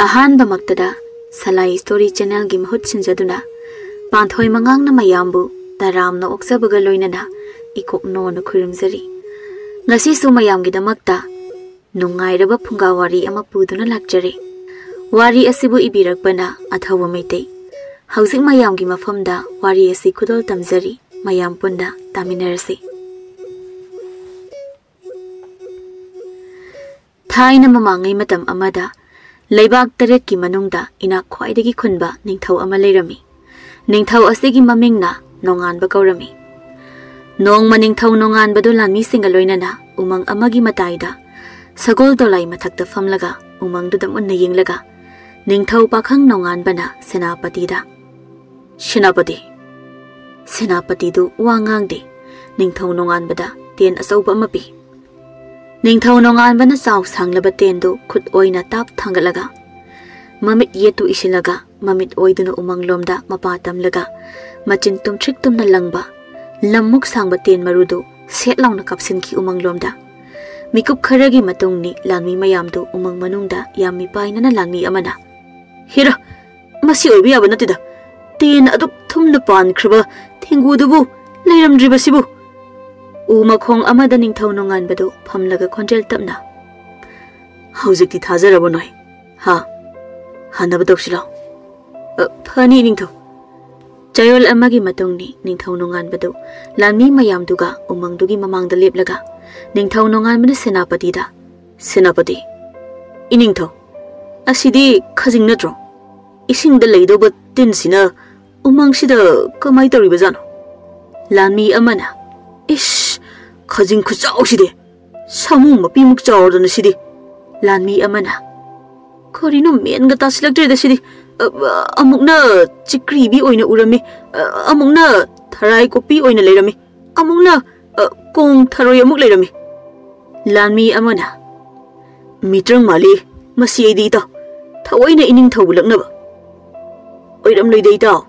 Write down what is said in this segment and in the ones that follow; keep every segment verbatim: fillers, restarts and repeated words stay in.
ꯑꯍꯥꯟꯕꯃꯛꯇꯗ ꯁꯂꯥꯏ story ꯆꯦꯅꯦꯜꯒꯤ ꯃꯍꯨꯠ ꯁꯤꯟꯖꯗꯨꯅ ꯄꯥꯟꯊꯣꯏ ꯃꯉꯥꯡꯅ ꯃꯌꯥꯝꯕꯨ ꯇꯔꯥꯝꯅ ꯑꯣꯛꯆꯕꯒ ꯂꯣꯏꯅꯅ ꯏꯀꯣꯛꯅꯣꯅ ꯈꯨꯔꯨꯝꯖꯔꯤ꯫ ꯉꯁꯤꯁꯨ ꯃꯌꯥꯝꯒꯤꯗꯃꯛꯇ ꯅꯨꯡꯉꯥꯏꯔꯕ ꯐꯨꯡꯒꯥ ꯋꯥꯔꯤ ꯑꯃ ꯄꯨꯗꯨꯅ ꯂꯥꯛꯆꯔꯤ꯫ ꯋꯥꯔꯤ ꯑꯁꯤꯕꯨ ꯏꯕꯤꯔꯛꯄꯅ ꯑꯊꯧꯕ ꯃꯩꯇꯩ꯫ ꯍꯧꯖꯤꯛ ꯃꯌꯥꯝꯒꯤ ꯃꯐꯝꯗ ꯋꯥꯔꯤ ꯑꯁꯤ ꯈꯨꯗꯣꯜ ꯇꯝꯖꯔꯤ꯫ ꯃꯌꯥꯝ ꯄꯨꯟꯅ ꯇꯥꯃꯤꯟꯅꯔꯁꯤ꯫ ꯊꯥꯏꯅ ꯃꯃꯥꯡꯉꯩ ꯃꯇꯝ ꯑꯃꯗ ꯂꯩꯕꯥꯛ ꯇꯔꯦꯠꯀꯤ ꯃꯅꯨꯡꯗ ꯏꯅꯥꯛ ꯈ꯭ꯋꯥꯏꯗꯒꯤ ꯈꯨꯟꯕ ꯅꯤꯡꯊꯧ ꯑꯃ ꯂꯩꯔꯝꯃꯤ꯫ ꯅꯤꯡꯊꯧ ꯑꯁꯤꯒꯤ ꯃꯃꯤꯡꯅ ꯅꯣꯡꯉꯥꯟꯕ ꯀꯧꯔꯝꯃꯤ꯫ ꯅꯣꯡꯃ ꯅꯤꯡꯊꯧ ꯅꯣꯡꯉꯥꯟꯕꯗꯨ ꯂꯥꯟꯃꯤꯁꯤꯡꯒ ꯂꯣꯏꯅꯅ ꯎꯃꯪ ꯑꯃꯒꯤ ꯃꯇꯥꯏꯗ ꯁꯒꯣꯜ ꯗꯣꯂꯥꯏ ꯃꯊꯛꯇ ꯐꯝꯂꯒ ꯎꯃꯪꯗꯨꯗ ꯃꯨꯟꯅ ꯌꯦꯡꯂꯒ ꯅꯤꯡꯊꯧ ꯄꯥꯈꯪ ꯅꯣꯡꯉꯥꯟꯕꯅ ꯁꯦꯅꯥꯄꯇꯤꯗ, "ꯁꯦꯅꯥꯄꯇꯤ, ꯁꯦꯅꯥꯄꯇꯤꯗꯨ ꯋꯥ ꯉꯥꯡꯗꯦ꯫ ꯅꯤꯡꯊꯧ ꯅꯣꯡꯉꯥꯟꯕꯗ ꯇꯦꯟ ꯑꯆꯧꯕ ꯑꯃ ꯄꯤ꯫" ꯅꯤꯡꯊꯧ ꯅꯣꯡꯉꯥꯟꯕꯅ ꯆꯥꯎ ꯁꯥꯡꯂꯕ ꯇꯦꯟꯗꯨ ꯈꯨꯠ ꯑꯣꯏꯅ ꯇꯥꯞ ꯊꯥꯡꯒꯠꯂꯒ ꯃꯃꯤꯠ ꯌꯦꯠꯇꯨ ꯏꯁꯤꯜꯂꯒ ꯃꯃꯤꯠ ꯑꯣꯏꯗꯨꯅ ꯎꯃꯪꯂꯣꯝꯗ ꯃꯄꯥ ꯇꯝꯂꯒ ꯃꯆꯤꯟ ꯇꯨꯝꯊ꯭ꯔꯤꯛ ꯇꯨꯝꯅ ꯂꯪꯕ ꯂꯝꯃꯨꯛ ꯁꯥꯡꯕ ꯇꯦꯟ ꯃꯔꯨꯗꯨ ꯁꯦꯠ ꯂꯥꯎꯅ ꯀꯥꯞꯁꯤꯟꯈꯤ ꯎꯃꯪꯂꯣꯝꯗ꯫ ꯃꯤꯀꯨꯞ ꯈꯔꯒꯤ ꯃꯇꯨꯡꯅꯤ ꯂꯥꯟꯃꯤ ꯃꯌꯥꯝꯗꯨ ꯎꯃꯪ ꯃꯅꯨꯡꯗ ꯌꯥꯝ ꯃꯤꯄꯥꯏꯅꯅ ꯂꯥꯟꯃꯤ ꯑꯃꯅ, "ꯍꯦꯔꯥ, ꯃꯁꯤ ꯑꯣꯏꯕ ꯌꯥꯕ ꯅꯠꯇꯦꯗ꯫ ꯇꯦꯟ ꯑꯗꯨꯛ ꯊꯨꯝꯅ ꯄꯥꯟꯈ꯭ꯔꯕ ꯊꯦꯡꯒꯨꯗꯨꯕꯨ ꯂꯩꯔꯝꯗ꯭ꯔꯤꯕꯁꯤꯕꯨ?" ꯎ ꯃꯈꯣꯡ ꯑꯃꯗ ꯅꯤꯡꯊꯧ ꯅꯣꯡꯉꯥꯟꯕꯗꯨ ꯐꯝꯂꯒ ꯈꯣꯟꯖꯦꯜ ꯇꯞꯅ, "ꯍꯧꯖꯤꯛꯇꯤ ꯊꯥꯖꯔꯕ ꯅꯣꯏ? ꯍꯥ? ꯍꯟꯅꯕ ꯇꯧꯁꯤꯂꯣ?" "ꯑ, ꯐꯅꯤ, ꯅꯤꯡꯊꯧ꯫" ꯆꯌꯣꯜ ꯑꯃꯒꯤ ꯃꯇꯨꯡꯅꯤ ꯅꯤꯡꯊꯧ ꯅꯣꯡꯉꯥꯟꯕꯗꯨ ꯂꯥꯟꯃꯤ ꯃꯌꯥꯝꯗꯨꯒ ꯎꯃꯪꯗꯨꯒꯤ ꯃꯃꯥꯡꯗ ꯂꯦꯞꯂꯒ ꯅꯤꯡꯊꯧ ꯅꯣꯡꯉꯥꯟꯕꯅ ꯁꯦꯅꯥꯄꯇꯤꯗ, "ꯁꯦꯅꯥꯄꯇꯤ, ꯏꯅꯤꯡꯊꯧ, ꯑꯁꯤꯗꯤ ꯈꯖꯤꯡ ꯅꯠꯇ꯭ꯔꯣ? ꯏꯁꯤꯡꯗ ꯂꯩꯗꯧꯕ ꯇꯤꯟꯁꯤꯅ ꯎꯃꯪꯁꯤꯗ ꯀꯃꯥꯏ ꯇꯧꯔꯤꯕꯖꯥꯠꯅꯣ?" ꯂꯥꯟꯃꯤ ꯑꯃꯅ, "ꯏꯁ, ꯈꯖꯤꯡ ꯈꯨꯆꯥꯎꯁꯤꯗꯤ! ꯁꯥꯃꯨ ꯃꯄꯤꯃꯨꯛ ꯆꯥꯎꯔꯗꯅ ꯁꯤꯗꯤ!" ꯂꯥꯟꯃꯤ ꯑꯃꯅ, "ꯀꯔꯤꯅꯣ ꯃꯦꯟꯒ ꯇꯥꯁꯤꯜꯂꯛꯇ꯭ꯔꯦꯗ ꯁꯤꯗꯤ! ꯑ, ꯑ, ꯑꯃꯨꯛꯅ ꯆꯤꯀ꯭ꯔꯤꯕꯤ ꯑꯣꯏꯅ ꯎꯔꯝꯃꯤ, ꯑ, ꯑꯃꯨꯛꯅ ꯊꯔꯥꯏ ꯀꯣꯛꯄꯤ ꯑꯣꯏꯅ ꯂꯩꯔꯝꯃꯤ, ꯑꯃꯨꯛꯅ, ꯑ, ꯀꯣꯡ ꯊꯔꯣꯏ ꯑꯃꯨꯛ ꯂꯩꯔꯝꯃꯤ꯫" ꯂꯥꯟꯃꯤ ꯑꯃꯅ, "ꯃꯤꯇ꯭ꯔꯪ ꯃꯥꯜꯂꯤ ꯃꯁꯤ ꯑꯩꯗꯤ, ꯏꯇꯥꯎ꯫ ꯊꯑꯣꯏꯅ ꯏꯅꯤꯡꯊꯧꯕꯨ ꯂꯛꯅꯕ ꯑꯣꯏꯔꯝꯂꯣꯏꯗ, ꯏꯇꯥꯎ꯫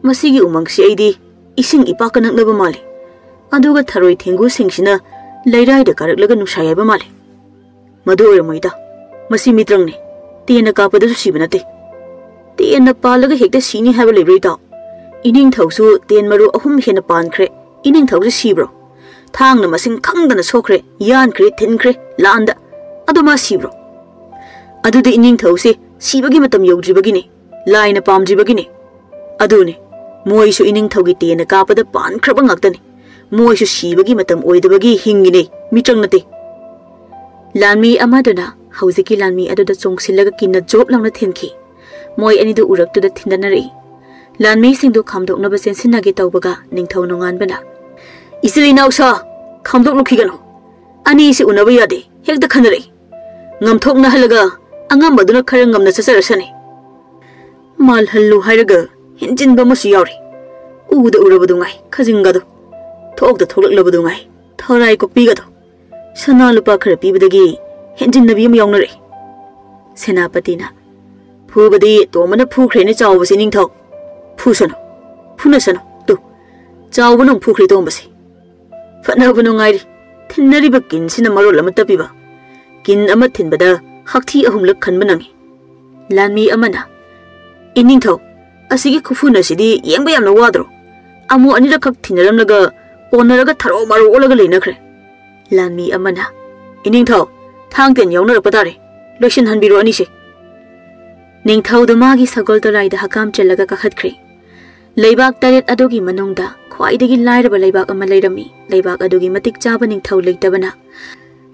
ꯃꯁꯤꯒꯤ ꯎꯃꯪꯁꯤ ꯑꯩꯗꯤ ꯏꯁꯤꯡ ꯏꯄꯥꯛꯀ ꯅꯛꯅꯕ ꯃꯥꯜꯂꯤ꯫ ꯑꯗꯨꯒ ꯊꯔꯣꯏ ꯊꯦꯡꯒꯨꯁꯤꯡꯁꯤꯅ ꯂꯩꯔꯥꯏꯗ ꯀꯥꯔꯛꯂꯒ ꯅꯨꯡꯁꯥ ꯌꯥꯏꯕ ꯃꯥꯜꯂꯤ꯫ ꯃꯗꯨ ꯑꯣꯏꯔꯝꯃꯣꯏꯗ, ꯃꯁꯤ ꯃꯤꯇ꯭ꯔꯪꯅꯤ꯫ ꯇꯦꯟꯅ ꯀꯥꯞꯄꯗꯁꯨ ꯁꯤꯕ ꯅꯠꯇꯦ꯫ ꯇꯦꯟꯅ ꯄꯥꯜꯂꯒ ꯍꯦꯛꯇ ꯁꯤꯅꯤ ꯍꯥꯏꯕ ꯂꯩꯕ꯭ꯔꯣ, ꯏꯇꯥꯎ? ꯏꯅꯤꯡꯊꯧꯁꯨ ꯇꯦꯟ ꯃꯔꯨ ꯑꯍꯨꯝ ꯍꯦꯟꯅ ꯄꯥꯟꯈ꯭ꯔꯦ, ꯏꯅꯤꯡꯊꯧꯁꯨ ꯁꯤꯕ꯭ꯔꯣ? ꯊꯥꯡꯅ ꯃꯁꯤꯡ ꯈꯪꯗꯅ ꯁꯣꯛꯈ꯭ꯔꯦ, ꯌꯥꯟꯈ꯭ꯔꯦ, ꯊꯤꯟꯈ꯭ꯔꯦ ꯂꯥꯟꯗ꯫ ꯑꯗꯣ ꯃꯥ ꯁꯤꯕ꯭ꯔꯣ? ꯑꯗꯨꯗꯤ ꯏꯅꯤꯡꯊꯧꯁꯦ ꯁꯤꯕꯒꯤ ꯃꯇꯝ ꯌꯧꯗ꯭ꯔꯤꯕꯒꯤꯅꯦ, ꯂꯥꯏꯅ ꯄꯥꯝꯗ꯭ꯔꯤꯕꯒꯤꯅꯦ꯫ ꯑꯗꯨꯅꯦ, ꯃꯣꯏꯁꯨ ꯏꯅꯤꯡꯊꯧꯒꯤ ꯇꯦꯟꯅ ꯀꯥꯞꯄꯗ ꯄꯥꯟꯈ꯭ꯔꯕ ꯉꯥꯛꯇꯅꯤ꯫ ꯃꯣꯏꯁꯨ ꯁꯤꯕꯒꯤ ꯃꯇꯝ ꯑꯣꯏꯗꯕꯒꯤ ꯍꯤꯡꯉꯤꯅꯦ, ꯃꯤꯆꯪ ꯅꯠꯇꯦ꯫ ꯂꯥꯟꯃꯤ ꯑꯃꯗꯨꯅ ꯍꯧꯖꯤꯛꯀꯤ ꯂꯥꯟꯃꯤ ꯑꯗꯨꯗ ꯆꯣꯡꯁꯤꯜꯂꯒ ꯀꯤꯟꯅ ꯖꯣꯞ ꯂꯥꯎꯅ ꯊꯤꯟꯈꯤ꯫ ꯃꯣꯏ ꯑꯅꯤꯗꯨ ꯎꯔꯛꯇꯨꯗ ꯊꯤꯟꯗꯅꯔꯛꯏ꯫ ꯂꯥꯟꯃꯤꯁꯤꯡꯗꯨ ꯈꯥꯝꯗꯣꯛꯅꯕ ꯆꯦꯟꯁꯤꯟꯅꯒꯦ ꯇꯧꯕꯒ ꯅꯤꯡꯊꯧ ꯅꯣꯡꯉꯥꯟꯕꯅ, "ꯏꯆꯤꯜ ꯏꯅꯥꯎꯁꯥ, ꯈꯥꯝꯗꯣꯛꯂꯨꯈꯤꯒꯅꯨ꯫ ꯑꯅꯤꯁꯤ ꯎꯅꯕ ꯌꯥꯗꯦ, ꯍꯦꯛꯇ ꯈꯟꯅꯔꯛꯏ꯫ ꯉꯝꯊꯣꯛꯅꯍꯜꯂꯒ ꯑꯉꯝꯕꯗꯨꯅ ꯈꯔ ꯉꯝꯅ ꯆꯠꯆꯔꯁꯅꯤ꯫ ꯃꯥꯜꯍꯜꯂꯨ ꯍꯥꯏꯔꯒ ꯍꯦꯟꯖꯤꯟꯕ ꯑꯃꯁꯨ ꯌꯥꯎꯔꯤ꯫ ꯎꯗ ꯎꯔꯕꯗꯨ ꯉꯥꯏ ꯈꯖꯤꯡꯒꯗꯣ, ꯊꯣꯛꯇ ꯊꯣꯛꯂꯛꯂꯕꯗꯨ ꯉꯥꯏ ꯊꯧꯔꯥꯏ ꯀꯣꯛꯄꯤꯒꯗꯣ꯫ ꯁꯅꯥ ꯂꯨꯄꯥ ꯈꯔ ꯄꯤꯕꯗꯒꯤ ꯍꯦꯟꯖꯤꯟꯅꯕꯤ ꯑꯃ ꯌꯥꯎꯅꯔꯦ꯫" ꯁꯦꯅꯥꯄꯇꯤꯅ, "ꯐꯨꯕꯗꯤ ꯇꯣꯝꯕꯅ ꯐꯨꯈ꯭ꯔꯦꯅꯦ ꯆꯥꯎꯕꯁꯤ ꯅꯤꯡꯊꯧ꯫ ꯐꯨꯁꯅꯨ, ꯐꯨꯅꯁꯅꯨ꯫ ꯇꯨ, ꯆꯥꯎꯕꯅ ꯑꯃꯨꯛ ꯐꯨꯈ꯭ꯔꯦ ꯇꯣꯝꯕꯁꯦ꯫ ꯐꯅꯕ ꯅꯨꯡꯉꯥꯏꯔꯤ, ꯊꯤꯟꯅꯔꯤꯕ ꯀꯤꯟꯁꯤꯅ ꯃꯔꯣꯜ ꯑꯃ ꯇꯞꯄꯤꯕ꯫ ꯀꯤꯟ ꯑꯃ ꯊꯤꯟꯕꯗ ꯍꯛꯊꯤ ꯑꯍꯨꯝꯂꯛ ꯈꯟꯕ ꯅꯪꯏ꯫" ꯂꯥꯟꯃꯤ ꯑꯃꯅ, "ꯏꯅꯤꯡꯊꯧ, ꯑꯁꯤꯒꯤ ꯈꯨꯐꯨꯅꯁꯤꯗꯤ ꯌꯦꯡꯕ ꯌꯥꯝꯅ ꯋꯥꯗ꯭ꯔꯣ? ꯑꯃꯨꯛ ꯑꯅꯤꯔꯛꯈꯛ ꯊꯤꯟꯅꯔꯝꯂꯒ ꯑꯣꯟꯅꯔꯒ ꯊꯔꯣ ꯃꯥꯔꯣ ꯑꯣꯜꯂꯒ ꯂꯩꯅꯈ꯭ꯔꯦ꯫" ꯂꯥꯟꯃꯤ ꯑꯃꯅ, "ꯏꯅꯤꯡꯊꯧ, ꯊꯥꯡ ꯇꯦꯟ ꯌꯥꯎꯅꯔꯛꯄ ꯇꯥꯔꯦ, ꯂꯣꯏꯁꯤꯟꯍꯟꯕꯤꯔꯣ ꯑꯅꯤꯁꯦ꯫" ꯅꯤꯡꯊꯧꯗꯨ ꯃꯥꯒꯤ ꯁꯒꯣꯜ ꯇꯣꯔꯥꯏꯗ ꯍꯀꯥꯝ ꯆꯜꯂꯒ ꯀꯥꯈꯠꯈ꯭ꯔꯦ꯫ ꯂꯩꯕꯥꯛ ꯇꯔꯦꯠ ꯑꯗꯨꯒꯤ ꯃꯅꯨꯡꯗ ꯈ꯭ꯋꯥꯏꯗꯒꯤ ꯂꯥꯏꯔꯕ ꯂꯩꯕꯥꯛ ꯑꯃ ꯂꯩꯔꯝꯃꯤ꯫ ꯂꯩꯕꯥꯛ ꯑꯗꯨꯒꯤ ꯃꯇꯤꯛ ꯆꯥꯕ ꯅꯤꯡꯊꯧ ꯂꯩꯇꯕꯅ,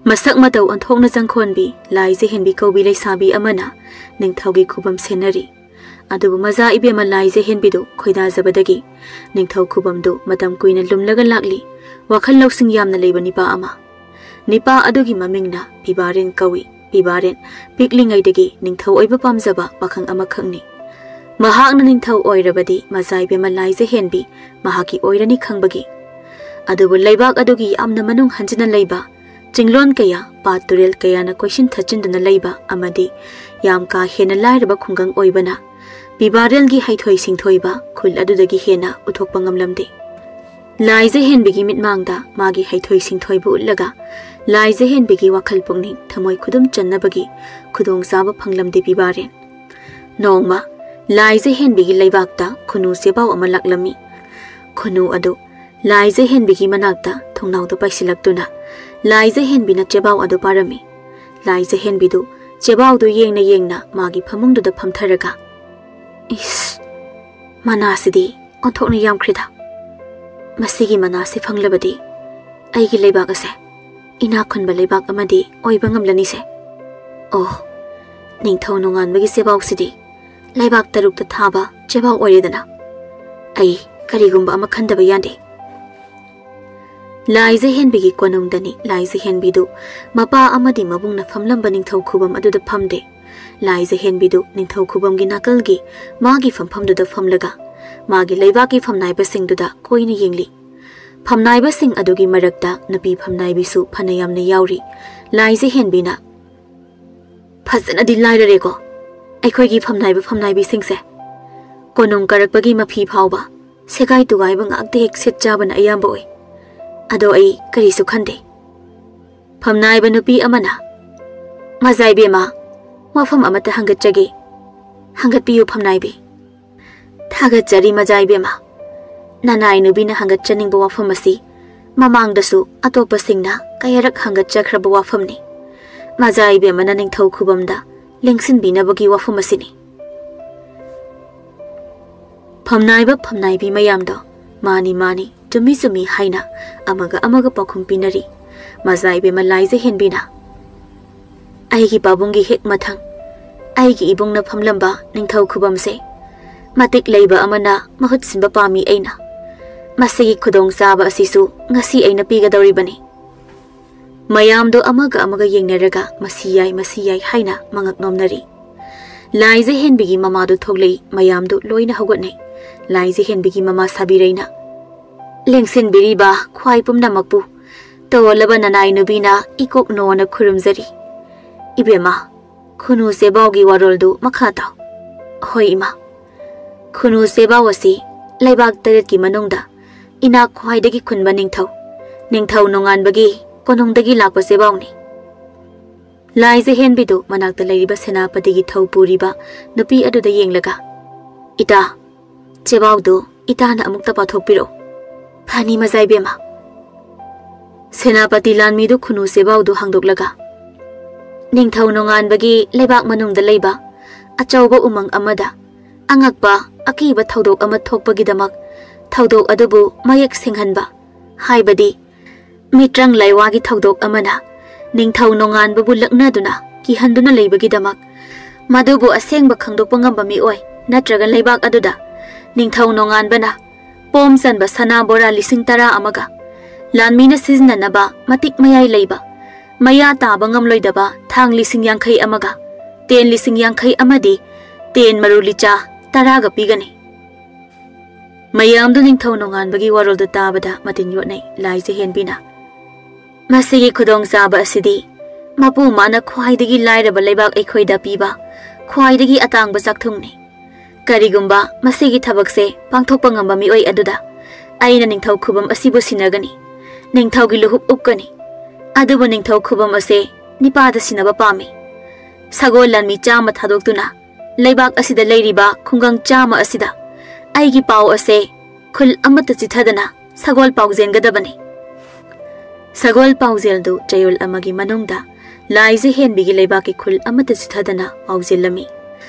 ꯃꯁꯛ ꯃꯇꯧ ꯑꯣꯟꯊꯣꯛꯅ ꯆꯪꯈꯣꯟꯕꯤ, ꯂꯥꯏꯖ ꯍꯦꯟꯕꯤ ꯀꯧꯕꯤ ꯂꯩꯁꯥꯕꯤ ꯑꯃꯅ ꯅꯤꯡꯊꯧꯒꯤ ꯈꯨꯕꯝ ꯁꯦꯟꯅꯔꯤ꯫ ꯑꯗꯨꯕꯨ ꯃꯖꯥ ꯏꯕꯦꯝꯃ ꯂꯥꯏꯖ ꯍꯦꯟꯕꯤꯗꯨ ꯈꯣꯏꯗꯥꯖꯕꯗꯒꯤ ꯅꯤꯡꯊꯧ ꯈꯨꯕꯝꯗꯨ ꯃꯇꯝ ꯀꯨꯏꯅ ꯂꯨꯝꯂꯒ ꯂꯥꯛꯂꯤ꯫ ꯋꯥꯈꯜ ꯂꯧꯁꯤꯡ ꯌꯥꯝꯅ ꯂꯩꯕ ꯅꯤꯄꯥ ꯑꯃ꯫ ꯅꯤꯄꯥ ꯑꯗꯨꯒꯤ ꯃꯃꯤꯡꯅ ꯄꯤꯕꯥꯔꯦꯟ ꯀꯧꯏ꯫ ꯄꯤꯕꯥꯔꯦꯟ ꯄꯤꯛꯂꯤꯉꯩꯗꯒꯤ ꯅꯤꯡꯊꯧ ꯑꯣꯏꯕ ꯄꯥꯝꯖꯕ ꯄꯥꯈꯪ ꯑꯃꯈꯛꯅꯤ꯫ ꯃꯍꯥꯛꯅ ꯅꯤꯡꯊꯧ ꯑꯣꯏꯔꯕꯗꯤ ꯃꯖꯥ ꯏꯕꯦꯝꯃ ꯂꯥꯏꯖ ꯍꯦꯟꯕꯤ ꯃꯍꯥꯛꯀꯤ ꯑꯣꯏꯔꯅꯤ ꯈꯪꯕꯒꯤ꯫ ꯑꯗꯨꯕꯨ ꯂꯩꯕꯥꯛ ꯑꯗꯨꯒꯤ ꯌꯥꯝꯅ ꯃꯅꯨꯡ ꯍꯟꯖꯤꯟꯅ ꯂꯩꯕ ꯆꯤꯡꯂꯣꯟ ꯀꯌꯥ, ꯄꯥꯠ ꯇꯨꯔꯦꯜ ꯀꯌꯥꯅ ꯀꯣꯏꯁꯤꯟ ꯊꯠꯆꯤꯟꯗꯨꯅ ꯂꯩꯕ ꯑꯃꯗꯤ ꯌꯥꯝ ꯀꯥ ꯍꯦꯟꯅ ꯂꯥꯏꯔꯕ ꯈꯨꯡꯒꯪ ꯑꯣꯏꯕꯅ ꯄꯤꯕꯥꯔꯦꯜꯒꯤ ꯍꯩꯊꯣꯏ ꯁꯤꯡꯊꯣꯏꯕ ꯈꯨꯜ ꯑꯗꯨꯗꯒꯤ ꯍꯦꯟꯅ ꯎꯠꯊꯣꯛꯄ ꯉꯝꯂꯝꯗꯦ꯫ ꯂꯥꯏꯖ ꯍꯦꯟꯕꯤꯒꯤ ꯃꯤꯠꯃꯥꯡꯗ ꯃꯥꯒꯤ ꯍꯩꯊꯣꯏ ꯁꯤꯡꯊꯣꯏꯕ ꯎꯠꯂꯒ ꯂꯥꯏꯖꯍꯦꯟꯕꯤꯒꯤ ꯋꯥꯈꯜ ꯄꯨꯛꯅꯤꯡ ꯊꯃꯣꯏ ꯈꯨꯗꯨꯝ ꯆꯟꯅꯕꯒꯤ ꯈꯨꯗꯣꯡꯆꯥꯕ ꯐꯪꯂꯝꯗꯦ ꯕꯤꯕꯥꯔꯦꯟ꯫ ꯅꯣꯡꯃ ꯂꯥꯏꯖꯍꯦꯟꯕꯤꯒꯤ ꯂꯩꯕꯥꯛꯇ ꯈꯨꯅꯨ ꯆꯦꯕꯥꯎ ꯑꯃ ꯂꯥꯛꯂꯝꯃꯤ꯫ ꯈꯨꯅꯨ ꯑꯗꯨ ꯂꯥꯏꯖꯍꯦꯟꯕꯤꯒꯤ ꯃꯅꯥꯛꯇ ꯊꯣꯡꯅꯥꯎꯗ ꯄꯥꯏꯁꯤꯜꯂꯛꯇꯨꯅ ꯂꯥꯏꯖꯍꯦꯟꯕꯤꯅ ꯆꯦꯕꯥꯎ ꯑꯗꯨ ꯄꯥꯔꯝꯃꯤ꯫ ꯂꯥꯏꯖꯍꯦꯟꯕꯤꯗꯨ ꯆꯦꯕꯥꯎꯗꯨ ꯌꯦꯡꯅ ꯌꯦꯡꯅ ꯃꯥꯒꯤ ꯐꯃꯨꯡꯗꯨꯗ ꯐꯝꯊꯔꯒ, "ꯏꯁ, ꯃꯅꯥꯁꯤꯗꯤ ꯑꯣꯟꯊꯣꯛꯅ ꯌꯥꯝꯈ꯭ꯔꯦꯗ꯫ ꯃꯁꯤꯒꯤ ꯃꯅꯥꯁꯤ ꯐꯪꯂꯕꯗꯤ ꯑꯩꯒꯤ ꯂꯩꯕꯥꯛ ꯑꯁꯦ ꯏꯅꯥꯛ ꯈꯨꯟꯕ ꯂꯩꯕꯥꯛ ꯑꯃꯗꯤ ꯑꯣꯏꯕ ꯉꯝꯂꯅꯤꯁꯦ꯫ ꯑꯣ, ꯅꯤꯡꯊꯧ ꯅꯣꯡꯉꯥꯟꯕꯒꯤ ꯆꯦꯕꯥꯎꯁꯤꯗꯤ ꯂꯩꯕꯥꯛ ꯇꯔꯨꯛꯇ ꯊꯥꯕ ꯆꯦꯕꯥꯎ ꯑꯣꯏꯔꯦꯗꯅ꯫ ꯑꯩ ꯀꯔꯤꯒꯨꯝꯕ ꯑꯃ ꯈꯟꯗꯕ ꯌꯥꯗꯦ꯫" ꯂꯥꯏꯖꯍꯦꯟꯕꯤꯒꯤ ꯀꯣꯅꯨꯡꯗꯅꯤ ꯂꯥꯏꯖꯍꯦꯟꯕꯤꯗꯨ ꯃꯄꯥ ꯑꯃꯗꯤ ꯃꯕꯨꯡꯅ ꯐꯝꯂꯝꯕ ꯅꯤꯡꯊꯧ ꯈꯨꯕꯝ ꯑꯗꯨꯗ ꯐꯝꯗꯦ꯫ ꯂꯥꯏꯖꯍꯦꯟꯕꯤꯗꯨ ꯅꯤꯡꯊꯧ ꯈꯨꯕꯝꯒꯤ ꯅꯥꯀꯜꯒꯤ ꯃꯥꯒꯤ ꯐꯝꯐꯝꯗꯨꯗ ꯐꯝꯂꯒ ꯃꯥꯒꯤ ꯂꯩꯕꯥꯛꯀꯤ ꯐꯝꯅꯥꯏꯕꯁꯤꯡꯗꯨꯗ ꯀꯣꯏꯅ ꯌꯦꯡꯂꯤ꯫ ꯐꯝꯅꯥꯏꯕꯁꯤꯡ ꯑꯗꯨꯒꯤ ꯃꯔꯛꯇ ꯅꯨꯄꯤ ꯐꯝꯅꯥꯏꯕꯤꯁꯨ ꯐꯅ ꯌꯥꯝꯅ ꯌꯥꯎꯔꯤ꯫ ꯂꯥꯏꯖꯍꯦꯟꯕꯤꯅ, "ꯐꯖꯅꯗꯤ ꯂꯥꯏꯔꯔꯦꯀꯣ ꯑꯩꯈꯣꯏꯒꯤ ꯐꯝꯅꯥꯏꯕ ꯐꯝꯅꯥꯏꯕꯤꯁꯤꯡꯁꯦ꯫ ꯀꯣꯅꯨꯡ ꯀꯥꯔꯛꯄꯒꯤ ꯃꯐꯤ ꯐꯥꯎꯕ ꯁꯦꯒꯥꯏ ꯇꯨꯒꯥꯏꯕ ꯉꯥꯛꯇ ꯍꯦꯛ ꯁꯦꯠ ꯆꯥꯕꯅ ꯑꯌꯥꯝꯕ ꯑꯣꯏ꯫ ꯑꯗꯣ ꯑꯩ ꯀꯔꯤꯁꯨ ꯈꯟꯗꯦ꯫" ꯐꯝꯅꯥꯏꯕ ꯅꯨꯄꯤ ꯑꯃꯅ, "ꯃꯖꯥ ꯏꯕꯦꯝꯃ, ꯋꯥꯐꯝ ꯑꯃꯠꯇ ꯍꯪꯒꯠꯆꯒꯦ꯫" "ꯍꯪꯒꯠꯄꯤꯌꯨ ꯐꯝꯅꯥꯏꯕꯤ꯫" "ꯊꯥꯒꯠꯆꯔꯤ ꯃꯖꯥ ꯏꯕꯦꯝꯃ꯫ ꯅꯅꯥꯏ ꯅꯨꯄꯤꯅ ꯍꯪꯒꯠꯆꯅꯤꯡꯕ ꯋꯥꯐꯝ ꯑꯁꯤ ꯃꯃꯥꯡꯗꯁꯨ ꯑꯇꯣꯞꯄꯁꯤꯡꯅ ꯀꯌꯥꯔꯛ ꯍꯪꯒꯠꯆꯈ꯭ꯔꯕ ꯋꯥꯐꯝꯅꯤ꯫ ꯃꯖꯥ ꯏꯕꯦꯝꯃꯅ ꯅꯤꯡꯊꯧ ꯈꯨꯕꯝꯗ ꯂꯦꯡꯁꯤꯟꯕꯤꯅꯕꯒꯤ ꯋꯥꯐꯝ ꯑꯁꯤꯅꯤ꯫" ꯐꯝꯅꯥꯏꯕ ꯐꯝꯅꯥꯏꯕꯤ ꯃꯌꯥꯝꯗꯣ, "ꯃꯥꯅꯤ, ꯃꯥꯅꯤ, ꯆꯨꯝꯃꯤ, ꯆꯨꯝꯃꯤ" ꯍꯥꯏꯅ ꯑꯃꯒ ꯑꯃꯒ ꯄꯥꯎꯈꯨꯝ ꯄꯤꯅꯔꯤ꯫ ꯃꯖꯥ ꯏꯕꯦꯝꯃ ꯂꯥꯏꯖꯍꯦꯟꯕꯤꯅ, "ꯑꯩꯒꯤ ꯄꯥꯕꯨꯡꯒꯤ ꯍꯦꯛ ꯃꯊꯪ ꯑꯩꯒꯤ ꯏꯕꯨꯡꯅ ꯐꯝꯂꯝꯕ ꯅꯤꯡꯊꯧ ꯈꯨꯕꯝꯁꯦ ꯃꯇꯤꯛ ꯂꯩꯕ ꯑꯃꯅ ꯃꯍꯨꯠ ꯁꯤꯟꯕ ꯄꯥꯝꯃꯤ ꯑꯩꯅ꯫ ꯃꯁꯤꯒꯤ ꯈꯨꯗꯣꯡꯆꯥꯕ ꯑꯁꯤꯁꯨ ꯉꯁꯤ ꯑꯩꯅ ꯄꯤꯒꯗꯧꯔꯤꯕꯅꯤ꯫" ꯃꯌꯥꯝꯗꯣ ꯑꯃꯒ ꯑꯃꯒ ꯌꯦꯡꯅꯔꯒ "ꯃꯁꯤ ꯌꯥꯏ, ꯃꯁꯤ ꯌꯥꯏ" ꯍꯥꯏꯅ ꯃꯉꯛ ꯅꯣꯝꯅꯔꯤ꯫ ꯂꯥꯏꯖꯍꯦꯟꯕꯤꯒꯤ ꯃꯃꯥꯗꯨ ꯊꯣꯛꯂꯛꯏ꯫ ꯃꯌꯥꯝꯗꯨ ꯂꯣꯏꯅ ꯍꯧꯒꯠꯅꯩ꯫ ꯂꯥꯏꯖꯍꯦꯟꯕꯤꯒꯤ ꯃꯃꯥ ꯁꯥꯕꯤꯔꯩꯅ, "ꯂꯦꯡꯁꯤꯟꯕꯤꯔꯤꯕ ꯈ꯭ꯋꯥꯏ ꯄꯨꯝꯅꯃꯛꯄꯨ ꯇꯣꯜꯂꯕ ꯅꯅꯥꯏ ꯅꯨꯕꯤꯅ ꯏꯀꯣꯛ ꯅꯣꯟꯅ ꯈꯨꯔꯨꯝꯖꯔꯤ꯫" "ꯏꯕꯦꯝꯃ, ꯈꯨꯅꯨ ꯆꯦꯕꯥꯎꯒꯤ ꯋꯥꯔꯣꯜꯗꯨ ꯃꯈꯥ ꯇꯥꯎ꯫" "ꯍꯣꯏ ꯏꯃꯥ, ꯈꯨꯅꯨ ꯆꯦꯕꯥꯎ ꯑꯁꯤ ꯂꯩꯕꯥꯛ ꯇꯔꯦꯠꯀꯤ ꯃꯅꯨꯡꯗ ꯏꯅꯥꯛ ꯈ꯭ꯋꯥꯏꯗꯒꯤ ꯈꯨꯟꯕ ꯅꯤꯡꯊꯧ, ꯅꯤꯡꯊꯧ ꯅꯣꯡꯉꯥꯟꯕꯒꯤ ꯀꯣꯅꯨꯡꯗꯒꯤ ꯂꯥꯛꯄ ꯆꯦꯕꯥꯎꯅꯤ꯫ ꯂꯥꯏꯖ ꯍꯦꯟꯕꯤꯗꯨ ꯃꯅꯥꯛꯇ ꯂꯩꯔꯤꯕ ꯁꯦꯅꯥꯄꯇꯤꯒꯤ ꯊꯧ ꯄꯨꯔꯤꯕ ꯅꯨꯄꯤ ꯑꯗꯨꯗ ꯌꯦꯡꯂꯒ, "ꯏꯇꯥ, ꯆꯦꯕꯥꯎꯗꯨ ꯏꯇꯥꯅ ꯑꯃꯨꯛꯇ ꯄꯥꯊꯣꯛꯄꯤꯔꯛꯎ꯫ ꯐꯅꯤ ꯃꯖꯥꯏꯕꯦꯝꯃ꯫" ꯁꯦꯅꯥꯄꯇꯤ ꯂꯥꯟꯃꯤꯗꯨ ꯈꯨꯅꯨ ꯆꯦꯕꯥꯎꯗꯨ ꯍꯥꯡꯗꯣꯛꯂꯒ, "ꯅꯤꯡꯊꯧ ꯅꯣꯡꯉꯥꯟꯕꯒꯤ ꯂꯩꯕꯥꯛ ꯃꯅꯨꯡꯗ ꯂꯩꯕ ꯑꯆꯧꯕ ꯎꯃꯪ ꯑꯃꯗ ꯑꯉꯛꯄ ꯑꯀꯤꯕ ꯊꯧꯗꯣꯛ ꯑꯃ ꯊꯣꯛꯄꯒꯤꯗꯃꯛ ꯊꯧꯗꯣꯛ ꯑꯗꯨꯕꯨ ꯃꯌꯦꯛ ꯁꯦꯡꯍꯟꯕ, ꯍꯥꯏꯕꯗꯤ ꯃꯤꯇ꯭ꯔꯪ ꯂꯥꯏꯋꯥꯒꯤ ꯊꯧꯗꯣꯛ ꯑꯃꯅ ꯅꯤꯡꯊꯧ ꯅꯣꯡꯉꯥꯟꯕꯕꯨ ꯂꯛꯅꯗꯨꯅ ꯀꯤꯍꯟꯗꯨꯅ ꯂꯩꯕꯒꯤꯗꯃꯛ, ꯃꯗꯨꯕꯨ ꯑꯁꯦꯡꯕ ꯈꯪꯗꯣꯛꯄ ꯉꯝꯕ ꯃꯤꯑꯣꯏ ꯅꯠꯇ꯭ꯔꯒ ꯂꯩꯕꯥꯛ ꯑꯗꯨꯗ ꯅꯤꯡꯊꯧ ꯅꯣꯡꯉꯥꯟꯕꯅ ꯄꯣꯝ ꯆꯟꯕ ꯁꯅꯥ ꯕꯣꯔꯥ ꯂꯤꯁꯤꯡ ꯇꯔꯥ ꯑꯃꯒ, ꯂꯥꯟꯃꯤꯅ ꯁꯤꯖꯤꯟꯅꯅꯕ ꯃꯇꯤꯛ ꯃꯌꯥꯏ ꯂꯩꯕ ꯃꯌꯥ ꯇꯥꯕ ꯉꯝꯂꯣꯏꯗꯕ ꯊꯥꯡ ꯂꯤꯁꯤꯡ ꯌꯥꯡꯈꯩ ꯑꯃꯒ, ꯇꯦꯟ ꯂꯤꯁꯤꯡ ꯌꯥꯡꯈꯩ ꯑꯃꯗꯤ ꯇꯦꯟ ꯃꯔꯨ ꯂꯤꯆꯥ ꯇꯔꯥꯒ ꯄꯤꯒꯅꯤ꯫" ꯃꯌꯥꯝꯗꯨ ꯅꯤꯡꯊꯧ ꯅꯣꯡꯉꯥꯟꯕꯒꯤ ꯋꯥꯔꯣꯜꯗꯨ ꯇꯥꯕꯗ ꯃꯇꯤꯟ ꯌꯣꯠꯅꯩ ꯂꯥꯏꯖ ꯍꯦꯟꯕꯤꯅ꯫ "ꯃꯁꯤꯒꯤ ꯈꯨꯗꯣꯡꯆꯥꯕ ꯑꯁꯤꯗꯤ ꯃꯄꯨ ꯃꯥꯅ ꯈ꯭ꯋꯥꯏꯗꯒꯤ ꯂꯥꯏꯔꯕ ꯂꯩꯕꯥꯛ ꯑꯩꯈꯣꯏꯗ ꯄꯤꯕ ꯈ꯭ꯋꯥꯏꯗꯒꯤ ꯑꯇꯥꯡꯕ ꯆꯥꯛꯊꯨꯡꯅꯤ꯫ ꯀꯔꯤꯒꯨꯝꯕ ꯃꯁꯤꯒꯤ ꯊꯕꯛꯁꯦ ꯄꯥꯡꯊꯣꯛꯄ ꯉꯝꯕ ꯃꯤꯑꯣꯏ ꯑꯗꯨꯗ ꯑꯩꯅ ꯅꯤꯡꯊꯧ ꯈꯨꯕꯝ ꯑꯁꯤꯕꯨ ꯁꯤꯟꯅꯒꯅꯤ, ꯅꯤꯡꯊꯧꯒꯤ ꯂꯨꯍꯨꯞ ꯎꯞꯀꯅꯤ꯫ ꯑꯗꯨꯕꯨ ꯅꯤꯡꯊꯧ ꯈꯨꯕꯝ ꯑꯁꯦ ꯅꯤꯄꯥꯗ ꯁꯤꯟꯅꯕ ꯄꯥꯝꯃꯤ꯫ ꯁꯒꯣꯜ ꯂꯥꯟꯃꯤ ꯆꯥꯝꯃ ꯊꯥꯗꯣꯛꯇꯨꯅ ꯂꯩꯕꯥꯛ ꯑꯁꯤꯗ ꯂꯩꯔꯤꯕ ꯈꯨꯡꯒꯪ ꯆꯥꯝꯃ ꯑꯁꯤꯗ ꯑꯩꯒꯤ ꯄꯥꯎ ꯑꯁꯦ ꯈꯨꯜ ꯑꯃꯠꯇ ꯆꯤꯊꯗꯅ ꯁꯒꯣꯜ ꯄꯥꯎꯖꯦꯟꯒꯗꯕꯅꯤ꯫" ꯁꯒꯣꯜ ꯄꯥꯎꯖꯦꯜꯗꯨ ꯆꯌꯣꯜ ꯑꯃꯒꯤ ꯃꯅꯨꯡꯗ ꯂꯥꯏꯖ ꯍꯦꯟꯕꯤꯒꯤ ꯂꯩꯕꯥꯛꯀꯤ ꯈꯨꯜ ꯑꯃꯠꯇ ꯆꯤꯊꯗꯅ ꯄꯥꯎꯖꯦꯜꯂꯝꯃꯤ꯫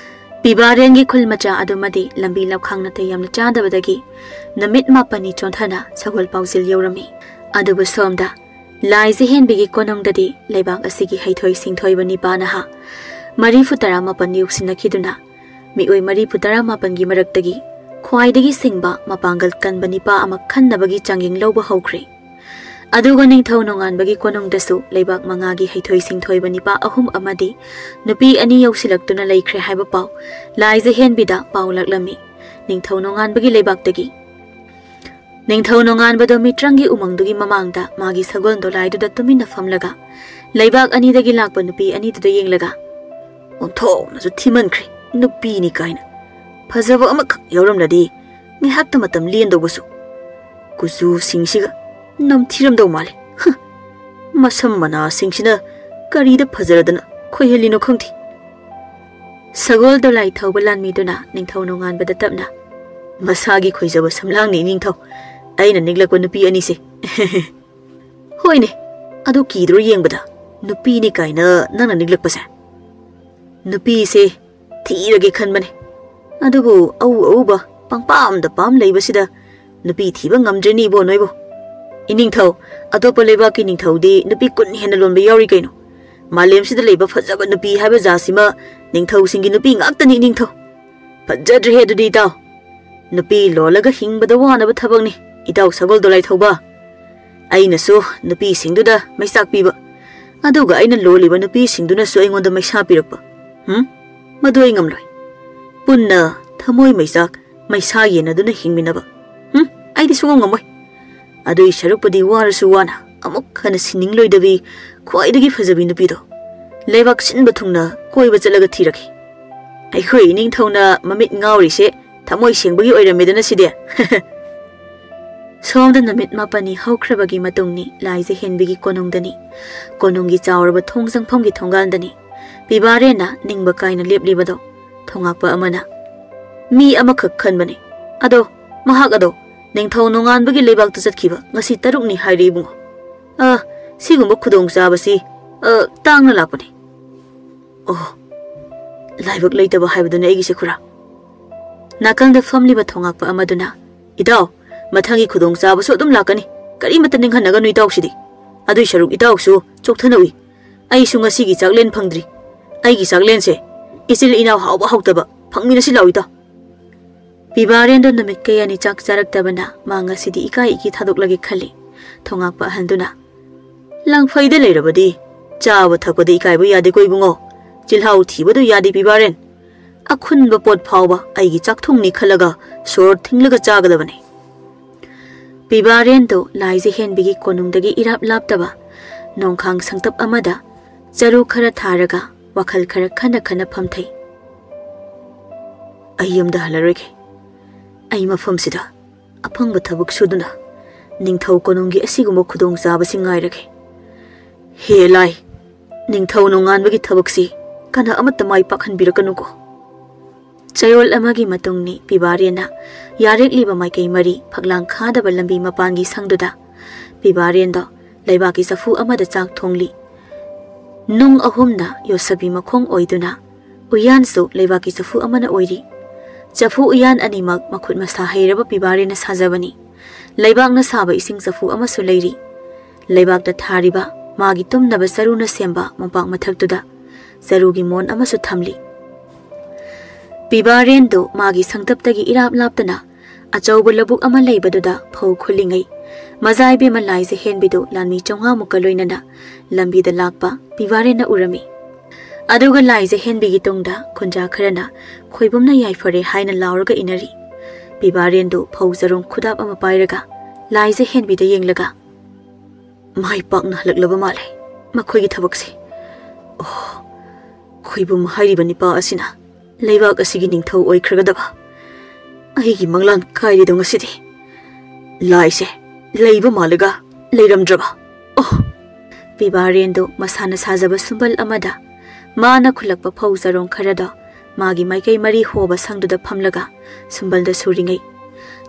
ꯄꯤꯕꯥꯔꯦꯟꯒꯤ ꯈꯨꯜ ꯃꯆꯥ ꯑꯗꯨꯃꯗꯤ ꯂꯝꯕꯤ ꯂꯝꯈꯥꯡ ꯅꯥꯇꯩ ꯌꯥꯝꯅ ꯆꯥꯗꯕꯗꯒꯤ ꯅꯨꯃꯤꯠ ꯃꯥꯄꯟꯅꯤ ꯆꯣꯟꯊꯅ ꯁꯒꯣꯜ ꯄꯥꯎꯖꯦꯜ ꯌꯧꯔꯝꯃꯤ꯫ ꯑꯗꯨꯕꯨ ꯁꯣꯝꯗ ꯂꯥꯏꯖ ꯍꯦꯟꯕꯤꯒꯤ ꯀꯣꯅꯨꯡꯗꯗꯤ ꯂꯩꯕꯥꯛ ꯑꯁꯤꯒꯤ ꯍꯩꯊꯣꯏ ꯁꯤꯡꯊꯣꯏꯕ ꯅꯤꯄꯥ ꯅꯍꯥ ꯃꯔꯤꯐꯨ ꯇꯔꯥ ꯃꯥꯄꯟ ꯌꯧꯁꯤꯟꯅꯈꯤꯗꯨꯅ ꯃꯤꯑꯣꯏ ꯃꯔꯤꯐꯨ ꯇꯔꯥ ꯃꯥꯄꯟꯒꯤ ꯃꯔꯛꯇꯒꯤ ꯈ꯭ꯋꯥꯏꯗꯒꯤ ꯁꯤꯡꯕ, ꯃꯄꯥꯡꯒꯜ ꯀꯟꯕ ꯅꯤꯄꯥ ꯑꯃ ꯈꯟꯅꯕꯒꯤ ꯆꯥꯡꯌꯦꯡ ꯂꯧꯕ ꯍꯧꯈ꯭ꯔꯦ꯫ ꯑꯗꯨꯒ ꯅꯤꯡꯊꯧ ꯅꯣꯡꯉꯥꯟꯕꯒꯤ ꯀꯣꯅꯨꯡꯗꯁꯨ ꯂꯩꯕꯥꯛ ꯃꯉꯥꯒꯤ ꯍꯩꯊꯣꯏ ꯁꯤꯡꯊꯣꯏꯕ ꯅꯤꯄꯥ ꯑꯍꯨꯝ ꯑꯃꯗꯤ ꯅꯨꯄꯤ ꯑꯅꯤ ꯌꯧꯁꯤꯜꯂꯛꯇꯨꯅ ꯂꯩꯈ꯭ꯔꯦ ꯍꯥꯏꯕ ꯄꯥꯎ ꯂꯥꯏꯖ ꯍꯦꯟꯕꯤꯗ ꯄꯥꯎ ꯂꯥꯛꯂꯝꯃꯤ꯫ ꯅꯤꯡꯊꯧ ꯅꯣꯡꯉꯥꯟꯕꯒꯤ ꯂꯩꯕꯥꯛꯇꯒꯤ꯫ ꯅꯤꯡꯊꯧ ꯅꯣꯡꯉꯥꯟꯕꯗꯣ ꯃꯤꯇ꯭ꯔꯪꯒꯤ ꯎꯃꯪꯗꯨꯒꯤ ꯃꯃꯥꯡꯗ ꯃꯥꯒꯤ ꯁꯒꯣꯜ ꯗꯣꯂꯥꯏꯗꯨꯗ ꯇꯨꯃꯤꯟꯅ ꯐꯝꯂꯒ ꯂꯩꯕꯥꯛ ꯑꯅꯤꯗꯒꯤ ꯂꯥꯛꯄ ꯅꯨꯄꯤ ꯑꯅꯤꯗꯨꯗ ꯌꯦꯡꯂꯒ, "ꯑꯣꯟꯊꯣꯛꯅꯁꯨ ꯊꯤꯃꯟꯈ꯭ꯔꯦ, ꯅꯨꯄꯤꯅꯤ ꯀꯥꯏꯅ꯫ ꯐꯖꯕ ꯑꯃꯈꯛ ꯌꯥꯎꯔꯝꯂꯗꯤ ꯉꯥꯏꯍꯥꯛꯇ ꯃꯇꯝ ꯂꯦꯟꯗꯧꯕꯁꯨ꯫ ꯀꯨꯆꯨꯁꯤꯡꯁꯤꯒ ꯅꯝꯊꯤꯔꯝꯗꯧ ꯃꯥꯜꯂꯦ꯫ ꯍ!" ꯃꯁꯝ ꯃꯅꯥꯁꯤꯡꯁꯤꯅ ꯀꯔꯤꯗ ꯐꯖꯔꯗꯅ ꯈꯣꯏꯍꯜꯂꯤꯅꯣ ꯈꯪꯗꯦ꯫ ꯁꯒꯣꯜ ꯗꯣꯂꯥꯏ ꯊꯧꯕ ꯂꯥꯟꯃꯤꯗꯨꯅ ꯅꯤꯡꯊꯧ ꯅꯣꯡꯉꯥꯟꯕꯗ ꯇꯞꯅ, "ꯃꯁꯥꯒꯤ ꯈꯣꯏꯖꯕ ꯁꯝꯂꯥꯡꯅꯤ ꯅꯤꯡꯊꯧ, ꯑꯩꯅ ꯅꯤꯛꯂꯛꯄ ꯅꯨꯄꯤ ꯑꯅꯤꯁꯦ꯫ ꯍꯣꯏꯅꯦ, ꯑꯗꯨ ꯀꯤꯗ꯭ꯔꯣ ꯌꯦꯡꯕꯗ, ꯅꯨꯄꯤꯅꯤ ꯀꯥꯏꯅ ꯅꯪꯅ ꯅꯤꯛꯂꯛꯄꯁꯦ? ꯅꯨꯄꯤꯁꯦ ꯊꯤꯔꯒꯦ ꯈꯟꯕꯅꯦ, ꯑꯗꯨꯕꯨ ꯑꯎ ꯑꯎꯕ ꯄꯪꯄꯥꯝꯗ ꯄꯥꯝ ꯂꯩꯕꯁꯤꯗ ꯅꯨꯄꯤ ꯊꯤꯕ ꯉꯝꯗ꯭ꯔꯦꯅꯦ ꯏꯕꯣ ꯅꯣꯏꯕꯨ꯫ ꯏꯅꯤꯡꯊꯧ, ꯑꯇꯣꯞꯄ ꯂꯩꯕꯥꯛꯀꯤ ꯅꯤꯡꯊꯧꯗꯤ ꯅꯨꯄꯤ ꯀꯨꯟ ꯍꯦꯟꯅ ꯂꯣꯟꯕ ꯌꯥꯎꯔꯤ ꯀꯩꯅꯣ꯫ ꯃꯥꯂꯦꯝꯁꯤꯗ ꯂꯩꯕ ꯐꯖꯕ ꯅꯨꯄꯤ ꯍꯥꯏꯕ ꯖꯥꯠꯁꯤꯃ ꯅꯤꯡꯊꯧꯁꯤꯡꯒꯤ ꯅꯨꯄꯤ ꯉꯥꯛꯇꯅꯤ ꯏꯅꯤꯡꯊꯧ꯫ ꯐꯖꯗ꯭ꯔꯦꯍꯦ ꯑꯗꯨꯗꯤ ꯏꯇꯥꯎ꯫ ꯅꯨꯄꯤ ꯂꯣꯜꯂꯒ ꯍꯤꯡꯕꯗ ꯋꯥꯅꯕ ꯊꯕꯛꯅꯤ, ꯏꯇꯥꯎ ꯁꯒꯣꯜ ꯗꯣꯂꯥꯏ ꯊꯧꯕ꯫ ꯑꯩꯅꯁꯨ ꯅꯨꯄꯤꯁꯤꯡꯗꯨꯗ ꯃꯩꯆꯥꯛ ꯄꯤꯕ, ꯑꯗꯨꯒ ꯑꯩꯅ ꯂꯣꯜꯂꯤꯕ ꯅꯨꯄꯤꯁꯤꯡꯗꯨꯅꯁꯨ ꯑꯩꯉꯣꯟꯗ ꯃꯩꯁꯥ ꯄꯤꯔꯛꯄ꯫ ꯍꯨꯝ? ꯃꯗꯨ ꯑꯩ ꯉꯝꯂꯣꯏ꯫ ꯄꯨꯟꯅ ꯊꯃꯣꯏ ꯃꯩꯆꯥꯛ, ꯃꯩꯁꯥ ꯌꯦꯟꯅꯗꯨꯅ ꯍꯤꯡꯃꯤꯟꯅꯕ꯫ ꯍꯨꯝ? ꯑꯩꯗꯤ ꯁꯨꯡꯉꯝ ꯉꯝꯃꯣꯏ꯫ ꯑꯗꯨꯏ ꯁꯔꯨꯛꯄꯨꯗꯤ ꯋꯥꯔꯁꯨ ꯋꯥꯅ ꯑꯃꯨꯛ ꯍꯟꯅ ꯁꯤꯅꯤꯡꯂꯣꯏꯗꯕꯤ, ꯈ꯭ꯋꯥꯏꯗꯒꯤ ꯐꯖꯕꯤ ꯅꯨꯄꯤꯗꯣ ꯂꯩꯕꯥꯛ ꯁꯤꯟꯕ ꯊꯨꯡꯅ ꯀꯣꯏꯕ ꯆꯠꯂꯒ ꯊꯤꯔꯒꯦ꯫ ꯑꯩꯈꯣꯏ ꯏꯅꯤꯡꯊꯧꯅ ꯃꯃꯤꯠ ꯉꯥꯎꯔꯤꯁꯦ ꯊꯃꯣꯏ ꯁꯦꯡꯕꯒꯤ ꯑꯣꯏꯔꯝꯃꯦꯗꯅ ꯁꯤꯗꯤ꯫ ꯁꯣꯝꯗ ꯅꯨꯃꯤꯠ ꯃꯥꯄꯟꯅꯤ ꯍꯧꯈ꯭ꯔꯕꯒꯤ ꯃꯇꯨꯡꯅꯤ, ꯂꯥꯏꯖ ꯍꯦꯟꯕꯤꯒꯤ ꯀꯣꯅꯨꯡꯗꯅꯤ꯫ ꯀꯣꯅꯨꯡꯒꯤ ꯆꯥꯎꯔꯕ ꯊꯣꯡ ꯆꯪꯐꯝꯒꯤ ꯊꯣꯡꯒꯥꯟꯗꯅꯤ ꯄꯤꯕꯥꯔꯦꯟꯅ ꯅꯤꯡꯕ ꯀꯥꯏꯅ ꯂꯦꯞꯂꯤꯕꯗꯣ꯫ ꯊꯣꯉꯥꯛꯄ ꯑꯃꯅ, "ꯃꯤ ꯑꯃꯈꯛ ꯈꯟꯕꯅꯤ꯫ ꯑꯗꯣ, ꯃꯍꯥꯛ ꯑꯗꯣ ꯅꯤꯡꯊꯧ ꯅꯣꯡꯉꯥꯟꯕꯒꯤ ꯂꯩꯕꯥꯛꯇ ꯆꯠꯈꯤꯕ ꯉꯁꯤ ꯇꯔꯨꯛꯅꯤ ꯍꯥꯏꯔꯤ ꯏꯕꯨꯡꯉꯣ꯫ ꯑ, ꯁꯤꯒꯨꯝꯕ ꯈꯨꯗꯣꯡꯆꯥꯕꯁꯤ, ꯑ, ꯇꯥꯡꯅ ꯂꯥꯛꯄꯅꯤ꯫" ꯑꯣ, ꯂꯥꯏꯕꯛ ꯂꯩꯇꯕ ꯍꯥꯏꯕꯗꯨꯅ ꯑꯩꯒꯤꯁꯦ ꯈꯨꯔꯥ꯫ ꯅꯥꯀꯜꯗ ꯐꯝꯂꯤꯕ ꯊꯣꯉꯥꯛꯄ ꯑꯃꯗꯨꯅ, "ꯏꯇꯥꯎ, ꯃꯊꯪꯒꯤ ꯈꯨꯗꯣꯡꯆꯥꯕꯁꯨ ꯑꯗꯨꯝ ꯂꯥꯛꯀꯅꯤ꯫ ꯀꯔꯤꯃꯠꯇ ꯅꯤꯡꯍꯟꯅꯒꯅꯨ ꯏꯇꯥꯎꯁꯤꯗꯤ꯫ ꯑꯗꯨꯏ ꯁꯔꯨꯛ ꯏꯇꯥꯎꯁꯨ ꯆꯣꯛꯊꯅ ꯎꯏ꯫ ꯑꯩꯁꯨ ꯉꯁꯤꯒꯤ ꯆꯥꯛꯂꯦꯟ ꯐꯪꯗ꯭ꯔꯤ꯫ ꯑꯩꯒꯤ ꯆꯥꯛꯂꯦꯟꯁꯦ ꯏꯆꯤꯜ ꯏꯅꯥꯎ ꯍꯥꯎꯕ ꯍꯥꯎꯇꯕ ꯐꯪꯃꯤꯟꯅꯁꯤ ꯂꯥꯎ ꯏꯇꯥꯎ꯫" ꯄꯤꯕꯥꯔꯦꯟꯗꯣ ꯅꯨꯃꯤꯠ ꯀꯌꯥꯅꯤ ꯆꯥꯛ ꯆꯥꯔꯛꯇꯕꯅ ꯃꯥ ꯉꯁꯤꯗꯤ ꯏꯀꯥꯏ ꯏꯀꯤ ꯊꯥꯗꯣꯛꯂꯒꯦ ꯈꯜꯂꯤ꯫ ꯊꯣꯉꯥꯛꯄ ꯑꯍꯟꯗꯨꯅ, "ꯂꯪꯐꯩꯗ ꯂꯩꯔꯕꯗꯤ ꯆꯥꯕ ꯊꯛꯄꯗ ꯏꯀꯥꯏꯕ ꯌꯥꯗꯦꯀꯣ ꯏꯕꯨꯡꯉꯣ꯫ ꯆꯤꯜꯍꯥꯎ ꯊꯤꯕꯗꯨ ꯌꯥꯗꯦ ꯄꯤꯕꯥꯔꯦꯟ꯫ ꯑꯈꯨꯟꯕ ꯄꯣꯠ ꯐꯥꯎꯕ ꯑꯩꯒꯤ ꯆꯥꯛꯊꯨꯡꯅꯤ ꯈꯜꯂꯒ ꯁꯣꯔ ꯊꯤꯡꯂꯒ ꯆꯥꯒꯗꯕꯅꯤ꯫" ꯄꯤꯕꯥꯔꯦꯟꯗꯨ ꯂꯥꯏꯖ ꯍꯦꯟꯕꯤꯒꯤ ꯀꯣꯅꯨꯡꯗꯒꯤ ꯏꯔꯥꯞ ꯂꯥꯞꯇꯕ ꯅꯣꯡꯈꯥꯡ ꯁꯪꯇꯞ ꯑꯃꯗ ꯆꯔꯨ ꯈꯔ ꯊꯥꯔꯒ ꯋꯥꯈꯜ ꯈꯔ ꯈꯟꯅ ꯈꯟꯅ ꯐꯝꯊꯩ꯫ "ꯑꯩ ꯌꯨꯝꯗ ꯍꯜꯂꯔꯣꯏꯒꯦ꯫ ꯑꯩ ꯃꯐꯝꯁꯤꯗ ꯑꯐꯪꯕ ꯊꯕꯛ ꯁꯨꯗꯨꯅ ꯅꯤꯡꯊꯧ ꯀꯣꯅꯨꯡꯒꯤ ꯑꯁꯤꯒꯨꯝꯕ ꯈꯨꯗꯣꯡꯆꯥꯕꯁꯤꯡ ꯉꯥꯏꯔꯒꯦ꯫ "ꯍꯦ ꯂꯥꯏ, ꯅꯤꯡꯊꯧ ꯅꯣꯡꯉꯥꯟꯕꯒꯤ ꯊꯕꯛꯁꯤ ꯀꯅꯥ ꯑꯃꯠꯇ ꯃꯥꯏ ꯄꯥꯛꯍꯟꯕꯤꯔꯛꯀꯅꯨꯀꯣ"꯫ ꯆꯌꯣꯜ ꯑꯃꯒꯤ ꯃꯇꯨꯡꯅꯤ ꯄꯤꯕꯥꯔꯦꯟꯅ ꯌꯥꯔꯦꯛꯂꯤꯕ ꯃꯥꯏꯀꯩ ꯃꯔꯤ ꯐꯛꯂꯥꯡ ꯈꯥꯗꯕ ꯂꯝꯕꯤ ꯃꯄꯥꯟꯒꯤ ꯁꯪꯗꯨꯗ ꯄꯤꯕꯥꯔꯦꯟꯗꯣ ꯂꯩꯕꯥꯛꯀꯤ ꯆꯐꯨ ꯑꯃꯗ ꯆꯥꯛ ꯊꯣꯡꯂꯤ꯫ ꯅꯨꯡ ꯑꯍꯨꯝꯅ ꯌꯣꯠꯁꯕꯤ ꯃꯈꯣꯡ ꯑꯣꯏꯗꯨꯅ ꯎꯌꯥꯟꯁꯨ ꯂꯩꯕꯥꯛꯀꯤ ꯆꯐꯨ ꯑꯃꯅ ꯑꯣꯏꯔꯤ꯫ ꯆꯐꯨ ꯎꯌꯥꯟ ꯑꯅꯤꯃꯛ ꯃꯈꯨꯠ ꯃꯁꯥ ꯍꯩꯔꯕ ꯄꯤꯕꯥꯔꯦꯟꯅ ꯁꯥꯖꯕꯅꯤ꯫ ꯂꯩꯕꯥꯛꯅ ꯁꯥꯕ ꯏꯁꯤꯡ ꯆꯐꯨ ꯑꯃꯁꯨ ꯂꯩꯔꯤ꯫ ꯂꯩꯕꯥꯛꯇ ꯊꯥꯔꯤꯕ ꯃꯥꯒꯤ ꯇꯨꯝꯅꯕ ꯆꯔꯨꯅ ꯁꯦꯝꯕ ꯃꯣꯝꯄꯥꯛ ꯃꯊꯛꯇꯨꯗ ꯆꯔꯨꯒꯤ ꯃꯣꯟ ꯑꯃꯁꯨ ꯊꯝꯂꯤ꯫ ꯄꯤꯕꯥꯔꯦꯟꯗꯨ ꯃꯥꯒꯤ ꯁꯪꯇꯞꯇꯒꯤ ꯏꯔꯥꯞ ꯂꯥꯞꯇꯅ ꯑꯆꯧꯕ ꯂꯧꯕꯨꯛ ꯑꯃ ꯂꯩꯕꯗꯨꯗ ꯐꯧ ꯈꯨꯜꯂꯤꯉꯩ, ꯃꯖꯥ ꯏꯕꯦꯝꯃ ꯂꯥꯏꯖ ꯍꯦꯟꯕꯤꯗꯨ ꯂꯥꯟꯃꯤ ꯆꯥꯝꯃꯉꯥꯃꯨꯛꯀ ꯂꯣꯏꯅꯅ ꯂꯝꯕꯤꯗ ꯂꯥꯛꯄ ꯄꯤꯕꯥꯔꯦꯟꯅ ꯎꯔꯝꯃꯤ꯫ ꯑꯗꯨꯒ ꯂꯥꯏꯖ ꯍꯦꯟꯕꯤꯒꯤ ꯇꯨꯡꯗ ꯈꯨꯟꯖꯥ ꯈꯔꯅ ꯈꯣꯏꯕꯨꯝꯅ ꯌꯥꯏꯐꯔꯦ ꯍꯥꯏꯅ ꯂꯥꯎꯔꯒ ꯏꯟꯅꯔꯤ꯫ ꯄꯤꯕꯥꯔꯦꯟꯗꯨ ꯐꯧ ꯆꯔꯣꯡ ꯈꯨꯗꯥꯞ ꯑꯃ ꯄꯥꯏꯔꯒ ꯂꯥꯏꯖ ꯍꯦꯟꯕꯤꯗ ꯌꯦꯡꯂꯒ, "ꯃꯥꯏ ꯄꯥꯛꯅ ꯍꯜꯂꯛꯂꯕ ꯃꯥꯜꯂꯦ ꯃꯈꯣꯏꯒꯤ ꯊꯕꯛꯁꯦ꯫ ꯑꯣ, ꯈꯣꯏꯕꯨꯝ ꯍꯥꯏꯔꯤꯕ ꯅꯤꯄꯥ ꯑꯁꯤꯅ ꯂꯩꯕꯥꯛ ꯑꯁꯤꯒꯤ ꯅꯤꯡꯊꯧ ꯑꯣꯏꯈ꯭ꯔꯒꯗꯕ꯫ ꯑꯩꯒꯤ ꯃꯪꯂꯥꯟ ꯀꯥꯏꯔꯤꯗꯣ ꯉꯁꯤꯗꯤ꯫ ꯂꯥꯏꯁꯦ ꯂꯩꯕ ꯃꯥꯜꯂꯒ ꯂꯩꯔꯝꯗ꯭ꯔꯕ꯫ ꯑꯣ!" ꯄꯤꯕꯥꯔꯦꯟꯗꯨ ꯃꯁꯥꯅ ꯁꯥꯖꯕ ꯁꯨꯝꯕꯜ ꯑꯃꯗ ꯃꯥꯅ ꯈꯨꯜꯂꯛꯄ ꯐꯧ ꯆꯔꯣꯡ ꯈꯔꯗꯣ ꯃꯥꯒꯤ ꯃꯥꯏꯀꯩ ꯃꯔꯤ ꯍꯣꯕ ꯁꯪꯗꯨꯗ ꯐꯝꯂꯒ ꯁꯨꯝꯕꯜꯗ ꯁꯨꯔꯤꯉꯩ,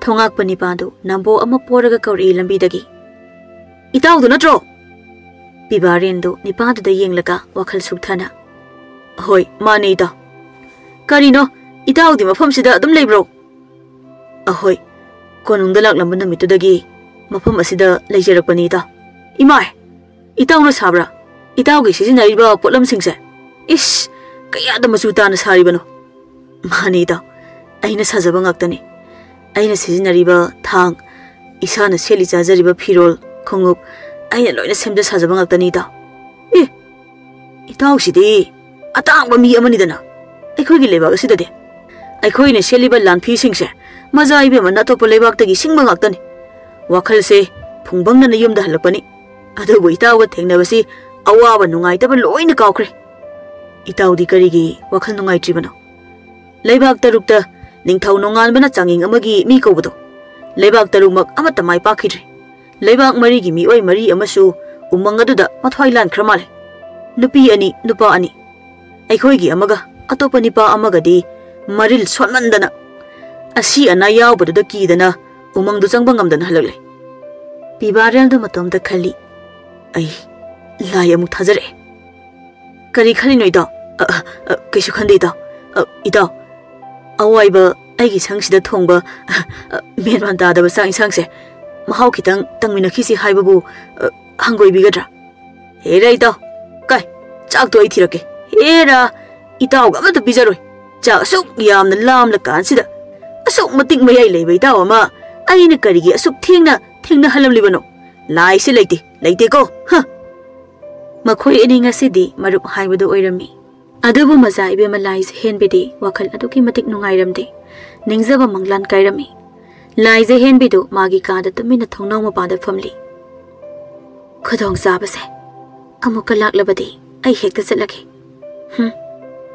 ꯊꯣꯉꯥꯛꯄ ꯅꯤꯄꯥꯗꯨ ꯅꯝꯕꯣ ꯑꯃ ꯄꯣꯔꯒ ꯀꯧꯔꯛꯏ ꯂꯝꯕꯤꯗꯒꯤ꯫ "ꯏꯇꯥꯎꯗꯨ ꯅꯠꯇ꯭ꯔꯣ?" ꯄꯤꯕꯥꯔꯦꯟꯗꯨ ꯅꯤꯄꯥꯗꯨꯗ ꯌꯦꯡꯂꯒ ꯋꯥꯈꯜ ꯁꯨꯛꯊꯅ, "ꯍꯣꯏ, ꯃꯥꯅꯦ ꯏꯇꯥꯎ꯫ ꯀꯔꯤꯅꯣ, ꯏꯇꯥꯎꯗꯤ ꯃꯐꯝꯁꯤꯗ ꯑꯗꯨꯝ ꯂꯩꯕ꯭ꯔꯣ?" "ꯑꯍꯣꯏ, ꯀꯣꯅꯨꯡꯗ ꯂꯥꯛꯂꯝꯕ ꯅꯨꯃꯤꯠꯇꯨꯗꯒꯤ ꯃꯐꯝ ꯑꯁꯤꯗ ꯂꯩꯖꯔꯛꯄꯅꯤ ꯏꯇꯥꯎ꯫ ꯏꯃꯥꯏ! ꯏꯇꯥꯎꯅ ꯁꯥꯕ꯭ꯔꯥ? ꯏꯇꯥꯎꯒꯤ ꯁꯤꯖꯤꯟꯅꯔꯤꯕ ꯄꯣꯠꯂꯝꯁꯤꯡꯁꯦ? ꯏꯁ, ꯀꯌꯥꯗ ꯃꯆꯨ ꯇꯥꯅ ꯁꯥꯔꯤꯕꯅꯣ?" "ꯃꯥꯅꯤ ꯏꯇꯥꯎ, ꯑꯩꯅ ꯁꯥꯖꯕ ꯉꯥꯛꯇꯅꯤ꯫ ꯑꯩꯅ ꯁꯤꯖꯤꯟꯅꯔꯤꯕ ꯊꯥꯡ, ꯏꯁꯥꯅ ꯁꯦꯠꯂꯤ ꯆꯥꯖꯔꯤꯕ ꯐꯤꯔꯣꯜ, ꯈꯣꯡꯎꯞ, ꯑꯩꯅ ꯂꯣꯏꯅ ꯁꯦꯝꯖ ꯁꯥꯖꯕ ꯉꯥꯛꯇꯅꯤ ꯏꯇꯥꯎ꯫" "ꯑꯦ, ꯏꯇꯥꯎꯁꯤꯗꯤ ꯑꯇꯥꯡꯕ ꯃꯤ ꯑꯃꯅꯤꯗꯅ꯫ ꯑꯩꯈꯣꯏꯒꯤ ꯂꯩꯕꯥꯛ ꯑꯁꯤꯗꯗꯤ ꯑꯩꯈꯣꯏꯅ ꯁꯦꯠꯂꯤꯕ ꯂꯥꯟꯐꯤꯁꯤꯡꯁꯦ ꯃꯖꯥ ꯏꯕꯦꯝꯃꯅ ꯑꯇꯣꯞꯄ ꯂꯩꯕꯥꯛꯇꯒꯤ ꯁꯤꯡꯕ ꯉꯥꯛꯇꯅꯤ꯫ ꯋꯥꯈꯜꯁꯦ ꯐꯨꯡꯕꯪꯅꯅ ꯌꯨꯝꯗ ꯍꯜꯂꯛꯄꯅꯤ꯫ ꯑꯗꯨꯕꯨ ꯏꯇꯥꯎꯒ ꯊꯦꯡꯅꯕꯁꯤ ꯑꯋꯥꯕ ꯅꯨꯡꯉꯥꯏꯇꯕ ꯂꯣꯏꯅ ꯀꯥꯎꯈ꯭ꯔꯦ꯫ ꯏꯇꯥꯎꯗꯤ ꯀꯔꯤꯒꯤ ꯋꯥꯈꯜ ꯅꯨꯡꯉꯥꯏꯇ꯭ꯔꯤꯕꯅꯣ? ꯂꯩꯕꯥꯛ ꯇꯔꯨꯛꯇ ꯅꯤꯡꯊꯧ ꯅꯣꯡꯉꯥꯟꯕꯅ ꯆꯥꯡꯌꯦꯡ ꯑꯃꯒꯤ ꯃꯤ ꯀꯧꯕꯗꯣ, ꯂꯩꯕꯥꯛ ꯇꯔꯨꯛꯃꯛ ꯑꯃꯠꯇ ꯃꯥꯏ ꯄꯥꯛꯈꯤꯗ꯭ꯔꯦ꯫ ꯂꯩꯕꯥꯛ ꯃꯔꯤꯒꯤ ꯃꯤꯑꯣꯏ ꯃꯔꯤ ꯑꯃꯁꯨ ꯎꯃꯪ ꯑꯗꯨꯗ ꯃꯊ꯭ꯋꯥꯏ ꯂꯥꯟꯈ꯭ꯔ ꯃꯥꯜꯂꯦ꯫ ꯅꯨꯄꯤ ꯑꯅꯤ, ꯅꯨꯄꯥ ꯑꯅꯤ, ꯑꯩꯈꯣꯏꯒꯤ ꯑꯃꯒ ꯑꯇꯣꯞꯄ ꯅꯨꯄꯥ ꯑꯃꯒꯗꯤ ꯃꯔꯤꯜ ꯁꯣꯟꯃꯟꯗꯅ ꯑꯁꯤ ꯑꯅꯥ ꯌꯥꯎꯕꯗꯨꯗ ꯀꯤꯗꯅ ꯎꯃꯪꯗꯨ ꯆꯪꯕ ꯉꯝꯗꯅ ꯍꯜꯂꯛꯂꯦ꯫ ꯄꯤꯕꯥꯔꯦꯜꯗꯨ ꯃꯇꯣꯝꯇ ꯈꯜꯂꯤ, "ꯑꯩ ꯂꯥꯏ ꯑꯃꯨꯛ ꯊꯥꯖꯔꯛꯑꯦ꯫" "ꯀꯔꯤ ꯈꯜꯂꯤꯅꯣ ꯏꯇꯥꯎ?" "ꯑ, ꯑ, ꯑ, ꯀꯩꯁꯨ ꯈꯟꯗꯦ ꯏꯇꯥꯎ꯫ ꯑ, ꯏꯇꯥꯎ, ꯑꯋꯥꯏꯕ ꯑꯩꯒꯤ ꯁꯪꯁꯤꯗ ꯊꯣꯡꯕ, ꯑ, ꯑ, ꯃꯦꯟ ꯃꯥꯟ ꯇꯥꯗꯕ ꯆꯥꯛ ꯏꯟꯁꯥꯡꯁꯦ ꯃꯍꯥꯎ ꯈꯤꯇꯪ ꯇꯪꯃꯤꯟꯅꯈꯤꯁꯤ ꯍꯥꯏꯕꯕꯨ, ꯑ, ꯍꯪꯒꯣꯏꯕꯤꯒꯗ꯭ꯔꯥ?" "ꯍꯦꯔꯥ ꯏꯇꯥꯎ, ꯀꯥꯏ, ꯆꯥꯛꯇꯣ ꯑꯩ ꯊꯤꯔꯛꯀꯦ꯫" "ꯍꯦꯔꯥ, ꯏꯇꯥꯎꯒ ꯑꯃꯠꯇ ꯄꯤꯖꯔꯣꯏ꯫ ꯆꯥꯛ ꯑꯁꯨꯛ ꯌꯥꯝꯅ ꯂꯥꯝꯂ ꯀꯥꯟꯁꯤꯗ ꯑꯁꯨꯛ ꯃꯇꯤꯛ ꯃꯌꯥꯏ ꯂꯩꯕ ꯏꯇꯥꯎ ꯑꯃ ꯑꯩꯅ ꯀꯔꯤꯒꯤ ꯑꯁꯨꯛ ꯊꯦꯡꯅ ꯊꯦꯡꯅꯍꯜꯂꯝꯂꯤꯕꯅꯣ? ꯂꯥꯏꯁꯦ ꯂꯩꯇꯦ, ꯂꯩꯇꯦꯀꯣ, ꯍ!" ꯃꯈꯣꯏ ꯑꯅꯤ ꯉꯁꯤꯗꯤ ꯃꯔꯨꯞ ꯍꯥꯏꯕꯗꯨ ꯑꯣꯏꯔꯝꯃꯤ꯫ ꯑꯗꯨꯕꯨ ꯃꯆꯥ ꯏꯕꯦꯝꯃ ꯂꯥꯏꯖ ꯍꯦꯟꯕꯤꯗꯤ ꯋꯥꯈꯜ ꯑꯗꯨꯛꯀꯤ ꯃꯇꯤꯛ ꯅꯨꯡꯉꯥꯏꯔꯝꯗꯦ꯫ ꯅꯤꯡꯖꯕ ꯃꯪꯂꯥꯟ ꯀꯥꯏꯔꯝꯃꯤ꯫ ꯂꯥꯏꯖ ꯍꯦꯟꯕꯤꯗꯨ ꯃꯥꯒꯤ ꯀꯥꯗ ꯇꯨꯃꯤꯟꯅ ꯊꯣꯡꯅꯥꯎ ꯃꯄꯥꯗ ꯐꯝꯂꯤ꯫ "ꯈꯨꯗꯣꯡꯆꯥꯕꯁꯦ ꯑꯃꯨꯛꯀ ꯂꯥꯛꯂꯕꯗꯤ ꯑꯩ ꯍꯦꯛꯇ ꯆꯠꯂꯒꯦ꯫ ꯍꯨꯝ,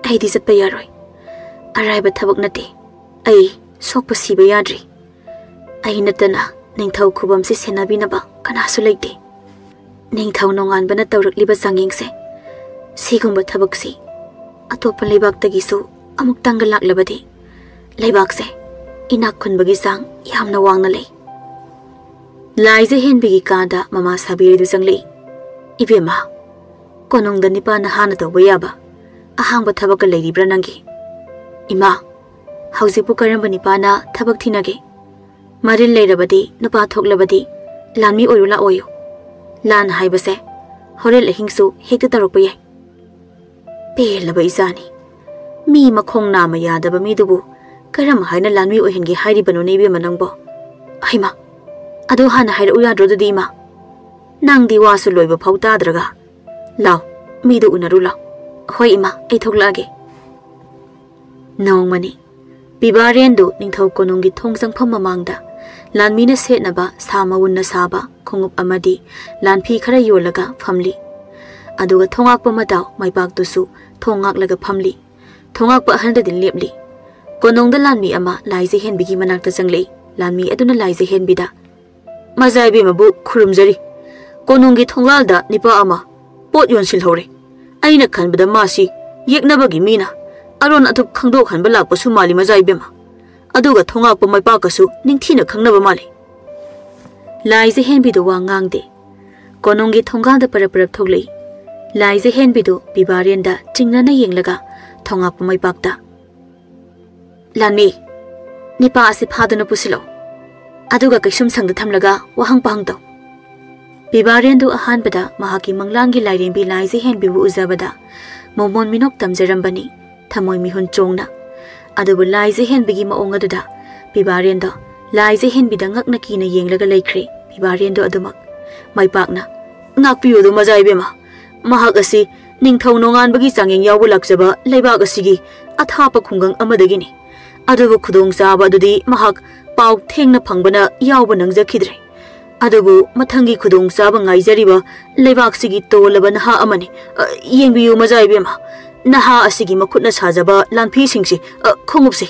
ꯑꯩꯗꯤ ꯆꯠꯄ ꯌꯥꯔꯣꯏ꯫ ꯑꯔꯥꯏꯕ ꯊꯕꯛ ꯅꯠꯇꯦ꯫ ꯑꯩ ꯁꯣꯛꯄ ꯁꯤꯕ ꯌꯥꯗ꯭ꯔꯤ꯫ ꯑꯩ ꯅꯠꯇꯅ ꯅꯤꯡꯊꯧ ꯈꯨꯕꯝꯁꯤ ꯁꯦꯟꯅꯕꯤꯅꯕ ꯀꯅꯥꯁꯨ ꯂꯩꯇꯦ꯫ ꯅꯤꯡꯊꯧ ꯅꯣꯡꯉꯥꯟꯕꯅ ꯇꯧꯔꯛꯂꯤꯕ ꯆꯥꯡꯌꯦꯡꯁꯦ, ꯁꯤꯒꯨꯝꯕ ꯊꯕꯛꯁꯤ ꯑꯇꯣꯞꯄ ꯂꯩꯕꯥꯛꯇꯒꯤꯁꯨ ꯑꯃꯨꯛꯇꯪꯒ ꯂꯥꯛꯂꯕꯗꯤ ꯂꯩꯕꯥꯛꯁꯦ ꯏꯅꯥꯛ ꯈꯨꯟꯕꯒꯤ ꯆꯥꯡ ꯌꯥꯝꯅ ꯋꯥꯡꯅ ꯂꯩ꯫" ꯂꯥꯏꯖ ꯍꯦꯟꯕꯤꯒꯤ ꯀꯥꯗ ꯃꯃꯥ ꯁꯥꯕꯤꯔꯤꯗꯨ ꯆꯪꯂꯛꯏ꯫ "ꯏꯕꯦꯝꯃ, ꯀꯣꯅꯨꯡꯗ ꯅꯤꯄꯥꯅ ꯍꯥꯟꯅ ꯇꯧꯕ ꯌꯥꯕ ꯑꯍꯥꯡꯕ ꯊꯕꯛꯀ ꯂꯩꯔꯤꯕ꯭ꯔꯥ ꯅꯪꯒꯤ?" "ꯏꯃꯥ, ꯍꯧꯖꯤꯛꯄꯨ ꯀꯔꯝꯕ ꯅꯤꯄꯥꯅ ꯊꯕꯛ ꯊꯤꯅꯒꯦ? ꯃꯔꯤꯜ ꯂꯩꯔꯕꯗꯤ, ꯅꯨꯄꯥ ꯊꯣꯛꯂꯕꯗꯤ ꯂꯥꯟꯃꯤ ꯑꯣꯏꯔꯨ ꯂꯥꯛꯑꯣꯌꯨ꯫ ꯂꯥꯟ ꯍꯥꯏꯕꯁꯦ ꯍꯣꯔꯦꯟ ꯑꯍꯤꯡꯁꯨ ꯍꯦꯛꯇ ꯇꯧꯔꯛꯄ ꯌꯥꯏ꯫" ꯄꯦꯜꯂꯕ ꯏꯆꯥꯅꯤ꯫ ꯃꯤ ꯃꯈꯣꯡ ꯅꯥꯝꯃ ꯌꯥꯗꯕ ꯃꯤꯗꯨꯕꯨ ꯀꯔꯝ ꯍꯥꯏꯅ ꯂꯥꯟꯃꯤ ꯑꯣꯏꯍꯟꯒꯦ ꯍꯥꯏꯔꯤꯕꯅꯣꯅꯦ ꯏꯕꯦꯝꯃ ꯅꯪꯕꯣ? ꯍꯩꯃꯥ, ꯑꯗꯨ ꯍꯥꯟꯅ ꯍꯥꯏꯔꯛꯎ ꯌꯥꯗ꯭ꯔꯣ ꯑꯗꯨꯗꯤ ꯏꯃꯥ? ꯅꯪꯗꯤ ꯋꯥꯁꯨ ꯂꯣꯏꯕ ꯐꯥꯎ ꯇꯥꯗ꯭ꯔꯒ꯫ ꯂꯥꯎ, ꯃꯤꯗꯨ ꯎꯅꯔꯨ ꯂꯥꯎ꯫ ꯍꯣꯏ ꯏꯃꯥ, ꯑꯩ ꯊꯣꯛꯂꯛꯑꯒꯦ꯫ ꯅꯣꯡꯃꯅꯤ ꯄꯤꯕꯥꯔꯦꯟꯗꯨ ꯅꯤꯡꯊꯧ ꯀꯣꯅꯨꯡꯒꯤ ꯊꯣꯡ ꯆꯪꯐꯝ ꯃꯃꯥꯡꯗ ꯂꯥꯟꯃꯤꯅ ꯁꯦꯠꯅꯕ ꯁꯥ ꯃꯎꯟꯅ ꯁꯥꯕ ꯈꯣꯡꯎꯞ ꯑꯃꯗꯤ ꯂꯥꯟꯐꯤ ꯈꯔ ꯌꯣꯜꯂꯒ ꯐꯝꯂꯤ꯫ ꯑꯗꯨꯒ ꯊꯣꯉꯥꯛꯄ ꯃꯇꯥꯎ ꯃꯥꯏꯄꯥꯛꯇꯨꯁꯨ ꯊꯣꯡ ꯉꯥꯛꯂꯒ ꯐꯝꯂꯤ꯫ ꯊꯣꯉꯥꯛꯄ ꯑꯍꯜꯗꯗꯤ ꯂꯦꯞꯂꯤ꯫ ꯀꯣꯅꯨꯡꯗ ꯂꯥꯟꯃꯤ ꯑꯃ ꯂꯥꯏꯖ ꯍꯦꯟꯕꯤꯒꯤ ꯃꯅꯥꯛꯇ ꯆꯪꯂꯛꯏ꯫ ꯂꯥꯟꯃꯤ ꯑꯗꯨꯅ ꯂꯥꯏꯖ ꯍꯦꯟꯕꯤꯗ, "ꯃꯆꯥ ꯏꯕꯦꯝꯃꯕꯨ ꯈꯨꯔꯨꯝꯖꯔꯤ꯫ ꯀꯣꯅꯨꯡꯒꯤ ꯊꯣꯡꯒꯥꯜꯗ ꯅꯤꯄꯥ ꯑꯃ ꯄꯣꯠ ꯌꯣꯟꯁꯤꯜꯍꯧꯔꯦ꯫ ꯑꯩꯅ ꯈꯟꯕꯗ ꯃꯥꯁꯤ ꯌꯦꯛꯅꯕꯒꯤ ꯃꯤꯅ ꯑꯔꯣꯟ ꯑꯊꯨꯞ ꯈꯪꯗꯣꯛꯍꯟꯕ ꯂꯥꯛꯄꯁꯨ ꯃꯥꯜꯂꯤ, ꯃꯖꯥ ꯏꯕꯦꯝꯃ꯫ ꯑꯗꯨꯒ ꯊꯣꯉꯥꯛꯄ ꯃꯥꯏꯄꯥꯛꯀꯁꯨ ꯅꯤꯡꯊꯤꯅ ꯈꯪꯅꯕ ꯃꯥꯜꯂꯤ꯫ ꯂꯥꯏꯖ ꯍꯦꯟꯕꯤꯗꯨ ꯋꯥ ꯉꯥꯡꯗꯦ꯫ ꯀꯣꯅꯨꯡꯒꯤ ꯊꯣꯡꯒꯥꯜꯗ ꯄꯔꯞ ꯄꯔꯞ ꯊꯣꯛꯂꯛꯏ꯫ ꯂꯥꯏꯖ ꯍꯦꯟꯕꯤꯗꯨ ꯄꯤꯕꯥꯔꯦꯟꯗ ꯆꯤꯡꯅꯅ ꯌꯦꯡꯂꯒ ꯊꯣꯉꯥꯛꯄ ꯃꯥꯏꯄꯥꯛꯇ, "ꯂꯥꯟꯃꯤ, ꯅꯤꯄꯥ ꯑꯁꯤ ꯐꯥꯗꯨꯅ ꯄꯨꯁꯤꯜꯂꯛꯎ꯫ ꯑꯗꯨꯒ ꯀꯩꯁꯨꯝ ꯁꯪꯗ ꯊꯝꯂꯒ ꯋꯥꯍꯪ ꯄꯥꯍꯪ ꯇꯧ꯫" ꯄꯤꯕꯥꯔꯦꯟꯗꯨ ꯑꯍꯥꯟꯕꯗ ꯃꯍꯥꯛꯀꯤ ꯃꯪꯂꯥꯟꯒꯤ ꯂꯥꯏꯔꯦꯝꯕꯤ ꯂꯥꯏꯖ ꯍꯦꯟꯕꯤꯕꯨ ꯎꯖꯕꯗ ꯃꯣꯃꯣꯟ ꯃꯤꯅꯣꯛ ꯇꯝꯖꯔꯝꯕꯅꯤ, ꯊꯃꯣꯏ ꯃꯤꯍꯨꯟ ꯆꯣꯡꯅ꯫ ꯑꯗꯨꯕꯨ ꯂꯥꯏꯖ ꯍꯦꯟꯕꯤꯒꯤ ꯃꯑꯣꯡ ꯑꯗꯨꯗ ꯄꯤꯕꯥꯔꯦꯟꯗꯣ ꯂꯥꯏꯖ ꯍꯦꯟꯕꯤꯗ ꯉꯛꯅ ꯀꯤꯅ ꯌꯦꯡꯂꯒ ꯂꯩꯈ꯭ꯔꯦ꯫ ꯄꯤꯕꯥꯔꯦꯟꯗꯣ ꯑꯗꯨꯃꯛ ꯃꯥꯏꯄꯥꯛꯅ, "ꯉꯥꯛꯄꯤꯌꯨ ꯑꯗꯨ, ꯃꯖꯥ ꯏꯕꯦꯝꯃ꯫ ꯃꯍꯥꯛ ꯑꯁꯤ ꯅꯤꯡꯊꯧ ꯅꯣꯡꯉꯥꯟꯕꯒꯤ ꯆꯥꯡꯌꯦꯡ ꯌꯥꯎꯕ ꯂꯥꯛꯆꯕ ꯂꯩꯕꯥꯛ ꯑꯁꯤꯒꯤ ꯑꯊꯥꯞꯄ ꯈꯨꯡꯒꯪ ꯑꯃꯗꯒꯤꯅꯤ꯫ ꯑꯗꯨꯕꯨ ꯈꯨꯗꯣꯡꯆꯥꯕ ꯑꯗꯨꯗꯤ ꯃꯍꯥꯛ ꯄꯥꯎ ꯊꯦꯡꯅ ꯐꯪꯕꯅ ꯌꯥꯎꯕ ꯅꯪꯖꯈꯤꯗ꯭ꯔꯦ꯫ ꯑꯗꯨꯕꯨ ꯃꯊꯪꯒꯤ ꯈꯨꯗꯣꯡꯆꯥꯕ ꯉꯥꯏꯖꯔꯤꯕ ꯂꯩꯕꯥꯛꯁꯤꯒꯤ ꯇꯣꯜꯂꯕ ꯅꯍꯥ ꯑꯃꯅꯤ꯫ ꯑ, ꯌꯦꯡꯕꯤꯌꯨ, ꯃꯖꯥ ꯏꯕꯦꯝꯃ, ꯅꯍꯥ ꯑꯁꯤꯒꯤ ꯃꯈꯨꯠꯅ ꯁꯥꯖꯕ ꯂꯥꯟꯐꯤꯁꯤꯡꯁꯤ, ꯑ, ꯈꯣꯡꯎꯞꯁꯤ꯫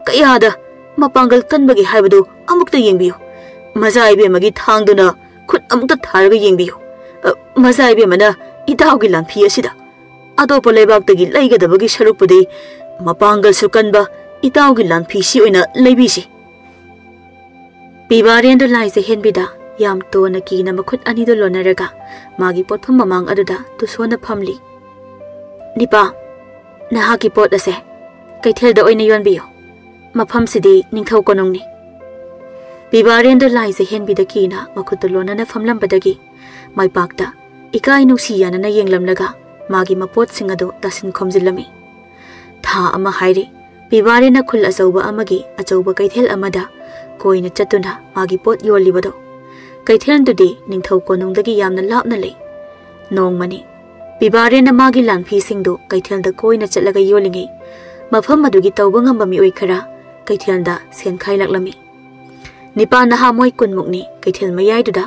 ꯀꯌꯥꯗ ꯃꯄꯥꯡꯒꯜ ꯀꯟꯕꯒꯦ ꯍꯥꯏꯕꯗꯨ ꯑꯃꯨꯛꯇ ꯌꯦꯡꯕꯤꯌꯨ꯫ ꯃꯖꯥ ꯏꯕꯦꯝꯃꯒꯤ ꯊꯥꯡꯗꯨꯅ ꯈꯨꯠ ꯑꯃꯨꯛꯇ ꯊꯥꯔꯒ ꯌꯦꯡꯕꯤꯌꯨ꯫ ꯑ, ꯃꯖꯥ ꯏꯕꯦꯝꯃꯅ ꯏꯇꯥꯎꯒꯤ ꯂꯥꯟꯐꯤ ꯑꯁꯤꯗ ꯑꯇꯣꯞꯄ ꯂꯩꯕꯥꯛꯇꯒꯤ ꯂꯩꯒꯗꯕꯒꯤ ꯁꯔꯨꯛꯄꯨꯗꯤ ꯃꯄꯥꯡꯒꯜꯁꯨ ꯀꯟꯕ ꯏꯇꯥꯎꯒꯤ ꯂꯥꯟꯐꯤꯁꯤ ꯑꯣꯏꯅ ꯂꯩꯕꯤꯁꯤ꯫" ꯄꯤꯕꯥꯔꯦꯟꯗꯨ ꯂꯥꯏꯖ ꯍꯦꯟꯕꯤꯗ ꯌꯥꯝ ꯇꯣꯟꯅ ꯀꯤꯅ ꯃꯈꯨꯠ ꯑꯅꯤꯗꯨ ꯂꯣꯟꯅꯔꯒ ꯃꯥꯒꯤ ꯄꯣꯠꯐꯝ ꯃꯃꯥꯡ ꯑꯗꯨꯗ ꯇꯨꯁꯣꯟꯅ ꯐꯝꯂꯤ꯫ "ꯅꯤꯄꯥ, ꯅꯍꯥꯛꯀꯤ ꯄꯣꯠ ꯑꯁꯦ ꯀꯩꯊꯦꯜꯗ ꯑꯣꯏꯅ ꯌꯣꯟꯕꯤꯌꯨ꯫ ꯃꯐꯝꯁꯤꯗꯤ ꯅꯤꯡꯊꯧ ꯀꯣꯅꯨꯡꯅꯤ꯫" ꯄꯤꯕꯥꯔꯦꯟꯗꯨ ꯂꯥꯏꯖ ꯍꯦꯟꯕꯤꯗ ꯀꯤꯅ ꯃꯈꯨꯠꯇꯨ ꯂꯣꯟꯅꯅ ꯐꯝꯂꯝꯕꯗꯒꯤ ꯃꯥꯏꯄꯥꯛꯇ ꯏꯀꯥꯏ ꯅꯨꯡꯁꯤ ꯌꯥꯅꯅ ꯌꯦꯡꯂꯝꯂꯒ ꯃꯥꯒꯤ ꯃꯄꯣꯠꯁꯤꯡ ꯑꯗꯨ ꯇꯥꯁꯤꯟ ꯈꯣꯝꯖꯤꯜꯂꯝꯃꯤ꯫ ꯊꯥ ꯑꯃ ꯍꯥꯏꯔꯤ, ꯄꯤꯕꯥꯔꯦꯟꯅ ꯈꯨꯜ ꯑꯆꯧꯕ ꯑꯃꯒꯤ ꯑꯆꯧꯕ ꯀꯩꯊꯦꯜ ꯑꯃꯗ ꯀꯣꯏꯅ ꯆꯠꯇꯨꯅ ꯃꯥꯒꯤ ꯄꯣꯠ ꯌꯣꯜꯂꯤꯕꯗꯣ꯫ ꯀꯩꯊꯦꯜꯗꯨꯗꯤ ꯅꯤꯡꯊꯧ ꯀꯣꯅꯨꯡꯗꯒꯤ ꯌꯥꯝꯅ ꯂꯥꯞꯅ ꯂꯩ꯫ ꯅꯣꯡꯃꯅꯤ ꯄꯤꯕꯥꯔꯦꯟꯅ ꯃꯥꯒꯤ ꯂꯥꯟꯐꯤꯁꯤꯡꯗꯨ ꯀꯩꯊꯦꯜꯗ ꯀꯣꯏꯅ ꯆꯠꯂꯒ ꯌꯣꯜꯂꯤꯉꯩ, ꯃꯐꯝ ꯑꯗꯨꯒꯤ ꯇꯧꯕ ꯉꯝꯕ ꯃꯤꯑꯣꯏ ꯈꯔ ꯀꯩꯊꯦꯜꯗ ꯁꯦꯟ ꯈꯥꯏꯂꯛꯂꯝꯃꯤ꯫ ꯅꯤꯄꯥ ꯅꯍꯥ ꯃꯣꯏ ꯀꯨꯟꯃꯨꯛꯅꯤ ꯀꯩꯊꯦꯜ ꯃꯌꯥꯏꯗꯨꯗ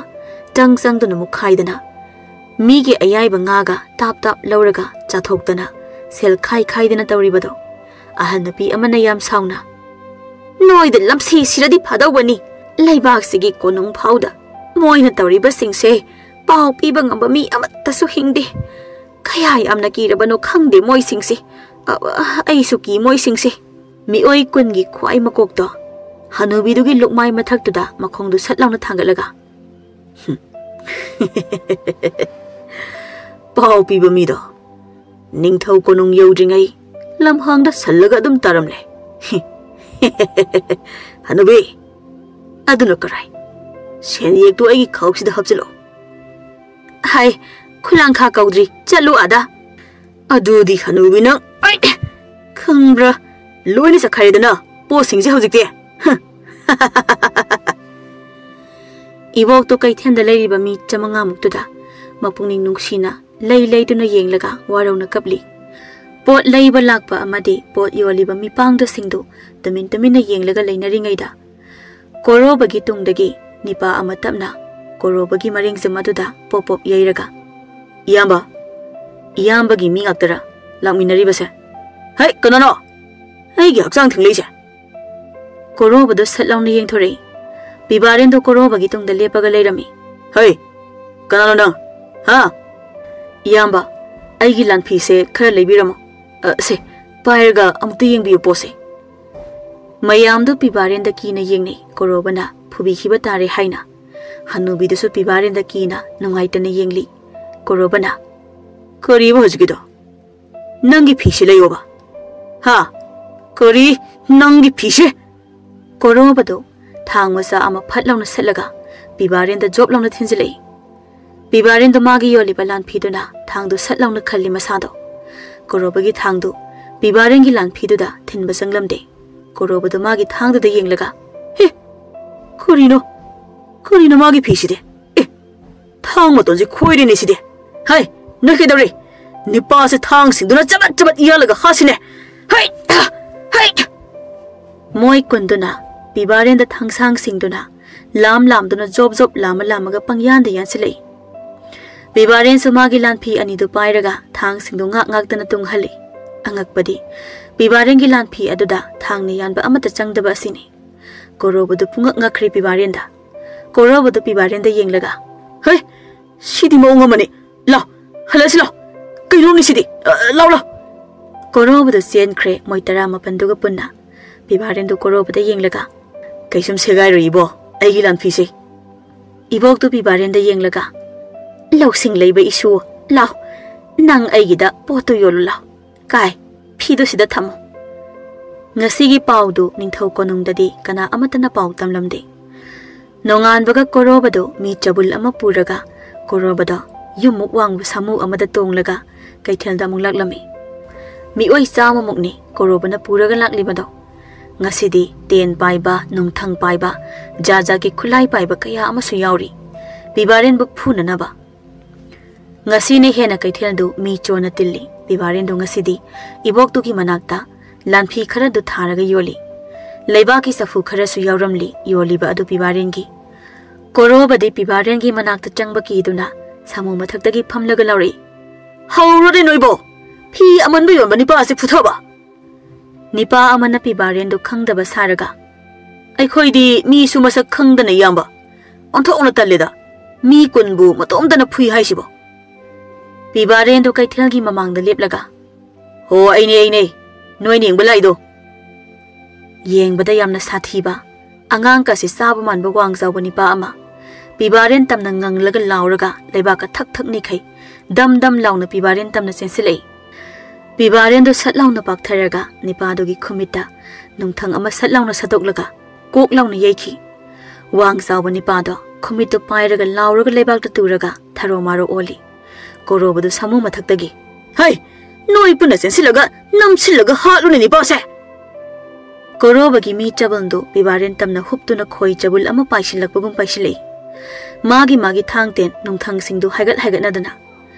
ꯆꯪ ꯆꯪꯗꯨꯅ ꯃꯨꯛꯈꯥꯏꯗꯅ, ꯃꯤꯒꯤ ꯑꯌꯥꯏꯕ ꯉꯥꯒ ꯇꯥꯞ ꯇꯥꯞ ꯂꯧꯔꯒ ꯆꯥꯊꯣꯛꯇꯅ ꯁꯦꯜ ꯈꯥꯏ ꯈꯥꯏꯗꯅ ꯇꯧꯔꯤꯕꯗꯣ꯫ ꯑꯍꯜ ꯅꯨꯄꯤ ꯑꯃꯅ ꯌꯥꯝ ꯁꯥꯎꯅ, "ꯅꯣꯏꯗ ꯂꯝꯁꯤ ꯁꯤꯔꯗꯤ ꯐꯥꯗꯧꯕꯅꯤ꯫ ꯂꯩꯕꯥꯛꯁꯤꯒꯤ ꯀꯣꯅꯨꯡ ꯐꯥꯎꯗ ꯃꯣꯏꯅ ꯇꯧꯔꯤꯕꯁꯤꯡꯁꯦ ꯄꯥꯎ ꯄꯤꯕ ꯉꯝꯕ ꯃꯤ ꯑꯃꯠꯇꯁꯨ ꯍꯤꯡꯗꯦ꯫ ꯀꯌꯥ ꯌꯥꯝꯅ ꯀꯤꯔꯕꯅꯣ ꯈꯪꯗꯦ ꯃꯣꯏꯁꯤꯡꯁꯦ꯫ ꯑ, ꯑ, ꯑꯩꯁꯨ ꯀꯤ ꯃꯣꯏꯁꯤꯡꯁꯦ꯫ ꯃꯤꯑꯣꯏ ꯀꯨꯟꯒꯤ ꯈ꯭ꯋꯥꯏ ꯃꯀꯣꯛꯇꯣ ꯍꯅꯨꯕꯤꯗꯨꯒꯤ ꯂꯨꯛꯃꯥꯏ ꯃꯊꯛꯇꯨꯗ ꯃꯈꯣꯡꯗꯨ ꯁꯠ ꯂꯥꯎꯅ ꯊꯥꯡꯒꯠꯂꯒ, "ꯄꯥꯎ ꯄꯤꯕ ꯃꯤꯗꯣ ꯅꯤꯡꯊꯧ ꯀꯣꯅꯨꯡ ꯌꯧꯗ꯭ꯔꯤꯉꯩ ꯂꯝꯍꯥꯡꯗ ꯁꯜꯂꯒ ꯑꯗꯨꯝ ꯇꯥꯔꯝꯂꯦ꯫ ꯍꯅꯨꯕꯤ, ꯑꯗꯨꯅ ꯀꯔꯥꯏ? ꯁꯦꯟꯌꯦꯛꯇꯨ ꯑꯩꯒꯤ ꯈꯥꯎꯁꯤꯗ ꯍꯥꯞꯆꯤꯜꯂꯣ꯫ ꯍꯥꯏ, ꯈꯨꯂꯥꯡꯈꯥ ꯀꯧꯗ꯭ꯔꯤ, ꯆꯠꯂꯨ ꯑꯥꯗ꯫ ꯑꯗꯨꯗꯤ ꯍꯅꯨꯕꯤ ꯅꯪ, ꯑꯩ, ꯈꯪꯕ꯭ꯔꯥ? ꯂꯣꯏꯅ ꯆꯠꯈ꯭ꯔꯦꯗꯅ ꯄꯣꯠꯁꯤꯡꯁꯦ ꯍꯧꯖꯤꯛꯇꯤ꯫ ꯍ꯫ ꯏꯕꯣꯛꯇꯣ ꯀꯩꯊꯦꯜꯗ ꯂꯩꯔꯤꯕ ꯃꯤ ꯆꯥꯃꯉꯥꯃꯨꯛꯇꯨꯗ ꯃꯄꯨꯛꯅꯤꯡ ꯅꯨꯡꯁꯤꯅ ꯂꯩ ꯂꯩꯗꯨꯅ ꯌꯦꯡꯂꯒ ꯋꯥꯔꯧꯅ ꯀꯞꯂꯤ꯫ ꯄꯣꯠ ꯂꯩꯕ ꯂꯥꯛꯄ ꯑꯃꯗꯤ ꯄꯣꯠ ꯌꯣꯜꯂꯤꯕ ꯃꯤꯄꯥꯡꯗꯁꯤꯡꯗꯨ ꯇꯨꯃꯤꯟ ꯇꯨꯃꯤꯟꯅ ꯌꯦꯡꯂꯒ ꯂꯩꯅꯔꯤꯉꯩꯗ, ꯀꯣꯔꯣꯕꯒꯤ ꯇꯨꯡꯗꯒꯤ ꯅꯤꯄꯥ ꯑꯃ ꯇꯞꯅ ꯀꯣꯔꯣꯕꯒꯤ ꯃꯔꯦꯡꯖꯝ ꯑꯗꯨꯗ ꯄꯣꯞ ꯄꯣꯞ ꯌꯩꯔꯒ, "ꯏꯌꯥꯝꯕ, ꯏꯌꯥꯝꯕꯒꯤ ꯃꯤ ꯉꯥꯛꯇꯔ ꯂꯥꯛꯃꯤꯟꯅꯔꯤꯕꯁꯦ? ꯍꯩ, ꯀꯅꯥꯅꯣ ꯑꯩꯒꯤ ꯍꯛꯆꯥꯡ ꯊꯤꯡꯂꯛꯏꯁꯦ?" ꯀꯣꯔꯣꯕꯗꯣ ꯁꯠ ꯂꯥꯎꯅ ꯌꯦꯡꯊꯣꯔꯛꯏ꯫ ꯄꯤꯕꯥꯔꯦꯟꯗꯣ ꯀꯣꯔꯣꯕꯒꯤ ꯇꯨꯡꯗ ꯂꯦꯞꯄꯒ ꯂꯩꯔꯝꯃꯤ꯫ "ꯍꯩ, ꯀꯅꯥꯅꯣ ꯅꯪ? ꯍꯥ?" "ꯏꯌꯥꯝꯕ, ꯑꯩꯒꯤ ꯂꯥꯟꯐꯤꯁꯦ ꯈꯔ ꯂꯩꯕꯤꯔꯝꯃꯣ꯫ ꯑ, ꯁꯦ, ꯄꯥꯏꯔꯒ ꯑꯃꯨꯛꯇ ꯌꯦꯡꯕꯤꯌꯨ ꯄꯣꯠꯁꯦ꯫" ꯃꯌꯥꯝꯗꯨ ꯄꯤꯕꯥꯔꯦꯟꯗ ꯀꯤꯅ ꯌꯦꯡꯅꯩ, ꯀꯣꯔꯣꯕꯅ ꯐꯨꯕꯤꯈꯤꯕ ꯇꯥꯔꯦ ꯍꯥꯏꯅ꯫ ꯍꯅꯨꯕꯤꯗꯨꯁꯨ ꯄꯤꯕꯥꯔꯦꯟꯗ ꯀꯤꯅ ꯅꯨꯡꯉꯥꯏꯇꯅ ꯌꯦꯡꯂꯤ꯫ ꯀꯣꯔꯣꯕꯅ, "ꯀꯔꯤꯕ ꯍꯧꯖꯤꯛꯀꯤꯗꯣ? ꯅꯪꯒꯤ ꯐꯤꯁꯤ ꯂꯩꯌꯣꯕ꯫" "ꯍꯥ? ꯀꯔꯤ? ꯅꯪꯒꯤ ꯐꯤꯁꯤ?" ꯀꯣꯔꯣꯕꯗꯨ ꯊꯥꯡ ꯃꯆꯥ ꯑꯃ ꯐꯠ ꯂꯥꯎꯅ ꯁꯠꯂꯒ ꯄꯤꯕꯥꯔꯦꯟꯗ ꯖꯣꯞ ꯂꯥꯎꯅ ꯊꯤꯟꯖꯤꯜꯂꯛꯏ꯫ ꯄꯤꯕꯥꯔꯦꯟꯗꯨ ꯃꯥꯒꯤ ꯌꯣꯜꯂꯤꯕ ꯂꯥꯟꯐꯤꯗꯨꯅ ꯊꯥꯡꯗꯨ ꯁꯠ ꯂꯥꯎꯅ ꯈꯜꯂꯤ ꯃꯁꯥꯗꯣ꯫ ꯀꯣꯔꯣꯕꯒꯤ ꯊꯥꯡꯗꯨ ꯄꯤꯕꯥꯔꯦꯟꯒꯤ ꯂꯥꯟꯐꯤꯗꯨꯗ ꯊꯤꯟꯕ ꯆꯪꯂꯝꯗꯦ꯫ ꯀꯣꯔꯣꯕꯗꯨ ꯃꯥꯒꯤ ꯊꯥꯡꯗꯨꯗ ꯌꯦꯡꯂꯒ, "ꯍꯦ! ꯀꯔꯤꯅꯣ? ꯀꯔꯤꯅꯣ ꯃꯥꯒꯤ ꯐꯤꯁꯤꯗꯤ? ꯑꯦ! ꯊꯥꯡ ꯃꯇꯣꯟꯁꯤ ꯈꯣꯏꯔꯦꯅꯦ ꯁꯤꯗꯤ꯫ ꯍꯩ! ꯅꯣꯏ ꯀꯩꯗꯧꯔꯤ? ꯅꯤꯄꯥꯁꯦ ꯊꯥꯡꯁꯤꯡꯗꯨꯅ ꯆꯕꯠ ꯆꯕꯠ ꯌꯥꯜꯂꯒ ꯍꯥꯠꯁꯤꯅꯦ꯫ ꯍꯩ! ꯍꯩ!" ꯃꯣꯏ ꯀꯨꯟꯗꯨꯅ ꯄꯤꯕꯥꯔꯦꯟꯗ ꯊꯥꯡꯁꯥꯡꯁꯤꯡꯗꯨꯅ ꯂꯥꯝ ꯂꯥꯝꯗꯨꯅ ꯖꯣꯞ ꯖꯣꯞ ꯂꯥꯝꯃ ꯂꯥꯝꯃꯒ ꯄꯪꯌꯥꯟꯗ ꯌꯥꯟꯁꯤꯜꯂꯛꯏ꯫ ꯄꯤꯕꯥꯔꯦꯟꯁꯨ ꯃꯥꯒꯤ ꯂꯥꯟꯐꯤ ꯑꯅꯤꯗꯨ ꯄꯥꯏꯔꯒ ꯊꯥꯡꯁꯤꯡꯗꯨ ꯉꯥꯛ ꯉꯥꯛꯇꯅ ꯇꯨꯡꯍꯜꯂꯤ꯫ ꯑꯉꯛꯄꯗꯤ ꯄꯤꯕꯥꯔꯦꯟꯒꯤ ꯂꯥꯟꯐꯤ ꯑꯗꯨꯗ ꯊꯥꯡꯅ ꯌꯥꯟꯕ ꯑꯃꯠꯇ ꯆꯪꯗꯕ ꯑꯁꯤꯅꯤ꯫ ꯀꯣꯔꯣꯕꯗꯨ ꯄꯨꯡꯉꯛ ꯉꯛꯈ꯭ꯔꯦ ꯄꯤꯕꯥꯔꯦꯟꯗ꯫ ꯀꯣꯔꯣꯕꯗꯨ ꯄꯤꯕꯥꯔꯦꯟꯗ ꯌꯦꯡꯂꯒ, "ꯍꯩ! ꯁꯤꯗꯤ ꯃꯑꯣꯡ ꯑꯃꯅꯤ꯫ ꯂꯥꯎ, ꯍꯜꯂꯁꯤ ꯂꯥꯎ꯫ ꯀꯩꯅꯣꯝꯅꯤ ꯁꯤꯗꯤ꯫ ꯑ, ꯂꯥꯎ, ꯂꯥꯎ꯫ ꯀꯣꯔꯣꯕꯗꯨ ꯆꯦꯟꯈ꯭ꯔꯦ ꯃꯣꯏ ꯇꯔꯥꯃꯥꯄꯟꯗꯨꯒ ꯄꯨꯟꯅ꯫ ꯄꯤꯕꯥꯔꯦꯟꯗꯨ ꯀꯣꯔꯣꯕꯗ ꯌꯦꯡꯂꯒ, "ꯀꯩꯁꯨꯝ ꯁꯦꯒꯥꯏꯔꯣꯏ ꯏꯕꯣ, ꯑꯩꯒꯤ ꯂꯥꯟꯐꯤꯁꯦ꯫" ꯏꯕꯣꯛꯇꯨ ꯄꯤꯕꯥꯔꯦꯟꯗ ꯌꯦꯡꯂꯒ, "ꯂꯧꯁꯤꯡ ꯂꯩꯕ ꯏꯁꯨ, ꯂꯥꯎ, ꯅꯪ ꯑꯩꯒꯤꯗ ꯄꯣꯠꯇꯨ ꯌꯣꯜꯂꯨ ꯂꯥꯎ꯫ ꯀꯥꯏ, ꯐꯤꯗꯨ ꯁꯤꯗ ꯊꯝꯃꯨ꯫" ꯉꯁꯤꯒꯤ ꯄꯥꯎꯗꯨ ꯅꯤꯡꯊꯧ ꯀꯣꯅꯨꯡꯗꯗꯤ ꯀꯅꯥ ꯑꯃꯠꯇꯅ ꯄꯥꯎ ꯇꯝꯂꯝꯗꯦ꯫ ꯅꯣꯡꯉꯥꯟꯕꯒ ꯀꯣꯔꯣꯕꯗꯨ ꯃꯤ ꯆꯕꯨꯜ ꯑꯃ ꯄꯨꯔꯒ ꯀꯣꯔꯣꯕꯗꯣ ꯌꯨꯝꯃꯨꯛ ꯋꯥꯡꯕ ꯁꯥꯃꯨ ꯑꯃꯗ ꯇꯣꯡꯂꯒ ꯀꯩꯊꯦꯜꯗ ꯑꯃꯨꯛ ꯂꯥꯛꯂꯝꯃꯤ꯫ ꯃꯤꯑꯣꯏ ꯆꯥꯝꯃꯃꯨꯛꯅꯤ ꯀꯣꯔꯣꯕꯅ ꯄꯨꯔꯒ ꯂꯥꯛꯂꯤꯕꯗꯣ꯫ ꯉꯁꯤꯗꯤ ꯇꯦꯟ ꯄꯥꯏꯕ, ꯅꯨꯡꯊꯪ ꯄꯥꯏꯕ, ꯖꯥꯠ ꯖꯥꯠꯀꯤ ꯈꯨꯠꯂꯥꯏ ꯄꯥꯏꯕ ꯀꯌꯥ ꯑꯃꯁꯨ ꯌꯥꯎꯔꯤ, ꯄꯤꯕꯥꯔꯦꯟꯕꯨ ꯐꯨꯅꯅꯕ꯫ ꯉꯁꯤꯅ ꯍꯦꯟꯅ ꯀꯩꯊꯦꯜꯗꯨ ꯃꯤ ꯆꯣꯟꯅ ꯇꯤꯜꯂꯤ꯫ ꯄꯤꯕꯥꯔꯦꯟꯗꯨ ꯉꯁꯤꯗꯤ ꯏꯕꯣꯛꯇꯨꯒꯤ ꯃꯅꯥꯛꯇ ꯂꯥꯟꯐꯤ ꯈꯔꯗꯨ ꯊꯥꯔꯒ ꯌꯣꯜꯂꯤ꯫ ꯂꯩꯕꯥꯛꯀꯤ ꯆꯐꯨ ꯈꯔꯁꯨ ꯌꯥꯎꯔꯝꯂꯤ ꯌꯣꯜꯂꯤꯕ ꯑꯗꯨ ꯄꯤꯕꯥꯔꯦꯟꯒꯤ꯫ ꯀꯣꯔꯣꯕꯗꯤ ꯄꯤꯕꯥꯔꯦꯟꯒꯤ ꯃꯅꯥꯛꯇ ꯆꯪꯕ ꯀꯤꯗꯨꯅ ꯁꯥꯃꯨ ꯃꯊꯛꯇꯒꯤ ꯐꯝꯂꯒ ꯂꯥꯎꯔꯛꯏ, "ꯍꯧꯔꯣꯅꯦ ꯅꯣꯏꯕꯣ! ꯐꯤ ꯑꯃꯟꯕ ꯌꯣꯟꯕ ꯅꯤꯄꯥ ꯑꯁꯤ ꯐꯨꯊꯕ!" ꯅꯤꯄꯥ ꯑꯃꯅ ꯄꯤꯕꯥꯔꯦꯟꯗꯨ ꯈꯪꯗꯕ ꯁꯥꯔꯒ, "ꯑꯩꯈꯣꯏꯗꯤ ꯃꯤꯁꯨ ꯃꯁꯛ ꯈꯪꯗꯅ, ꯏꯌꯥꯝꯕ꯫ ꯑꯣꯟꯊꯣꯛꯅ ꯇꯜꯂꯦꯗ꯫ ꯃꯤ ꯀꯨꯟꯕꯨ ꯃꯇꯣꯝꯇꯅ ꯐꯨꯏ ꯍꯥꯏꯁꯤꯕꯣ?" ꯄꯤꯕꯥꯔꯦꯟꯗꯨ ꯀꯩꯊꯦꯜꯒꯤ ꯃꯃꯥꯡꯗ ꯂꯦꯞꯂꯒ, "ꯍꯣ, ꯑꯩꯅꯦ, ꯑꯩꯅꯦ꯫ ꯅꯣꯏꯅ ꯌꯦꯡꯕ ꯂꯥꯛꯏꯗꯣ?" ꯌꯦꯡꯕꯗ ꯌꯥꯝꯅ ꯁꯥꯊꯤꯕ, ꯑꯉꯥꯡ ꯀꯥꯁꯤ ꯆꯥꯕ ꯃꯥꯟꯕ ꯋꯥꯡ ꯆꯥꯎꯕ ꯅꯤꯄꯥ ꯑꯃ꯫ ꯄꯤꯕꯥꯔꯦꯟ ꯇꯝꯅ ꯉꯪꯂꯒ ꯂꯥꯎꯔꯒ ꯂꯩꯕꯥꯛꯀ ꯊꯛ ꯊꯛ ꯅꯤꯛꯈꯩ꯫ ꯗꯝ ꯗꯝ ꯂꯥꯎꯅ ꯄꯤꯕꯥꯔꯦꯟ ꯇꯝꯅ ꯆꯦꯟꯁꯤꯜꯂꯛꯏ꯫ ꯄꯤꯕꯥꯔꯦꯟꯗꯨ ꯁꯠ ꯂꯥꯎꯅ ꯄꯥꯛꯊꯔꯒ ꯅꯤꯄꯥꯗꯨꯒꯤ ꯈꯨꯃꯤꯠꯇ ꯅꯨꯡꯊꯪ ꯑꯃ ꯁꯠ ꯂꯥꯎꯅ ꯁꯠꯇꯣꯛꯂꯒ ꯀꯣꯛ ꯂꯥꯎꯅ ꯌꯩꯈꯤ꯫ ꯋꯥꯡ ꯆꯥꯎꯕ ꯅꯤꯄꯥꯗꯣ ꯈꯨꯃꯤꯠꯇꯨ ꯄꯥꯏꯔꯒ ꯂꯥꯎꯔꯒ ꯂꯩꯕꯥꯛꯇ ꯇꯨꯔꯒ ꯊꯔꯣ ꯃꯥꯔꯣ ꯑꯣꯜꯂꯤ꯫ ꯀꯣꯔꯣꯕꯗꯨ ꯁꯥꯃꯨ ꯃꯊꯛꯇꯒꯤ, "ꯍꯩ! ꯅꯣꯏ ꯄꯨꯟꯅ ꯆꯦꯟꯁꯤꯜꯂꯒ ꯅꯝꯁꯤꯜꯂꯒ ꯍꯥꯠꯂꯨꯅꯦ ꯅꯤꯄꯥꯁꯦ!" ꯀꯣꯔꯣꯕꯒꯤ ꯃꯤ ꯆꯕꯜꯗꯨ ꯄꯤꯕꯥꯔꯦꯟ ꯇꯝꯅ ꯍꯨꯞꯇꯨꯅ ꯈꯣꯏ ꯆꯕꯨꯜ ꯑꯃ ꯄꯥꯏꯁꯤꯜꯂꯛꯄꯒꯨꯝ ꯄꯥꯏꯁꯤꯜꯂꯛꯏ꯫ ꯃꯥꯒꯤ ꯃꯥꯒꯤ ꯊꯥꯡ ꯇꯦꯟ ꯅꯨꯡꯊꯪꯁꯤꯡꯗꯨ ꯍꯥꯏꯒꯠ ꯍꯥꯏꯒꯠꯅꯗꯅ꯫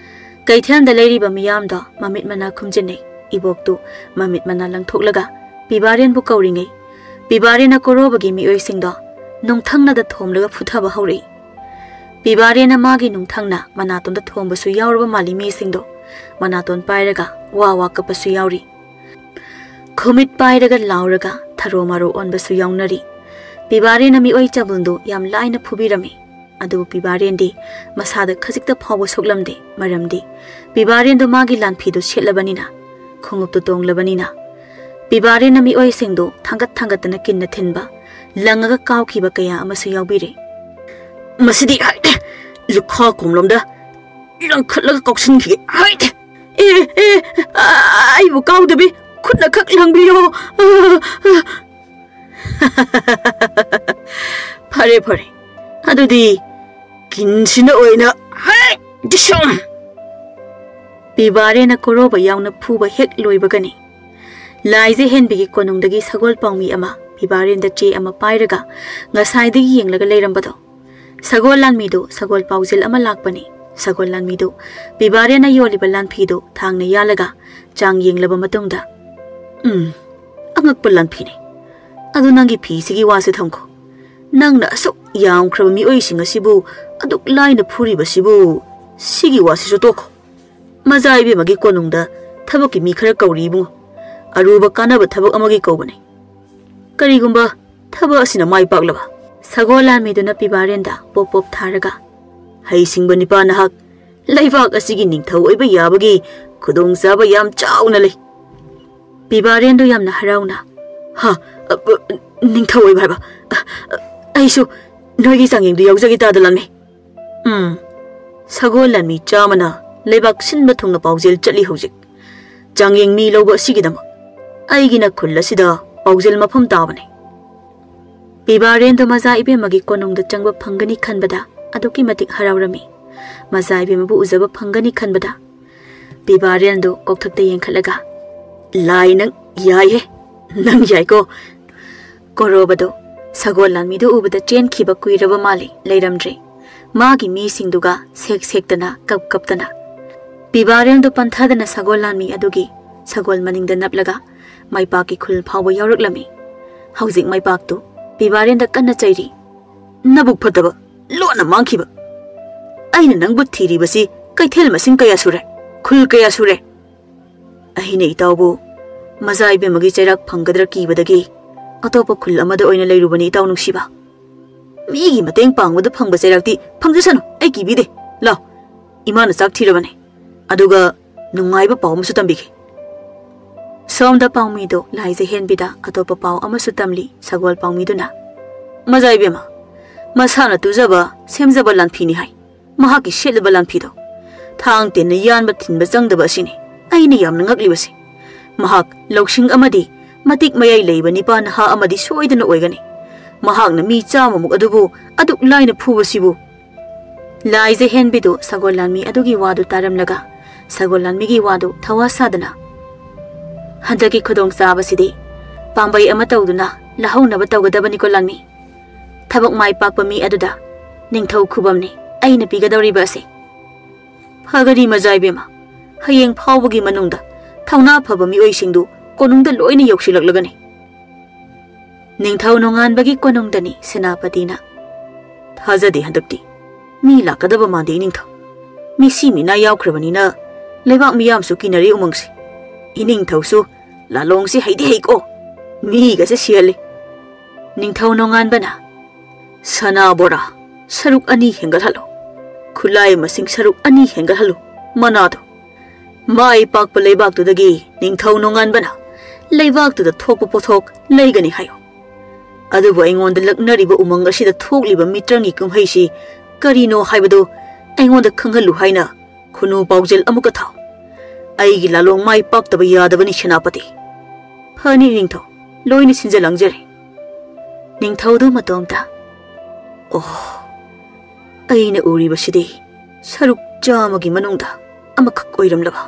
ꯀꯩꯊꯦꯜꯗ ꯂꯩꯔꯤꯕ ꯃꯤꯌꯥꯝꯗꯣ ꯃꯃꯤꯠ ꯃꯅꯥ ꯈꯨꯝꯖꯤꯟꯅꯩ꯫ ꯏꯕꯣꯛꯇꯨ ꯃꯃꯤꯠ ꯃꯅꯥ ꯂꯪꯊꯣꯛꯂꯒ ꯄꯤꯕꯥꯔꯦꯟꯕꯨ ꯀꯧꯔꯤꯉꯩ, ꯄꯤꯕꯥꯔꯦꯟꯅ ꯀꯣꯔꯣꯕꯒꯤ ꯃꯤꯑꯣꯏꯁꯤꯡꯗꯣ ꯅꯨꯡꯊꯪꯅꯗ ꯊꯣꯝꯂꯒ ꯐꯨꯊꯕ ꯍꯧꯔꯛꯏ꯫ ꯄꯤꯕꯥꯔꯦꯟꯅ ꯃꯥꯒꯤ ꯅꯨꯡꯊꯪꯅ ꯃꯅꯥꯇꯣꯟꯗ ꯊꯣꯝꯕꯁꯨ ꯌꯥꯎꯔꯕ ꯃꯥꯜꯂꯤ ꯃꯤꯁꯤꯡꯗꯣ꯫ ꯃꯅꯥꯇꯣꯟ ꯄꯥꯏꯔꯒ ꯋꯥ ꯋꯥ ꯀꯞꯄꯁꯨ ꯌꯥꯎꯔꯤ꯫ ꯈꯨꯃꯤꯠ ꯄꯥꯏꯔꯒ ꯂꯥꯎꯔꯒ ꯊꯔꯣ ꯃꯥꯔꯣ ꯑꯣꯟꯕꯁꯨ ꯌꯥꯎꯅꯔꯤ꯫ ꯄꯤꯕꯥꯔꯦꯟꯅ ꯃꯤꯑꯣꯏ ꯆꯕꯨꯜꯗꯨ ꯌꯥꯝ ꯂꯥꯏꯅ ꯐꯨꯕꯤꯔꯝꯃꯤ꯫ ꯑꯗꯨꯕꯨ ꯄꯤꯕꯥꯔꯦꯟꯗꯤ ꯃꯁꯥꯗ ꯈꯖꯤꯛꯇ ꯐꯥꯎꯕ ꯁꯣꯛꯂꯝꯗꯦ꯫ ꯃꯔꯝꯗꯤ ꯄꯤꯕꯥꯔꯦꯟꯗꯣ ꯃꯥꯒꯤ ꯂꯥꯟꯐꯤꯗꯨ ꯁꯦꯠꯂꯕꯅꯤꯅ, ꯈꯣꯡꯎꯞꯇꯨ ꯇꯣꯡꯂꯕꯅꯤꯅ꯫ ꯄꯤꯕꯥꯔꯦꯟꯅ ꯃꯤꯑꯣꯏꯁꯤꯡꯗꯨ ꯊꯥꯡꯒꯠ ꯊꯥꯡꯒꯠꯇꯅ ꯀꯤꯟꯅ ꯊꯤꯟꯕ, ꯂꯪꯉꯒ ꯀꯥꯎꯈꯤꯕ ꯀꯌꯥ ꯑꯃꯁꯨ ꯌꯥꯎꯕꯤꯔꯦ꯫ "ꯃꯁꯤꯗꯤ ꯍꯥꯏꯗꯦ, ꯂꯨꯈꯥ ꯀꯣꯝꯂꯣꯝꯗ ꯂꯪꯈꯠꯂꯒ ꯀꯥꯎꯁꯤꯟꯈꯤꯒꯦ ꯍꯥꯏꯗꯦ꯫ ꯑꯦ, ꯑꯦ, ꯑ, ꯑꯩꯕꯨ ꯀꯥꯎꯗꯕꯤ ꯈꯨꯠꯅ ꯈꯛ ꯂꯪꯕꯤꯌꯣ꯫ ꯑ, ꯑ, ꯐꯔꯦ, ꯐꯔꯦ꯫ ꯑꯗꯨꯗꯤ ꯀꯤꯟꯁꯤꯅ ꯑꯣꯏꯅ ꯍꯦꯛ ꯗꯤꯁꯨꯝ!" ꯄꯤꯕꯥꯔꯦꯅ ꯀꯣꯔꯣꯕ ꯌꯥꯎꯅ ꯐꯨꯕ ꯍꯦꯛ ꯂꯣꯏꯕꯒꯅꯤ, ꯂꯥꯏꯖ ꯍꯦꯟꯕꯤꯒꯤ ꯀꯣꯅꯨꯡꯗꯒꯤ ꯁꯒꯣꯜ ꯄꯥꯎꯃꯤ ꯑꯃ ꯄꯤꯕꯥꯔꯦꯟꯗ ꯆꯦ ꯑꯃ ꯄꯥꯏꯔꯒ ꯉꯁꯥꯏꯗꯒꯤ ꯌꯦꯡꯂꯒ ꯂꯩꯔꯝꯕꯗꯣ꯫ ꯁꯒꯣꯜ ꯂꯥꯟꯃꯤꯗꯨ ꯁꯒꯣꯜ ꯄꯥꯎꯖꯦꯜ ꯑꯃ ꯂꯥꯛꯄꯅꯤ꯫ ꯁꯒꯣꯜ ꯂꯥꯟꯃꯤꯗꯨ ꯄꯤꯕꯥꯔꯦꯟꯅ ꯌꯣꯜꯂꯤꯕ ꯂꯥꯟꯐꯤꯗꯨ ꯊꯥꯡꯅ ꯌꯥꯜꯂꯒ ꯆꯥꯡ ꯌꯦꯡꯂꯕ ꯃꯇꯨꯡꯗ, "ꯎꯝ, ꯑꯉꯛꯄ ꯂꯥꯟꯐꯤꯅꯤ꯫ ꯑꯗꯨ ꯅꯪꯒꯤ ꯐꯤꯁꯤꯒꯤ ꯋꯥꯁꯦ ꯊꯝꯈꯣ꯫ ꯅꯪꯅ ꯑꯁꯨꯛ ꯌꯥꯝꯈ꯭ꯔꯕ ꯃꯤꯑꯣꯏꯁꯤꯡ ꯑꯁꯤꯕꯨ ꯑꯗꯨꯛ ꯂꯥꯏꯅ ꯐꯨꯔꯤꯕꯁꯤꯕꯨ, ꯁꯤꯒꯤ ꯋꯥꯁꯤꯁꯨ ꯇꯣꯛꯈꯣ꯫ ꯃꯖꯥ ꯏꯕꯦꯝꯃꯒꯤ ꯀꯣꯅꯨꯡꯗ ꯊꯕꯛꯀꯤ ꯃꯤ ꯈꯔ ꯀꯧꯔꯤ ꯏꯕꯨꯡꯉꯣ꯫ ꯑꯔꯨꯕ ꯀꯥꯟꯅꯕ ꯊꯕꯛ ꯑꯃꯒꯤ ꯀꯧꯕꯅꯤ꯫ ꯀꯔꯤꯒꯨꯝꯕ ꯊꯕꯛ ꯑꯁꯤꯅ ꯃꯥꯏ ꯄꯥꯛꯂꯕ?" ꯁꯒꯣꯜ ꯂꯥꯟꯃꯤꯗꯨꯅ ꯄꯤꯕꯥꯔꯦꯟꯗ ꯄꯣꯞ ꯄꯣꯞ ꯊꯥꯔꯒ, "ꯍꯩꯁꯤꯡꯕ ꯅꯤꯄꯥ ꯅꯍꯥꯛ ꯂꯩꯕꯥꯛ ꯑꯁꯤꯒꯤ ꯅꯤꯡꯊꯧ ꯑꯣꯏꯕ ꯌꯥꯕꯒꯤ ꯈꯨꯗꯣꯡꯆꯥꯕ ꯌꯥꯝ ꯆꯥꯎꯅ ꯂꯩ꯫" ꯄꯤꯕꯥꯔꯦꯟꯗꯨ ꯌꯥꯝꯅ ꯍꯔꯥꯎꯅ, "ꯍꯥ, ꯑ, ꯑ, ꯅꯤꯡꯊꯧ ꯑꯣꯏꯕ ꯍꯥꯏꯕ? ꯑ, ꯑ, ꯑꯩꯁꯨ ꯅꯣꯏꯒꯤ ꯆꯥꯡꯌꯦꯡꯗꯨ ꯌꯥꯎꯖꯒꯦ ꯇꯥꯗ ꯂꯥꯟꯃꯤ꯫" ꯎꯝ, ꯁꯒꯣꯜ ꯂꯥꯟꯃꯤ ꯆꯥꯝꯃꯅ ꯂꯩꯕꯥꯛ ꯁꯤꯟꯕ ꯊꯨꯡꯅ ꯄꯥꯎꯖꯦꯜ ꯆꯠꯂꯤ ꯍꯧꯖꯤꯛ꯫ ꯆꯥꯡꯌꯦꯡ ꯃꯤ ꯂꯧꯕ ꯑꯁꯤꯒꯤꯗꯃꯛ ꯑꯩꯒꯤꯅ ꯈꯨꯜ ꯑꯁꯤꯗ ꯄꯥꯎꯖꯦꯜ ꯃꯐꯝ ꯇꯥꯕꯅꯤ꯫ ꯄꯤꯕꯥꯔꯦꯟꯗꯣ ꯃꯖꯥ ꯏꯕꯦꯝꯃꯒꯤ ꯀꯣꯅꯨꯡꯗ ꯆꯪꯕ ꯐꯪꯒꯅꯤ ꯈꯟꯕꯗ ꯑꯗꯨꯛꯀꯤ ꯃꯇꯤꯛ ꯍꯔꯥꯎꯔꯝꯃꯤ꯫ ꯃꯖꯥ ꯏꯕꯦꯝꯃꯕꯨ ꯎꯖꯕ ꯐꯪꯒꯅꯤ ꯈꯟꯕꯗ ꯄꯤꯕꯥꯔꯦꯟꯗꯣ ꯀꯣꯛꯊꯛꯇ ꯌꯦꯡꯈꯠꯂꯒ, "ꯂꯥꯏ, ꯅꯪ ꯌꯥꯏꯍꯦ, ꯅꯪ ꯌꯥꯏꯀꯣ꯫" ꯀꯣꯔꯣꯕꯗꯣ ꯁꯒꯣꯜ ꯂꯥꯟꯃꯤꯗꯨ ꯎꯕꯗ ꯆꯦꯟꯈꯤꯕ ꯀꯨꯏꯔꯕ ꯃꯥꯜꯂꯤ, ꯂꯩꯔꯝꯗ꯭ꯔꯦ꯫ ꯃꯥꯒꯤ ꯃꯤꯁꯤꯡꯗꯨꯒ ꯁꯦꯛ ꯁꯦꯛꯇꯅ, ꯀꯞ ꯀꯞꯇꯅ ꯄꯤꯕꯥꯔꯦꯟꯗꯣ ꯄꯟꯊꯗꯅ ꯁꯒꯣꯜ ꯂꯥꯟꯃꯤ ꯑꯗꯨꯒꯤ ꯁꯒꯣꯜ ꯃꯅꯤꯡꯗ ꯅꯞꯂꯒ ꯃꯥꯏꯄꯥꯛꯀꯤ ꯈꯨꯜ ꯐꯥꯎꯕ ꯌꯥꯎꯔꯛꯂꯝꯃꯤ꯫ ꯍꯧꯖꯤꯛ ꯃꯥꯏꯄꯥꯛꯇꯨ ꯄꯤꯕꯥꯔꯦꯟꯗ ꯀꯟꯅ ꯆꯩꯔꯤ꯫ "ꯅꯕꯨꯛ ꯐꯠꯇꯕ, ꯂꯣꯟꯅ ꯃꯥꯡꯈꯤꯕ! ꯑꯩꯅ ꯅꯪꯕꯨ ꯊꯤꯔꯤꯕꯁꯤ ꯀꯩꯊꯦꯜ ꯃꯁꯤꯡ ꯀꯌꯥ ꯁꯨꯔꯦ? ꯈꯨꯜ ꯀꯌꯥ ꯁꯨꯔꯦ? ꯑꯩꯅ ꯏꯇꯥꯎꯕꯨ ꯃꯖꯥ ꯏꯕꯦꯝꯃꯒꯤ ꯆꯩꯔꯥꯛ ꯐꯪꯒꯗ꯭ꯔꯥ ꯀꯤꯕꯗꯒꯤ ꯑꯇꯣꯞꯄ ꯈꯨꯜ ꯑꯃꯗ ꯑꯣꯏꯅ ꯂꯩꯔꯨꯕꯅꯤ, ꯏꯇꯥꯎ ꯅꯨꯡꯁꯤꯕ꯫" ꯃꯤꯒꯤ ꯃꯇꯦꯡ ꯄꯥꯡꯕꯗ ꯐꯪꯕ ꯆꯩꯔꯥꯛꯇꯤ ꯐꯪꯖꯁꯅꯨ, ꯑꯩ ꯀꯤꯕꯤꯗꯦ꯫ ꯂꯥꯎ, ꯏꯃꯥꯅ ꯆꯥꯛ ꯊꯤꯔꯕꯅꯦ꯫ ꯑꯗꯨꯒ ꯅꯨꯡꯉꯥꯏꯕ ꯄꯥꯎ ꯑꯃꯁꯨ ꯇꯝꯕꯤꯒꯦ꯫ ꯁꯣꯝꯗ ꯄꯥꯎꯃꯤꯗꯣ ꯂꯥꯏꯖ ꯍꯦꯟꯕꯤꯗ ꯑꯇꯣꯞꯄ ꯄꯥꯎ ꯑꯃꯁꯨ ꯇꯝꯂꯤ ꯁꯒꯣꯜ ꯄꯥꯎꯃꯤꯗꯨꯅ꯫ ꯃꯖꯥ ꯏꯕꯦꯝꯃ, ꯃꯁꯥꯅ ꯇꯨꯖꯕ, ꯁꯦꯝꯖꯕ ꯂꯥꯟꯐꯤꯅꯤ ꯍꯥꯏ꯫ ꯃꯍꯥꯛꯀꯤ ꯁꯦꯠꯂꯤꯕ ꯂꯥꯟꯐꯤꯗꯣ ꯊꯥꯡ ꯇꯦꯟꯅ ꯌꯥꯟꯕ ꯊꯤꯟꯕ ꯆꯪꯗꯕ ꯑꯁꯤꯅꯤ ꯑꯩꯅ ꯌꯥꯝꯅ ꯉꯛꯂꯤꯕꯁꯤ꯫ ꯃꯍꯥꯛ ꯂꯧꯁꯤꯡ ꯑꯃꯗꯤ ꯃꯇꯤꯛ ꯃꯌꯥꯏ ꯂꯩꯕ ꯅꯤꯄꯥ ꯅꯍꯥ ꯑꯃꯗꯤ ꯁꯣꯏꯗꯅ ꯑꯣꯏꯒꯅꯤ꯫ ꯃꯍꯥꯛꯅ ꯃꯤ ꯆꯥꯝꯃꯃꯨꯛ ꯑꯗꯨꯕꯨ ꯑꯗꯨꯛ ꯂꯥꯏꯅ ꯐꯨꯕꯁꯤꯕꯨ꯫ ꯂꯥꯏꯖ ꯍꯦꯟꯕꯤꯗꯨ ꯁꯒꯣꯜ ꯂꯥꯟꯃꯤ ꯑꯗꯨꯒꯤ ꯋꯥꯗꯨ ꯇꯥꯔꯝꯂꯒ ꯁꯒꯣꯜ ꯂꯥꯟꯃꯤꯒꯤ ꯋꯥꯗꯨ ꯊꯋꯥ ꯁꯥꯗꯅ, "ꯍꯟꯗꯛꯀꯤ ꯈꯨꯗꯣꯡꯆꯥꯕꯁꯤꯗꯤ ꯄꯥꯝꯕꯩ ꯑꯃ ꯇꯧꯗꯨꯅ ꯂꯧꯍꯧꯅꯕ ꯇꯧꯒꯗꯕꯅꯤꯀꯣ ꯂꯥꯟꯃꯤ꯫ ꯊꯕꯛ ꯃꯥꯏ ꯄꯥꯛꯄ ꯃꯤ ꯑꯗꯨꯗ ꯅꯤꯡꯊꯧ ꯈꯨꯕꯝꯅꯤ ꯑꯩꯅ ꯄꯤꯒꯗꯧꯔꯤꯕ ꯑꯁꯤ꯫" "ꯐꯒꯅꯤ ꯃꯖꯥ ꯏꯕꯦꯝꯃ, ꯍꯌꯦꯡ ꯐꯥꯎꯕꯒꯤ ꯃꯅꯨꯡꯗ ꯊꯧꯅꯥ ꯐꯕ ꯃꯤꯑꯣꯏꯁꯤꯡꯗꯨ ꯀꯣꯅꯨꯡꯗ ꯂꯣꯏꯅ ꯌꯧꯁꯤꯜꯂꯛꯂꯒꯅꯤ꯫" ꯅꯤꯡꯊꯧ ꯅꯣꯡꯉꯥꯟꯕꯒꯤ ꯀꯣꯅꯨꯡꯗꯅꯤ ꯁꯦꯅꯥꯄꯇꯤꯅ꯫ "ꯊꯥꯖꯗꯦ ꯍꯟꯗꯛꯇꯤ꯫ ꯃꯤ ꯂꯥꯛꯀꯗꯕ ꯃꯥꯟꯗꯦ ꯏꯅꯤꯡꯊꯧ꯫ ꯃꯤꯁꯤ ꯃꯤꯅꯥ ꯌꯥꯎꯈ꯭ꯔꯕꯅꯤꯅ ꯂꯩꯕꯥꯛ ꯃꯤꯌꯥꯝꯁꯨ ꯀꯤꯅꯔꯦ ꯎꯃꯪꯁꯦ꯫ ꯏꯅꯤꯡꯊꯧꯁꯨ ꯂꯥꯂꯣꯡꯁꯦ ꯍꯩꯗꯤ ꯍꯩꯀꯣ꯫ ꯃꯤꯒꯁꯦ ꯁꯤꯍꯜꯂꯤ꯫" ꯅꯤꯡꯊꯧ ꯅꯣꯡꯉꯥꯟꯕꯅ, "ꯁꯅꯥ ꯕꯣꯔꯥ ꯁꯔꯨꯛ ꯑꯅꯤ ꯍꯦꯟꯒꯠꯍꯜꯂꯨ꯫ ꯈꯨꯠꯂꯥꯏ ꯃꯁꯤꯡ ꯁꯔꯨꯛ ꯑꯅꯤ ꯍꯦꯟꯒꯠꯍꯜꯂꯨ꯫ ꯃꯅꯥꯗꯣ ꯃꯥꯏ ꯄꯥꯛꯄ ꯂꯩꯕꯥꯛꯇꯨꯗꯒꯤ ꯅꯤꯡꯊꯧ ꯅꯣꯡꯉꯥꯟꯕꯅ ꯂꯩꯕꯥꯛꯇꯨꯗ ꯊꯣꯛꯄ ꯄꯣꯠꯊꯣꯛ ꯂꯩꯒꯅꯤ ꯍꯥꯏꯌꯨ꯫ ꯑꯗꯨꯕꯨ ꯑꯩꯉꯣꯟꯗ ꯂꯛꯅꯔꯤꯕ ꯎꯃꯪ ꯑꯁꯤꯗ ꯊꯣꯛꯂꯤꯕ ꯃꯤꯇ꯭ꯔꯪꯒꯤ ꯀꯨꯝꯍꯩꯁꯤ ꯀꯔꯤꯅꯣ ꯍꯥꯏꯕꯗꯨ ꯑꯩꯉꯣꯟꯗ ꯈꯪꯍꯜꯂꯨ ꯍꯥꯏꯅ ꯈꯨꯅꯨ ꯄꯥꯎꯖꯦꯜ ꯑꯃꯨꯛꯀ ꯊꯥꯎ꯫ ꯑꯩꯒꯤ ꯂꯥꯂꯣꯡ ꯃꯥꯏ ꯄꯥꯛꯇꯕ ꯌꯥꯗꯕꯅꯤ ꯁꯦꯅꯥꯄꯇꯤ꯫" "ꯐꯅꯤ ꯅꯤꯡꯊꯧ, ꯂꯣꯏꯅ ꯁꯤꯟꯖ ꯂꯥꯡꯖꯔꯦ꯫" ꯅꯤꯡꯊꯧꯗꯨ ꯃꯇꯣꯝꯇ, "ꯑꯣ, ꯑꯩꯅ ꯎꯔꯤꯕꯁꯤꯗꯤ ꯁꯔꯨꯛ ꯆꯥꯝꯃꯒꯤ ꯃꯅꯨꯡꯗ ꯑꯃꯈꯛ ꯑꯣꯏꯔꯝꯂꯕ꯫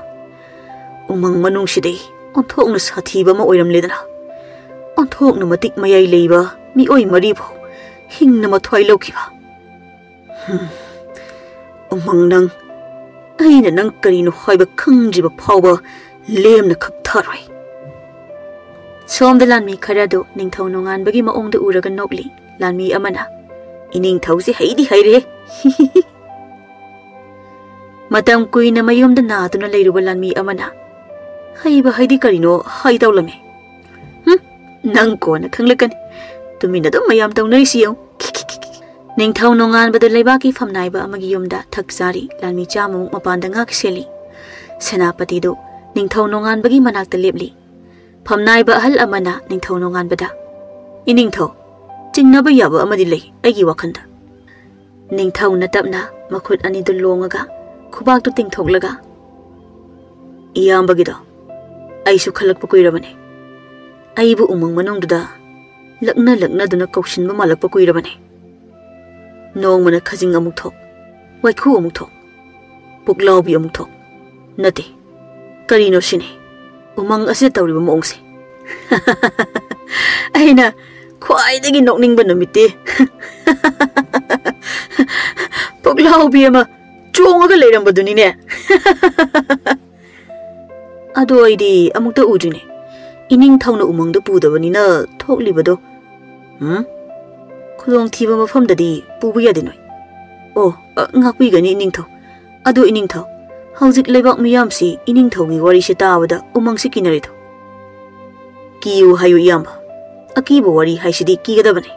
ꯎꯃꯪ ꯃꯅꯨꯡꯁꯤꯗꯤ ꯑꯣꯟꯊꯣꯛꯅ ꯁꯥꯊꯤꯕ ꯑꯃ ꯑꯣꯏꯔꯝꯂꯦꯗꯅ꯫ ꯑꯣꯟꯊꯣꯛꯅ ꯃꯇꯤꯛ ꯃꯌꯥꯏ ꯂꯩꯕ ꯃꯤꯑꯣꯏ ꯃꯔꯤꯕꯨ ꯍꯤꯡꯅ ꯃꯊ꯭ꯋꯥꯏ ꯂꯧꯈꯤꯕ꯫ ꯍꯝ, ꯎꯃꯪ ꯅꯪ, ꯑꯩꯅ ꯅꯪ ꯀꯔꯤꯅꯣ ꯍꯥꯏꯕ ꯈꯪꯗ꯭ꯔꯤꯕ ꯐꯥꯎꯕ ꯂꯦꯝꯅ ꯈꯛ ꯊꯥꯔꯣꯏ꯫" ꯁꯣꯝꯗ ꯂꯥꯟꯃꯤ ꯈꯔꯗꯨ ꯅꯤꯡꯊꯧ ꯅꯣꯡꯉꯥꯟꯕꯒꯤ ꯃꯑꯣꯡꯗ ꯎꯔꯒ ꯅꯣꯛꯂꯤ꯫ ꯂꯥꯟꯃꯤ ꯑꯃꯅ, "ꯏꯅꯤꯡꯊꯧꯁꯦ ꯍꯩꯗꯤ ꯍꯩꯔꯦ꯫" ꯃꯇꯝ ꯀꯨꯏꯅ ꯃꯌꯨꯝꯗ ꯅꯥꯗꯨꯅ ꯂꯩꯔꯨꯕ ꯂꯥꯟꯃꯤ ꯑꯃꯅ, "ꯍꯩꯕ ꯍꯥꯏꯗꯤ ꯀꯔꯤꯅꯣ ꯍꯥꯏꯗꯧꯂꯝꯃꯤ꯫ ꯍꯨꯝ, ꯅꯪ ꯀꯣꯟꯅ ꯈꯪꯂꯛꯀꯅꯤ꯫ ꯇꯨꯃꯤꯟꯅ ꯑꯗꯨꯝ ꯃꯌꯥꯝ ꯇꯧꯅꯔꯤꯁꯤ ꯌꯦꯡꯉꯨ꯫" ꯅꯤꯡꯊꯧ ꯅꯣꯡꯉꯥꯟꯕꯗꯨ ꯂꯩꯕꯥꯛꯀꯤ ꯐꯝꯅꯥꯏꯕ ꯑꯃꯒꯤ ꯌꯨꯝꯗ ꯊꯛ ꯆꯥꯔꯤ, ꯂꯥꯟꯃꯤ ꯆꯥꯝꯃꯃꯨꯛ ꯃꯄꯥꯟꯗ ꯉꯥꯛ ꯁꯦꯜꯂꯤ꯫ ꯁꯦꯅꯥꯄꯇꯤꯗꯨ ꯅꯤꯡꯊꯧ ꯅꯣꯡꯉꯥꯟꯕꯒꯤ ꯃꯅꯥꯛꯇ ꯂꯦꯞꯂꯤ꯫ ꯐꯝꯅꯥꯏꯕ ꯑꯍꯜ ꯑꯃꯅ ꯅꯤꯡꯊꯧ ꯅꯣꯡꯉꯥꯟꯕꯗ, "ꯏꯅꯤꯡꯊꯧ, ꯆꯤꯡꯅꯕ ꯌꯥꯕ ꯑꯃꯗꯤ ꯂꯩ ꯑꯩꯒꯤ ꯋꯥꯈꯜꯗ꯫" ꯅꯤꯡꯊꯧꯅ ꯇꯞꯅ ꯃꯈꯨꯠ ꯑꯅꯤꯗꯨ ꯂꯣꯡꯉꯒ, ꯈꯨꯕꯥꯛꯇꯨ ꯇꯤꯡꯊꯣꯛꯂꯒ, "ꯏꯌꯥꯝꯕꯒꯤꯗꯣ ꯑꯩꯁꯨ ꯈꯜꯂꯛꯄ ꯀꯨꯏꯔꯕꯅꯤ꯫ ꯑꯩꯕꯨ ꯎꯃꯪ ꯃꯅꯨꯡꯗꯨꯗ ꯂꯛꯅ ꯂꯛꯅꯗꯨꯅ ꯀꯧꯁꯤꯟꯕ ꯃꯥꯜꯂꯛꯄ ꯀꯨꯏꯔꯕꯅꯤ꯫ ꯅꯣꯡꯃꯅ ꯈꯖꯤꯡ ꯑꯃꯨꯛ ꯊꯣꯛ, ꯋꯥꯏꯈꯨ ꯑꯃꯨꯛ ꯊꯣꯛ, ꯄꯨꯛꯂꯥꯎꯕꯤ ꯑꯃꯨꯛ ꯊꯣꯛ꯫ ꯅꯠꯇꯦ, ꯀꯔꯤꯅꯣ ꯁꯤꯅꯤ ꯎꯃꯪ ꯑꯁꯤꯗ ꯇꯧꯔꯤꯕ ꯃꯑꯣꯡꯁꯦ?" ꯑꯩꯅ ꯈ꯭ꯋꯥꯏꯗꯒꯤ ꯅꯣꯛꯅꯤꯡꯕ ꯅꯨꯃꯤꯠꯇꯤ ꯄꯨꯛꯂꯥꯎꯕꯤ ꯑꯃ ꯆꯣꯡꯉꯒ ꯂꯩꯔꯝꯕꯗꯨꯅꯤꯅꯦ꯫ ꯑꯗꯣ ꯑꯩꯗꯤ ꯑꯃꯨꯛꯇ ꯎꯗ꯭ꯔꯤꯅꯦ꯫ ꯏꯅꯤꯡꯊꯧꯅ ꯎꯃꯪꯗ ꯄꯨꯗꯕꯅꯤꯅ ꯊꯣꯛꯂꯤꯕꯗꯣ꯫ ꯎꯝ? ꯈꯨꯗꯣꯡꯊꯤꯕ ꯃꯐꯝꯗꯗꯤ ꯄꯨꯕ ꯌꯥꯗꯦ ꯅꯣꯏ꯫ ꯑꯣ, ꯑ, ꯉꯥꯛꯄꯤꯒꯅꯤ ꯏꯅꯤꯡꯊꯧ꯫ ꯑꯗꯣ ꯏꯅꯤꯡꯊꯧ, ꯍꯧꯖꯤꯛ ꯂꯩꯕꯥꯛ ꯃꯤꯌꯥꯝꯁꯤ ꯏꯅꯤꯡꯊꯧꯒꯤ ꯋꯥꯔꯤꯁꯤ ꯇꯥꯕꯗ ꯎꯃꯪꯁꯤ ꯀꯤꯅꯔꯤꯗꯣ꯫ ꯀꯤꯌꯨ ꯍꯥꯏꯌꯨ ꯏꯌꯥꯝꯕ꯫ ꯑꯀꯤꯕ ꯋꯥꯔꯤ ꯍꯥꯏꯁꯤꯗꯤ ꯀꯤꯒꯗꯕꯅꯤ꯫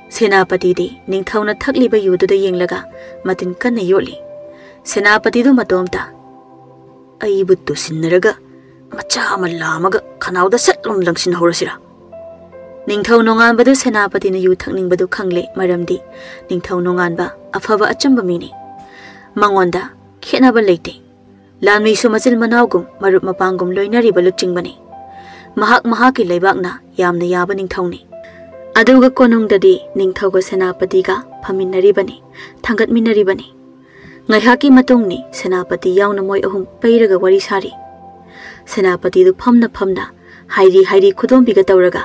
ꯁꯦꯅꯥꯄꯇꯤꯗꯤ ꯅꯤꯡꯊꯧꯅ ꯊꯛꯂꯤꯕ ꯌꯨꯗꯨꯗ ꯌꯦꯡꯂꯒ ꯃꯇꯤꯟ ꯀꯟꯅ ꯌꯣꯠꯂꯤ꯫ ꯁꯦꯅꯥꯄꯇꯤꯗꯨ ꯃꯇꯣꯝꯇ, "ꯑꯩꯕꯨ ꯇꯨꯁꯤꯟꯅꯔꯒ ꯃꯆꯥ ꯑꯃ ꯂꯥꯝꯃꯒ ꯈꯅꯥꯎꯗ ꯁꯠ ꯂꯥꯎꯅ ꯂꯪꯁꯤꯟꯍꯧꯔꯁꯤꯔꯥ?" ꯅꯤꯡꯊꯧ ꯅꯣꯡꯉꯥꯟꯕꯗꯨ ꯁꯦꯅꯥꯄꯇꯤꯅ ꯌꯨ ꯊꯛꯅꯤꯡꯕꯗꯨ ꯈꯪꯂꯦ, ꯃꯔꯝꯗꯤ ꯅꯤꯡꯊꯧ ꯅꯣꯡꯉꯥꯟꯕ ꯑꯐꯕ ꯑꯆꯝꯕ ꯃꯤꯅꯤ꯫ ꯃꯉꯣꯟꯗ ꯈꯦꯠꯅꯕ ꯂꯩꯇꯦ꯫ ꯂꯥꯟꯃꯤꯁꯨ ꯃꯆꯤꯟ ꯃꯅꯥꯎꯒꯨꯝ, ꯃꯔꯨꯞ ꯃꯄꯥꯡꯒꯨꯝ ꯂꯣꯏꯅꯔꯤꯕ ꯂꯨꯆꯤꯡꯕꯅꯤ꯫ ꯃꯍꯥꯛ ꯃꯍꯥꯛꯀꯤ ꯂꯩꯕꯥꯛꯅ ꯌꯥꯝꯅ ꯌꯥꯕ ꯅꯤꯡꯊꯧꯅꯤ꯫ ꯑꯗꯨꯒ ꯀꯣꯅꯨꯡꯗꯗꯤ ꯅꯤꯡꯊꯧꯒ ꯁꯦꯅꯥꯄꯇꯤꯒ ꯐꯝꯃꯤꯟꯅꯔꯤꯕꯅꯤ, ꯊꯥꯡꯒꯠꯃꯤꯟꯅꯔꯤꯕꯅꯤ꯫ ꯉꯥꯏꯍꯥꯛꯀꯤ ꯃꯇꯨꯡꯅꯤ ꯁꯦꯅꯥꯄꯇꯤ ꯌꯥꯎꯅ ꯃꯣꯏ ꯑꯍꯨꯝ ꯄꯩꯔꯒ ꯋꯥꯔꯤ ꯁꯥꯔꯤ꯫ ꯁꯦꯅꯥꯄꯇꯤꯗꯨ ꯐꯝꯅ ꯐꯝꯅ, ꯍꯥꯏꯔꯤ ꯍꯥꯏꯔꯤ ꯈꯨꯗꯣꯝꯕꯤꯒ ꯇꯧꯔꯒ,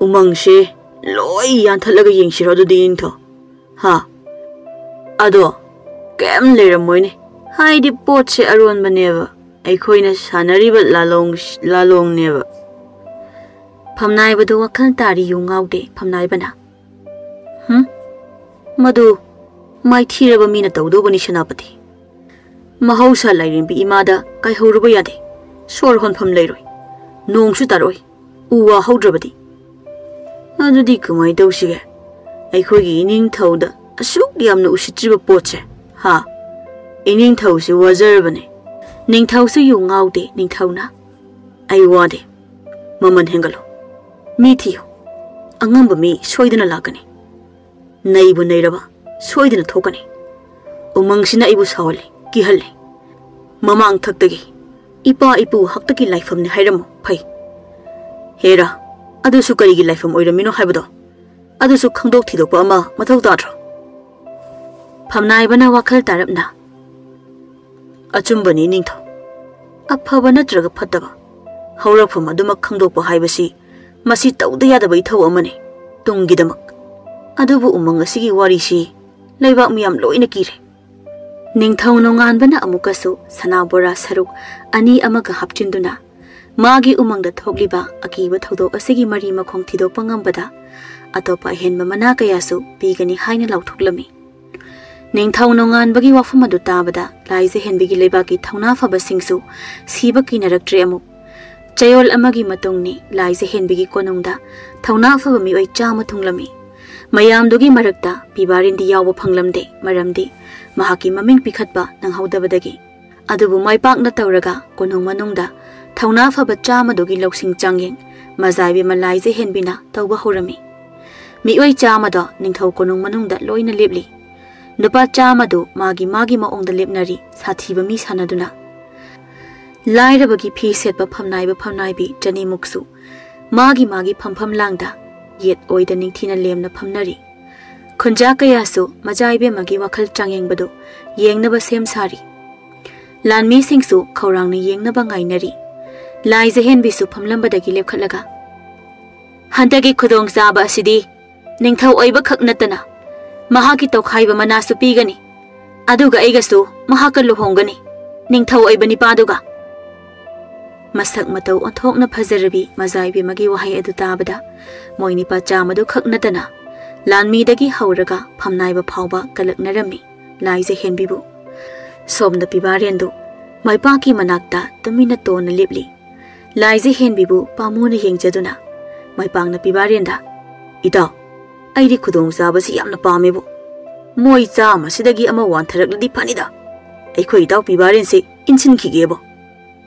"ꯎꯃꯪꯁꯦ ꯂꯣꯏ ꯌꯥꯟꯊꯠꯂꯒ ꯌꯦꯡꯁꯤꯔꯣ ꯑꯗꯨꯗꯤ, ꯅꯤꯡꯊꯧ? ꯍꯥ? ꯑꯗꯣ ꯀꯩꯝ ꯂꯩꯔꯝꯃꯣꯏꯅꯦ꯫ ꯍꯥꯏꯗꯤ ꯄꯣꯠꯁꯦ ꯑꯔꯣꯟꯕꯅꯦꯕ꯫ ꯑꯩꯈꯣꯏꯅ ꯁꯥꯟꯅꯔꯤꯕ ꯂꯥꯂꯣꯡ-, ꯂꯥꯂꯣꯡꯅꯦꯕ꯫" ꯐꯝꯅꯥꯏꯕꯗꯨ ꯋꯥꯈꯜ ꯇꯥꯔꯤ ꯌꯨ ꯉꯥꯎꯗꯦ ꯐꯝꯅꯥꯏꯕꯅ꯫ "ꯍꯨꯝ? ꯃꯗꯨ ꯃꯥꯏꯊꯤꯔꯕ ꯃꯤꯅ ꯇꯧꯗꯧꯕꯅꯤ, ꯁꯦꯅꯥꯄꯇꯤ꯫ ꯃꯍꯧꯁꯥ ꯂꯥꯏꯔꯦꯝꯕꯤ ꯏꯃꯥꯗ ꯀꯥꯏꯍꯧꯔꯨꯕ ꯌꯥꯗꯦ꯫ ꯁꯣꯔ ꯍꯣꯟꯐꯝ ꯂꯩꯔꯣꯏ꯫ ꯅꯣꯡꯁꯨ ꯇꯥꯔꯛꯑꯣꯏ, ꯎ ꯋꯥ ꯍꯧꯗ꯭ꯔꯕꯗꯤ꯫ ꯑꯗꯨꯗꯤ ꯀꯃꯥꯏ ꯇꯧꯁꯤꯒꯦ? ꯑꯩꯈꯣꯏꯒꯤ ꯏꯅꯤꯡꯊꯧꯗ ꯑꯁꯨꯛ ꯌꯥꯝꯅ ꯎꯁꯤꯠꯇ꯭ꯔꯤꯕ ꯄꯣꯠꯁꯦ? ꯍꯥ? ꯏꯅꯤꯡꯊꯧꯁꯤ ꯋꯥꯖꯔꯕꯅꯦ꯫ ꯅꯤꯡꯊꯧꯁꯨ ꯌꯨ ꯉꯥꯎꯗꯦ, ꯅꯤꯡꯊꯧꯅ꯫ ꯑꯩ ꯋꯥꯗꯦ꯫ ꯃꯃꯜ ꯍꯦꯟꯒꯠꯂꯣ꯫ ꯃꯤ ꯊꯤꯌꯨ꯫ ꯑꯉꯝꯕ ꯃꯤ ꯁꯣꯏꯗꯅ ꯂꯥꯛꯀꯅꯤ꯫ ꯅꯩꯕꯨ ꯅꯩꯔꯕ ꯁꯣꯏꯗꯅ ꯊꯣꯛꯀꯅꯤ꯫ ꯎꯃꯪꯁꯤꯅ ꯑꯩꯕꯨ ꯁꯥꯎꯍꯜꯂꯦ, ꯀꯤꯍꯜꯂꯦ꯫ ꯃꯃꯥꯡ ꯊꯛꯇꯒꯤ ꯏꯄꯥ ꯏꯄꯨ ꯍꯥꯛꯇꯛꯀꯤ ꯂꯥꯏꯐꯝꯅꯤ ꯍꯥꯏꯔꯝꯃꯨ ꯐꯩ꯫ ꯍꯦꯔꯥ, ꯑꯗꯨꯁꯨ ꯀꯔꯤꯒꯤ ꯂꯥꯏꯐꯝ ꯑꯣꯏꯔꯝꯃꯤꯅꯣ ꯍꯥꯏꯕꯗꯣ ꯑꯗꯨꯁꯨ ꯈꯪꯗꯣꯛ ꯊꯤꯗꯣꯛꯄ ꯑꯃ ꯃꯊꯧ ꯇꯥꯗ꯭ꯔꯣ? ꯐꯝꯅꯥꯏꯕꯅ ꯋꯥꯈꯜ ꯇꯥꯔꯞꯅ, ꯑꯆꯨꯝꯕꯅꯤ ꯅꯤꯡꯊꯧ꯫ ꯑꯐꯕ ꯅꯠꯇ꯭ꯔꯒ ꯐꯠꯇꯕ ꯍꯧꯔꯛꯐꯝ ꯑꯗꯨꯃꯛ ꯈꯪꯗꯣꯛꯄ ꯍꯥꯏꯕꯁꯤ ꯃꯁꯤ ꯇꯧꯗ ꯌꯥꯗꯕ ꯏꯊꯧ ꯑꯃꯅꯤ ꯇꯨꯡꯒꯤꯗꯃꯛ꯫ ꯑꯗꯨꯕꯨ ꯎꯃꯪ ꯑꯁꯤꯒꯤ ꯋꯥꯔꯤꯁꯤ ꯂꯩꯕꯥꯛ ꯃꯤꯌꯥꯝ ꯂꯣꯏꯅ ꯀꯤꯔꯦ꯫ ꯅꯤꯡꯊꯧ ꯅꯣꯡꯉꯥꯟꯕꯅ ꯑꯃꯨꯛꯀꯁꯨ ꯁꯅꯥ ꯕꯣꯔꯥ ꯁꯔꯨꯛ ꯑꯅꯤ ꯑꯃꯒ ꯍꯥꯞꯆꯤꯟꯗꯨꯅ ꯃꯥꯒꯤ ꯎꯃꯪꯗ ꯊꯣꯛꯂꯤꯕ ꯑꯀꯤꯕ ꯊꯧꯗꯣꯛ ꯑꯁꯤꯒꯤ ꯃꯔꯤ ꯃꯈꯣꯡ ꯊꯤꯗꯣꯛꯄ ꯉꯝꯕꯗ ꯑꯇꯣꯞꯄ ꯑꯍꯦꯟꯕ ꯃꯅꯥ ꯀꯌꯥꯁꯨ ꯄꯤꯒꯅꯤ ꯍꯥꯏꯅ ꯂꯥꯎꯊꯣꯛꯂꯝꯃꯤ꯫ ꯅꯤꯡꯊꯧ ꯅꯣꯡꯉꯥꯟꯕꯒꯤ ꯋꯥꯐꯝ ꯑꯗꯨ ꯇꯥꯕꯗ ꯂꯥꯏꯖꯍꯦꯟꯕꯤꯒꯤ ꯂꯩꯕꯥꯛꯀꯤ ꯊꯧꯅꯥ ꯐꯕꯁꯤꯡꯁꯨ ꯁꯤꯕ ꯀꯤꯅꯔꯛꯇ꯭ꯔꯦ ꯑꯃꯨꯛ꯫ ꯆꯌꯣꯜ ꯑꯃꯒꯤ ꯃꯇꯨꯡꯅꯤ ꯂꯥꯏꯖꯍꯦꯟꯕꯤꯒꯤ ꯀꯣꯅꯨꯡꯗ ꯊꯧꯅꯥ ꯐꯕ ꯃꯤꯑꯣꯏ ꯆꯥꯝꯃ ꯊꯨꯡꯂꯝꯃꯤ꯫ ꯃꯌꯥꯝꯗꯨꯒꯤ ꯃꯔꯛꯇ ꯄꯤꯕꯥꯔꯤꯟꯗꯤ ꯌꯥꯎꯕ ꯐꯪꯂꯝꯗꯦ, ꯃꯔꯝꯗꯤ ꯃꯍꯥꯛꯀꯤ ꯃꯃꯤꯡ ꯄꯤꯈꯠꯄ ꯅꯪꯍꯧꯗꯕꯗꯒꯤ꯫ ꯑꯗꯨꯕꯨ ꯃꯥꯏ ꯄꯥꯛꯅ ꯇꯧꯔꯒ ꯀꯣꯅꯨꯡ ꯃꯅꯨꯡꯗ ꯊꯧꯅꯥ ꯐꯕ ꯆꯥꯝꯃꯗꯨꯒꯤ ꯂꯧꯁꯤꯡ ꯆꯥꯡꯌꯦꯡ ꯃꯖꯥꯏꯕꯦꯝꯃ ꯂꯥꯏꯖꯍꯦꯟꯕꯤꯅ ꯇꯧꯕ ꯍꯧꯔꯝꯃꯤ꯫ ꯃꯤꯑꯣꯏ ꯆꯥꯝꯃꯗꯣ ꯅꯤꯡꯊꯧ ꯀꯣꯅꯨꯡ ꯃꯅꯨꯡꯗ ꯂꯣꯏꯅ ꯂꯦꯞꯂꯤ꯫ ꯅꯨꯄꯥ ꯆꯥꯝꯃꯗꯨ ꯃꯥꯒꯤ ꯃꯥꯒꯤ ꯃꯑꯣꯡꯗ ꯂꯦꯞꯅꯔꯤ, ꯁꯥꯊꯤꯕ ꯃꯤ ꯁꯥꯟꯅꯗꯨꯅ꯫ ꯂꯥꯏꯔꯕꯒꯤ ꯐꯤ ꯁꯦꯠꯄ ꯐꯝꯅꯥꯏꯕ ꯐꯝꯅꯥꯏꯕꯤ ꯆꯅꯤꯃꯨꯛꯁꯨ ꯃꯥꯒꯤ ꯃꯥꯒꯤ ꯐꯝꯐꯝ ꯂꯥꯡꯗ ꯌꯦꯠ ꯑꯣꯏꯗ ꯅꯤꯡꯊꯤꯅ ꯂꯦꯝꯅ ꯐꯝꯅꯔꯤ꯫ ꯈꯨꯟꯖꯥ ꯀꯌꯥꯁꯨ ꯃꯖꯥꯏꯕꯦꯝꯃꯒꯤ ꯋꯥꯈꯜ ꯆꯥꯡꯌꯦꯡꯕꯗꯨ ꯌꯦꯡꯅꯕ ꯁꯦꯝ ꯁꯥꯔꯤ꯫ ꯂꯥꯟꯃꯤꯁꯤꯡꯁꯨ ꯈꯧꯔꯥꯡꯅ ꯌꯦꯡꯅꯕ ꯉꯥꯏꯅꯔꯤ꯫ ꯂꯥꯏꯖꯍꯦꯟꯕꯤꯁꯨ ꯐꯝꯂꯝꯕꯗꯒꯤ ꯂꯦꯞꯈꯠꯂꯒ, "ꯍꯟꯗꯛꯀꯤ ꯈꯨꯗꯣꯡꯆꯥꯕ ꯑꯁꯤꯗꯤ ꯅꯤꯡꯊꯧ ꯑꯣꯏꯕ ꯈꯛ ꯅꯠꯇꯅ ꯃꯍꯥꯛꯀꯤ ꯇꯧꯈꯥꯏꯕ ꯃꯅꯥꯁꯨ ꯄꯤꯒꯅꯤ꯫ ꯑꯗꯨꯒ ꯑꯩꯒꯁꯨ ꯃꯍꯥꯛꯀ ꯂꯨꯍꯣꯡꯒꯅꯤ, ꯅꯤꯡꯊꯧ ꯑꯣꯏꯕ ꯅꯤꯄꯥꯗꯨꯒ꯫" ꯃꯁꯛ ꯃꯇꯧ ꯑꯣꯟꯊꯣꯛꯅ ꯐꯖꯔꯕꯤ ꯃꯖꯥꯏꯕꯦꯝꯃꯒꯤ ꯋꯥꯍꯩ ꯑꯗꯨ ꯇꯥꯕꯗ ꯃꯣꯏ ꯅꯤꯄꯥ ꯆꯥꯝꯃꯗꯨ ꯈꯛ ꯅꯠꯇꯅ ꯂꯥꯟꯃꯤꯗꯒꯤ ꯍꯧꯔꯒ ꯐꯝꯅꯥꯏꯕ ꯐꯥꯎꯕ ꯀꯂꯛꯅꯔꯝꯃꯤ ꯂꯥꯏꯖꯍꯦꯟꯕꯤꯕꯨ꯫ ꯁꯣꯝꯗ ꯄꯤꯕꯥꯔꯦꯟꯗꯨ ꯃꯥꯏꯄꯥꯛꯀꯤ ꯃꯅꯥꯛꯇ ꯇꯨꯃꯤꯟꯅ ꯇꯣꯟꯅ ꯂꯦꯞꯂꯤ꯫ ꯂꯥꯏꯖꯍꯦꯟꯕꯤꯕꯨ ꯄꯥꯝꯃꯨꯅ ꯌꯦꯡꯖꯗꯨꯅ ꯃꯥꯏꯄꯥꯛꯅ ꯄꯤꯕꯥꯔꯦꯟꯗ, "ꯏꯇꯥꯎ, ꯑꯩꯗꯤ ꯈꯨꯗꯣꯡꯆꯥꯕꯁꯤ ꯌꯥꯝꯅ ꯄꯥꯝꯃꯦꯕꯨ꯫ ꯃꯣꯏ ꯆꯥꯝꯃꯁꯤꯗꯒꯤ ꯑꯃ ꯋꯥꯟꯊꯔꯛꯂꯗꯤ ꯐꯅꯤꯗ꯫ ꯑꯩꯈꯣꯏ ꯏꯇꯥꯎ ꯄꯤꯕꯥꯔꯦꯟꯁꯤ ꯏꯟꯁꯤꯟꯈꯤꯒꯦꯕꯣ꯫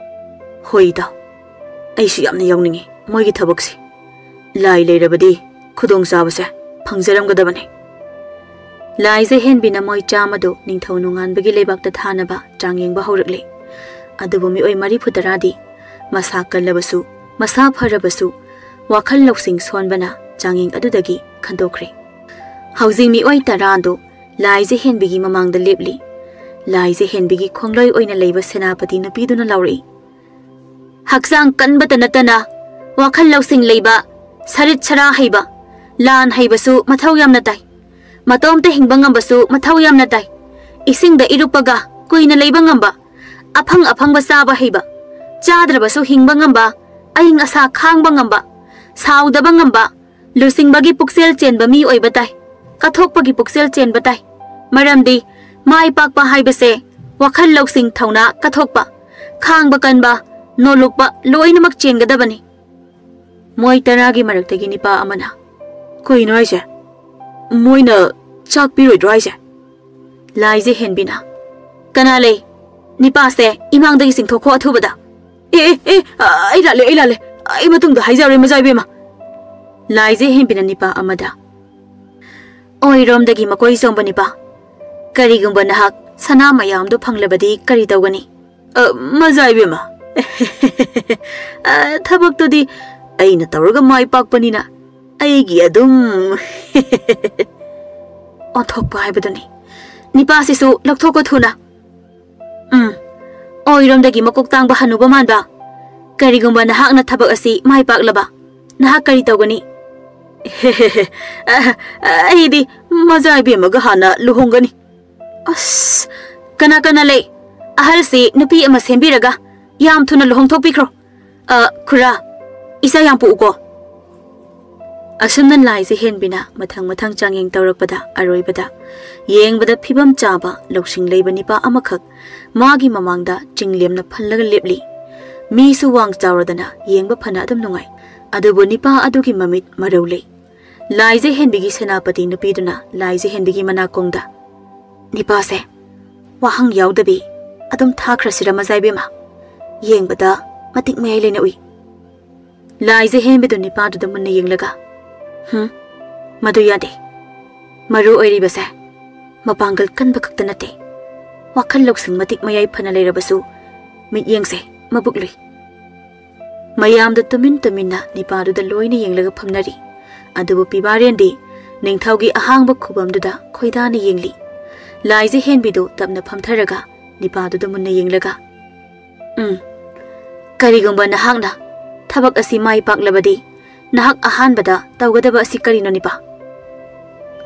ꯍꯣꯏ ꯏꯇꯥꯎ, ꯑꯩꯁꯨ ꯌꯥꯝꯅ ꯌꯥꯎꯅꯤꯡꯉꯤ ꯃꯣꯏꯒꯤ ꯊꯕꯛꯁꯤ꯫ ꯂꯥꯏ ꯂꯩꯔꯕꯗꯤ ꯈꯨꯗꯣꯡꯆꯥꯕꯁꯦ ꯐꯪꯖꯔꯝꯒꯗꯕꯅꯤ꯫ ꯂꯥꯏꯖ ꯍꯦꯟꯕꯤꯅ ꯃꯣꯏ ꯆꯥꯝꯃꯗꯨ ꯅꯤꯡꯊꯧ ꯅꯣꯡꯉꯥꯟꯕꯒꯤ ꯂꯩꯕꯥꯛꯇ ꯊꯥꯅꯕ ꯆꯥꯡꯌꯦꯡꯕ ꯍꯧꯔꯛꯂꯤ꯫ ꯑꯗꯨꯕꯨ ꯃꯤꯑꯣꯏ ꯃꯔꯤꯐꯨ ꯇꯔꯥꯗꯤ ꯃꯁꯥ ꯀꯜꯂꯕꯁꯨ, ꯃꯁꯥ ꯐꯔꯕꯁꯨ, ꯋꯥꯈꯜ ꯂꯧꯁꯤꯡ ꯁꯣꯟꯕꯅ ꯆꯥꯡꯌꯦꯡ ꯑꯗꯨꯗꯒꯤ ꯈꯟꯗꯣꯛꯈ꯭ꯔꯦ꯫ ꯍꯧꯖꯤꯛ ꯃꯤꯑꯣꯏ ꯇꯔꯥꯗꯨ ꯂꯥꯏꯖ ꯍꯦꯟꯕꯤꯒꯤ ꯃꯃꯥꯡꯗ ꯂꯦꯞꯂꯤ꯫ ꯂꯥꯏꯖ ꯍꯦꯟꯕꯤꯒꯤ ꯈꯣꯡꯂꯣꯏ ꯑꯣꯏꯅ ꯂꯩꯕ ꯁꯦꯅꯥꯄꯇꯤ ꯅꯨꯄꯤꯗꯨꯅ ꯂꯥꯎꯔꯛꯏ, "ꯍꯛꯆꯥꯡ ꯀꯟꯕꯇ ꯅꯠꯇꯅ ꯋꯥꯈꯜ ꯂꯧꯁꯤꯡ ꯂꯩꯕ, ꯁꯔꯤꯠ ꯁꯔꯥ ꯍꯩꯕ, ꯂꯥꯟ ꯍꯩꯕꯁꯨ ꯃꯊꯧ ꯌꯥꯝꯅ ꯇꯥꯏ꯫ ꯃꯇꯣꯝꯇ ꯍꯤꯡꯕ ꯉꯝꯕꯁꯨ ꯃꯊꯧ ꯌꯥꯝꯅ ꯇꯥꯏ꯫ ꯏꯁꯤꯡꯗ ꯏꯔꯨꯞꯄꯒ ꯀꯨꯏꯅ ꯂꯩꯕ ꯉꯝꯕ, ꯑꯐꯪ ꯑꯐꯪꯕ ꯆꯥꯕ ꯍꯩꯕ, ꯆꯥꯗ꯭ꯔꯕꯁꯨ ꯍꯤꯡꯕ ꯉꯝꯕ, ꯑꯏꯪ ꯑꯁꯥ ꯈꯥꯡꯕ ꯉꯝꯕ, ꯁꯥꯎꯗꯕ ꯉꯝꯕ, ꯂꯨꯆꯤꯡꯕꯒꯤ ꯄꯨꯛꯆꯦꯜ ꯆꯦꯟꯕ ꯃꯤ ꯑꯣꯏꯕ ꯇꯥꯏ꯫ ꯀꯠꯊꯣꯛꯄꯒꯤ ꯄꯨꯛꯆꯦꯜ ꯆꯦꯟꯕ ꯇꯥꯏ꯫ ꯃꯔꯝꯗꯤ ꯃꯥꯏ ꯄꯥꯛꯄ ꯍꯥꯏꯕꯁꯦ ꯋꯥꯈꯜ ꯂꯧꯁꯤꯡ ꯊꯧꯅꯥ ꯀꯠꯊꯣꯛꯄ, ꯈꯥꯡꯕ ꯀꯟꯕ, ꯅꯣꯂꯨꯛꯄ ꯂꯣꯏꯅꯃꯛ ꯆꯦꯟꯒꯗꯕꯅꯤ꯫" ꯃꯣꯏ ꯇꯔꯥꯒꯤ ꯃꯔꯛꯇꯒꯤ ꯅꯤꯄꯥ ꯑꯃꯅ, "ꯀꯩꯅꯣ ꯍꯥꯏꯁꯦ? ꯃꯣꯏꯅ ꯆꯥꯛ ꯄꯤꯔꯣꯏꯗ꯭ꯔꯣ ꯍꯥꯏꯁꯦ?" ꯂꯥꯏꯖ ꯍꯦꯟꯕꯤꯅ, "ꯀꯅꯥ ꯂꯩ? ꯅꯤꯄꯥꯁꯦ ꯏꯃꯥꯡꯗꯒꯤ ꯆꯤꯡꯊꯣꯛꯈꯣ ꯑꯊꯨꯕꯗ꯫" "ꯑꯦ, ꯑꯦ, ꯑꯦ, ꯑ, ꯑꯩ ꯂꯥꯜꯂꯦ, ꯑꯩ ꯂꯥꯜꯂꯦ꯫ ꯑꯩ ꯃꯇꯨꯡꯗ ꯍꯥꯏꯖꯔꯣꯏ, ꯃꯖꯥ ꯏꯕꯦꯝꯃ꯫" ꯂꯥꯏꯖ ꯍꯦꯟꯕꯤꯅ ꯅꯤꯄꯥ ꯑꯃꯗ, "ꯑꯣꯏꯔꯣꯝꯗꯒꯤ ꯃꯀꯣꯏ ꯆꯣꯝꯕ ꯅꯤꯄꯥ, ꯀꯔꯤꯒꯨꯝꯕ ꯅꯍꯥꯛ ꯁꯅꯥ ꯃꯌꯥꯝꯗꯨ ꯐꯪꯂꯕꯗꯤ ꯀꯔꯤ ꯇꯧꯒꯅꯤ?" "ꯑ, ꯃꯖꯥ ꯏꯕꯦꯝꯃ, ꯑ, ꯊꯕꯛꯇꯨꯗꯤ ꯑꯩꯅ ꯇꯧꯔꯒ ꯃꯥꯏ ꯄꯥꯛꯄꯅꯤꯅ ꯑꯩꯒꯤ ꯑꯗꯨꯝ ꯑꯣꯟꯊꯣꯛꯄ ꯍꯥꯏꯕꯗꯨꯅꯤ꯫ ꯅꯤꯄꯥꯁꯤꯁꯨ ꯂꯧꯊꯣꯛꯀꯣ ꯊꯨꯅ꯫" "ꯎꯝ, ꯑꯣꯏꯔꯣꯝꯗꯒꯤ ꯃꯀꯣꯛ ꯇꯥꯡꯕ ꯍꯅꯨꯕ ꯃꯥꯟꯕ, ꯀꯔꯤꯒꯨꯝꯕ ꯅꯍꯥꯛꯅ ꯊꯕꯛ ꯑꯁꯤ ꯃꯥꯏ ꯄꯥꯛꯂꯕ, ꯅꯍꯥꯛ ꯀꯔꯤ ꯇꯧꯒꯅꯤ?" "ꯑ, ꯑ, ꯑꯩꯗꯤ ꯃꯖꯥ ꯏꯕꯦꯝꯃꯒ ꯍꯥꯟꯅ ꯂꯨꯍꯣꯡꯒꯅꯤ꯫" "ꯑꯁ, ꯀꯅꯥ ꯀꯅꯥ ꯂꯩ? ꯑꯍꯜꯁꯤ ꯅꯨꯄꯤ ꯑꯃ ꯁꯦꯝꯕꯤꯔꯒ ꯌꯥꯝ ꯊꯨꯅ ꯂꯨꯍꯣꯡꯊꯣꯛꯄꯤꯈ꯭ꯔꯣ꯫ ꯑ, ꯈꯨꯔꯥ, ꯏꯆꯥ ꯌꯥꯝ ꯄꯣꯛꯎꯀꯣ꯫" ꯑꯁꯨꯝꯅ ꯂꯥꯏꯖ ꯍꯦꯟꯕꯤꯅ ꯃꯊꯪ ꯃꯊꯪ ꯆꯥꯡꯌꯦꯡ ꯇꯧꯔꯛꯄꯗ, ꯑꯔꯣꯏꯕꯗ ꯌꯦꯡꯕꯗ ꯐꯤꯕꯝ ꯆꯥꯕ, ꯂꯧꯁꯤꯡ ꯂꯩꯕ ꯅꯤꯄꯥ ꯑꯃꯈꯛ ꯃꯥꯒꯤ ꯃꯃꯥꯡꯗ ꯆꯤꯡꯂꯦꯝꯅ ꯐꯜꯂꯒ ꯂꯦꯞꯂꯤ꯫ ꯃꯤꯁꯨ ꯋꯥꯡ ꯆꯥꯎꯔꯗꯅ ꯌꯦꯡꯕ ꯐꯅ ꯑꯗꯨꯝ ꯅꯨꯡꯉꯥꯏ꯫ ꯑꯗꯨꯕꯨ ꯅꯤꯄꯥ ꯑꯗꯨꯒꯤ ꯃꯃꯤꯠ ꯃꯔꯧ ꯂꯩ꯫ ꯂꯥꯏꯖ ꯍꯦꯟꯕꯤꯒꯤ ꯁꯦꯅꯥꯄꯇꯤ ꯅꯨꯄꯤꯗꯨꯅ ꯂꯥꯏꯖ ꯍꯦꯟꯕꯤꯒꯤ ꯃꯅꯥꯀꯣꯡꯗ, "ꯅꯤꯄꯥꯁꯦ ꯋꯥꯍꯪ ꯌꯥꯎꯗꯕꯤ ꯑꯗꯨꯝ ꯊꯥꯈ꯭ꯔꯁꯤꯔ, ꯃꯖꯥ ꯏꯕꯦꯝꯃ? ꯌꯦꯡꯕꯗ ꯃꯇꯤꯛ ꯃꯌꯥꯏ ꯂꯩꯅ ꯎꯏ꯫" ꯂꯥꯏꯖ ꯍꯦꯟꯕꯤꯗꯨ ꯅꯤꯄꯥꯗꯨꯗ ꯃꯨꯟꯅ ꯌꯦꯡꯂꯒ, "ꯍꯨꯝ, ꯃꯗꯨ ꯌꯥꯗꯦ꯫ ꯃꯔꯨ ꯑꯣꯏꯔꯤꯕꯁꯦ ꯃꯄꯥꯡꯒꯜ ꯀꯟꯕ ꯈꯛꯇ ꯅꯠꯇꯦ, ꯋꯥꯈꯜ ꯂꯧꯁꯤꯡ ꯃꯇꯤꯛ ꯃꯌꯥꯏ ꯐꯅ ꯂꯩꯔꯕꯁꯨ ꯃꯤꯠꯌꯦꯡꯁꯦ ꯃꯕꯨꯛ ꯂꯨꯏ꯫" ꯃꯌꯥꯝꯗ ꯇꯨꯃꯤꯟ ꯇꯨꯃꯤꯟꯅ ꯅꯤꯄꯥꯗꯨꯗ ꯂꯣꯏꯅ ꯌꯦꯡꯂꯒ ꯐꯝꯅꯔꯤ꯫ ꯑꯗꯨꯕꯨ ꯄꯤꯕꯥꯔꯦꯟꯗꯤ ꯅꯤꯡꯊꯧꯒꯤ ꯑꯍꯥꯡꯕ ꯈꯨꯕꯝꯗꯨꯗ ꯈꯣꯏꯗꯥꯅ ꯌꯦꯡꯂꯤ꯫ ꯂꯥꯏꯖ ꯍꯦꯟꯕꯤꯗꯨ ꯇꯞꯅ ꯐꯝꯊꯔꯒ ꯅꯤꯄꯥꯗꯨꯗ ꯃꯨꯟꯅ ꯌꯦꯡꯂꯒ, "ꯎꯝ, ꯀꯔꯤꯒꯨꯝꯕ ꯅꯍꯥꯛꯅ ꯊꯕꯛ ꯑꯁꯤ ꯃꯥꯏ ꯄꯥꯛꯂꯕꯗꯤ, ꯅꯍꯥꯛ ꯑꯍꯥꯟꯕꯗ ꯇꯧꯒꯗꯕ ꯑꯁꯤ ꯀꯔꯤꯅꯣ, ꯅꯤꯄꯥ?"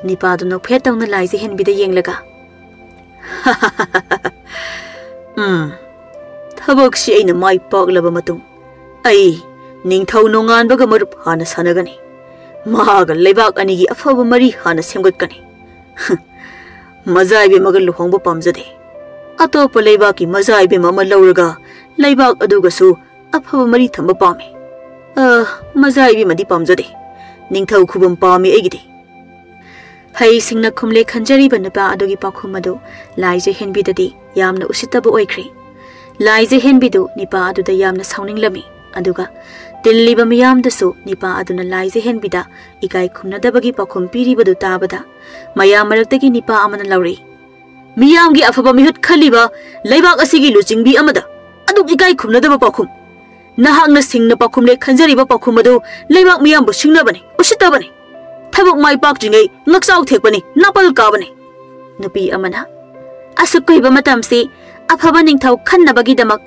ꯅꯤꯄꯥꯗꯨ ꯅꯣꯛꯐꯦꯠ ꯇꯧꯅ ꯂꯥꯏꯖ ꯍꯦꯟꯕꯤꯗ ꯌꯦꯡꯂꯒ, "ꯎꯝ, ꯊꯕꯛꯁꯤ ꯑꯩꯅ ꯃꯥꯏ ꯄꯥꯛꯂꯕ ꯃꯇꯨꯡ, ꯑꯩ ꯅꯤꯡꯊꯧ ꯅꯣꯡꯉꯥꯟꯕꯒ ꯃꯔꯨꯞ ꯍꯥꯟꯅ ꯁꯥꯟꯅꯒꯅꯤ꯫ ꯃꯍꯥꯛꯀ ꯂꯩꯕꯥꯛ ꯑꯅꯤꯒꯤ ꯑꯐꯕ ꯃꯔꯤ ꯍꯥꯟꯅ ꯁꯦꯝꯒꯠꯀꯅꯤ꯫ ꯃꯖꯥ ꯏꯕꯦꯝꯃꯒ ꯂꯨꯍꯣꯡꯕ ꯄꯥꯝꯖꯗꯦ꯫ ꯑꯇꯣꯞꯄ ꯂꯩꯕꯥꯛꯀꯤ ꯃꯖꯥ ꯏꯕꯦꯝꯃ ꯑꯃ ꯂꯧꯔꯒ ꯂꯩꯕꯥꯛ ꯑꯗꯨꯒꯁꯨ ꯑꯐꯕ ꯃꯔꯤ ꯊꯝꯕ ꯄꯥꯝꯃꯤ꯫ ꯑ, ꯃꯖꯥ ꯏꯕꯦꯝꯃꯗꯤ ꯄꯥꯝꯖꯗꯦ꯫ ꯅꯤꯡꯊꯧ ꯈꯨꯕꯝ ꯄꯥꯝꯃꯤ ꯑꯩꯒꯤꯗꯤ꯫" ꯍꯩꯁꯤꯡꯅ ꯈꯨꯝꯂꯦ ꯈꯟꯖꯔꯤꯕ ꯅꯨꯄꯥ ꯑꯗꯨꯒꯤ ꯄꯥꯎꯈꯨꯝ ꯑꯗꯨ ꯂꯥꯏꯖ ꯍꯦꯟꯕꯤꯗꯗꯤ ꯌꯥꯝꯅ ꯎꯁꯤꯠꯇꯕ ꯑꯣꯏꯈ꯭ꯔꯦ꯫ ꯂꯥꯏꯖ ꯍꯦꯟꯕꯤꯗꯨ ꯅꯤꯄꯥ ꯑꯗꯨꯗ ꯌꯥꯝꯅ ꯁꯥꯎꯅꯤꯡꯂꯝꯃꯤ꯫ ꯑꯗꯨꯒ ꯇꯤꯜꯂꯤꯕ ꯃꯤꯌꯥꯝꯗꯨꯁꯨ ꯅꯤꯄꯥ ꯑꯗꯨꯅ ꯂꯥꯏꯖ ꯍꯦꯟꯕꯤꯗ ꯏꯀꯥꯏ ꯈꯨꯝꯅꯗꯕꯒꯤ ꯄꯥꯎꯈꯨꯝ ꯄꯤꯔꯤꯕꯗꯨ ꯇꯥꯕꯗ ꯃꯌꯥꯝ ꯃꯔꯛꯇꯒꯤ ꯅꯤꯄꯥ ꯑꯃꯅ ꯂꯥꯎꯔꯛꯏ, "ꯃꯤꯌꯥꯝꯒꯤ ꯑꯐꯕ ꯃꯤꯍꯨꯠ ꯈꯜꯂꯤꯕ ꯂꯩꯕꯥꯛ ꯑꯁꯤꯒꯤ ꯂꯨꯆꯤꯡꯕꯤ ꯑꯃꯗ ꯑꯗꯨꯛ ꯏꯀꯥꯏ ꯈꯨꯝꯅꯗꯕ ꯄꯥꯎꯈꯨꯝ! ꯅꯍꯥꯛꯅ ꯁꯤꯡꯅ ꯄꯥꯎꯈꯨꯝꯂꯦ ꯈꯟꯖꯔꯤꯕ ꯄꯥꯎꯈꯨꯝ ꯑꯗꯨ ꯂꯩꯕꯥꯛ ꯃꯤꯌꯥꯝꯕꯨ ꯁꯤꯡꯅꯕꯅꯤ, ꯎꯁꯤꯠꯇꯕꯅꯤ꯫ ꯊꯕꯛ ꯃꯥꯏ ꯄꯥꯛꯇ꯭ꯔꯤꯉꯩ ꯉꯛꯆꯥꯎ ꯊꯦꯛꯄꯅꯤ, ꯅꯥꯄꯜ ꯀꯥꯕꯅꯤ꯫" ꯅꯨꯄꯤ ꯑꯃꯅ, "ꯑꯁꯨꯛ ꯀꯨꯏꯕ ꯃꯇꯝꯁꯤ ꯑꯐꯕ ꯅꯤꯡꯊꯧ ꯈꯟꯅꯕꯒꯤꯗꯃꯛ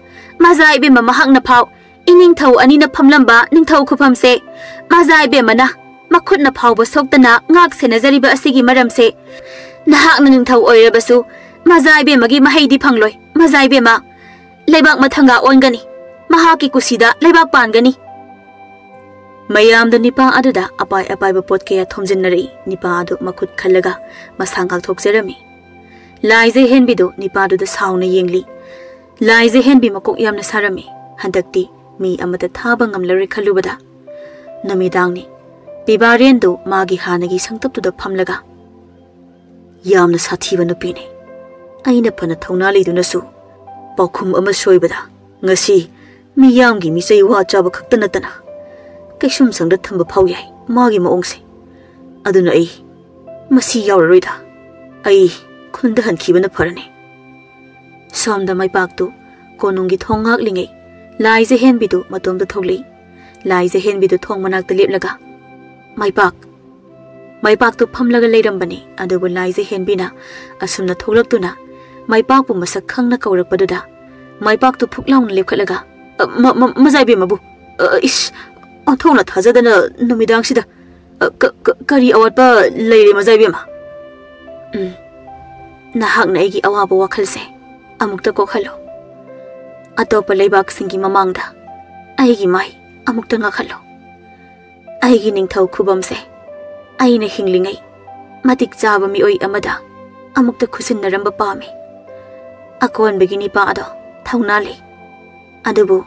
ꯃꯖꯥ ꯏꯕꯦꯝꯃ ꯃꯍꯥꯛꯅ ꯐꯥꯎ ꯏꯅꯤꯡꯊꯧ ꯑꯅꯤꯅ ꯐꯝꯂꯝꯕ ꯅꯤꯡꯊꯧ ꯈꯨꯐꯝꯁꯦ ꯃꯖꯥ ꯏꯕꯦꯝꯃꯅ ꯃꯈꯨꯠꯅ ꯐꯥꯎꯕ ꯁꯣꯛꯇꯅ ꯉꯥꯛ ꯁꯦꯟꯅꯖꯔꯤꯕ ꯑꯁꯤꯒꯤ ꯃꯔꯝꯁꯦ ꯅꯍꯥꯛꯅ ꯅꯤꯡꯊꯧ ꯑꯣꯏꯔꯕꯁꯨ ꯃꯖꯥ ꯏꯕꯦꯝꯃꯒꯤ ꯃꯍꯩꯗꯤ ꯐꯪꯂꯣꯏ꯫ ꯃꯖꯥ ꯏꯕꯦꯝꯃ, ꯂꯩꯕꯥꯛ ꯃꯊꯪꯒ ꯑꯣꯟꯒꯅꯤ꯫ ꯃꯍꯥꯛꯀꯤ ꯀꯨꯁꯤꯗ ꯂꯩꯕꯥꯛ ꯄꯥꯟꯒꯅꯤ꯫" ꯃꯌꯥꯝꯗ ꯅꯤꯄꯥ ꯑꯗꯨꯗ ꯑꯄꯥꯏ ꯑꯄꯥꯏꯕ ꯄꯣꯠ ꯀꯌꯥ ꯊꯣꯝꯖꯤꯟꯅꯔꯛꯏ꯫ ꯅꯤꯄꯥ ꯑꯗꯨ ꯃꯈꯨꯠ ꯈꯜꯂꯒ ꯃꯁꯥ ꯉꯥꯛꯊꯣꯛꯆꯔꯝꯃꯤ꯫ ꯂꯥꯏꯖ ꯍꯦꯟꯕꯤꯗꯨ ꯅꯤꯄꯥꯗꯨꯗ ꯁꯥꯎꯅ ꯌꯦꯡꯂꯤ꯫ ꯂꯥꯏꯖ ꯍꯦꯟꯕꯤ ꯃꯀꯣꯛ ꯌꯥꯝꯅ ꯁꯥꯔꯝꯃꯤ꯫ ꯍꯟꯗꯛꯇꯤ ꯃꯤ ꯑꯃꯠꯇ ꯊꯥꯕ ꯉꯝꯂꯔꯣꯏ ꯈꯜꯂꯨꯕꯗ꯫ ꯅꯨꯃꯤꯗꯥꯡꯅꯤ꯫ ꯄꯤꯕꯥꯔꯦꯟꯗꯨ ꯃꯥꯒꯤ ꯍꯥꯟꯅꯒꯤ ꯁꯪꯇꯞꯇꯨꯗ ꯐꯝꯂꯒ, "ꯌꯥꯝꯅ ꯁꯥꯊꯤꯕ ꯅꯨꯄꯤꯅꯤ꯫ ꯑꯩꯅ ꯐꯅ ꯊꯧꯅꯥ ꯂꯩꯗꯨꯅꯁꯨ ꯄꯥꯎꯈꯨꯝ ꯑꯃ ꯁꯣꯏꯕꯗ ꯉꯁꯤ ꯃꯤꯌꯥꯝꯒꯤ ꯃꯤꯆꯩ ꯋꯥ ꯆꯥꯕ ꯈꯛꯇ ꯅꯠꯇꯅ ꯀꯩꯁꯨꯝꯁꯪꯗ ꯊꯝꯕ ꯐꯥꯎ ꯌꯥꯏ ꯃꯥꯒꯤ ꯃꯑꯣꯡꯁꯦ꯫ ꯑꯗꯨꯅ ꯑꯩ ꯃꯁꯤ ꯌꯥꯎꯔꯔꯣꯏꯗ꯫ ꯑꯩ ꯈꯨꯟꯗ ꯍꯟꯈꯤꯕꯅ ꯐꯔꯅꯤ꯫" ꯁꯣꯝꯗ ꯃꯩꯄꯥꯛꯇꯨ ꯀꯣꯅꯨꯡꯒꯤ ꯊꯣꯡ ꯉꯥꯛꯂꯤꯉꯩ ꯂꯥꯏꯖ ꯍꯦꯟꯕꯤꯗꯨ ꯃꯇꯣꯝꯇ ꯊꯣꯛꯂꯛꯏ꯫ ꯂꯥꯏꯖ ꯍꯦꯟꯕꯤꯗꯨ ꯊꯣꯡ ꯃꯅꯥꯛꯇ ꯂꯦꯞꯂꯒ, "ꯃꯩꯄꯥꯛ!" ꯃꯩꯄꯥꯛꯇꯨ ꯐꯝꯂꯒ ꯂꯩꯔꯝꯕꯅꯤ꯫ ꯑꯗꯨꯕꯨ ꯂꯥꯏꯖ ꯍꯦꯟꯕꯤꯅ ꯑꯁꯨꯝꯅ ꯊꯣꯛꯂꯛꯇꯨꯅ ꯃꯩꯄꯥꯛꯄꯨ ꯃꯁꯛ ꯈꯪꯅ ꯀꯧꯔꯛꯄꯗꯨꯗ ꯃꯩꯄꯥꯛꯇꯨ ꯐꯨꯛ ꯂꯥꯎꯅ ꯂꯦꯞꯈꯠꯂꯒ, "ꯑ, ꯃ-, ꯃ-, ꯃꯖꯥ ꯏꯕꯦꯝꯃꯕꯨ, ꯑ, ꯏꯁ, ꯑꯣꯟꯊꯣꯛꯅ ꯊꯥꯖꯗꯅ ꯅꯨꯃꯤꯗꯥꯡꯁꯤꯗ, ꯑ, ꯀ-, ꯀ-, ꯀꯔꯤ ꯑꯋꯥꯠꯄ ꯂꯩꯔꯦ ꯃꯖꯥ ꯏꯕꯦꯝꯃ?" "ꯎꯝ, ꯅꯍꯥꯛꯅ ꯑꯩꯒꯤ ꯑꯋꯥꯕ ꯋꯥꯈꯜꯁꯦ ꯑꯃꯨꯛꯇ ꯀꯣꯛꯍꯜꯂꯣ꯫ ꯑꯇꯣꯞꯄ ꯂꯩꯕꯥꯛꯁꯤꯡꯒꯤ ꯃꯃꯥꯡꯗ ꯑꯩꯒꯤ ꯃꯥꯏ ꯑꯃꯨꯛꯇ ꯉꯥꯛꯍꯜꯂꯣ꯫ ꯑꯩꯒꯤ ꯅꯤꯡꯊꯧ ꯈꯨꯕꯝꯁꯦ ꯑꯩꯅ ꯍꯤꯡꯂꯤꯉꯩ ꯃꯇꯤꯛ ꯆꯥꯕ ꯃꯤꯑꯣꯏ ꯑꯃꯗ ꯑꯃꯨꯛꯇ ꯈꯨꯠꯁꯤꯟꯅꯔꯝꯕ ꯄꯥꯝꯃꯤ꯫ ꯑꯀꯣꯟꯕꯒꯤ ꯅꯤꯄꯥ ꯑꯗꯣ ꯊꯧꯅꯥ ꯂꯩ, ꯑꯗꯨꯕꯨ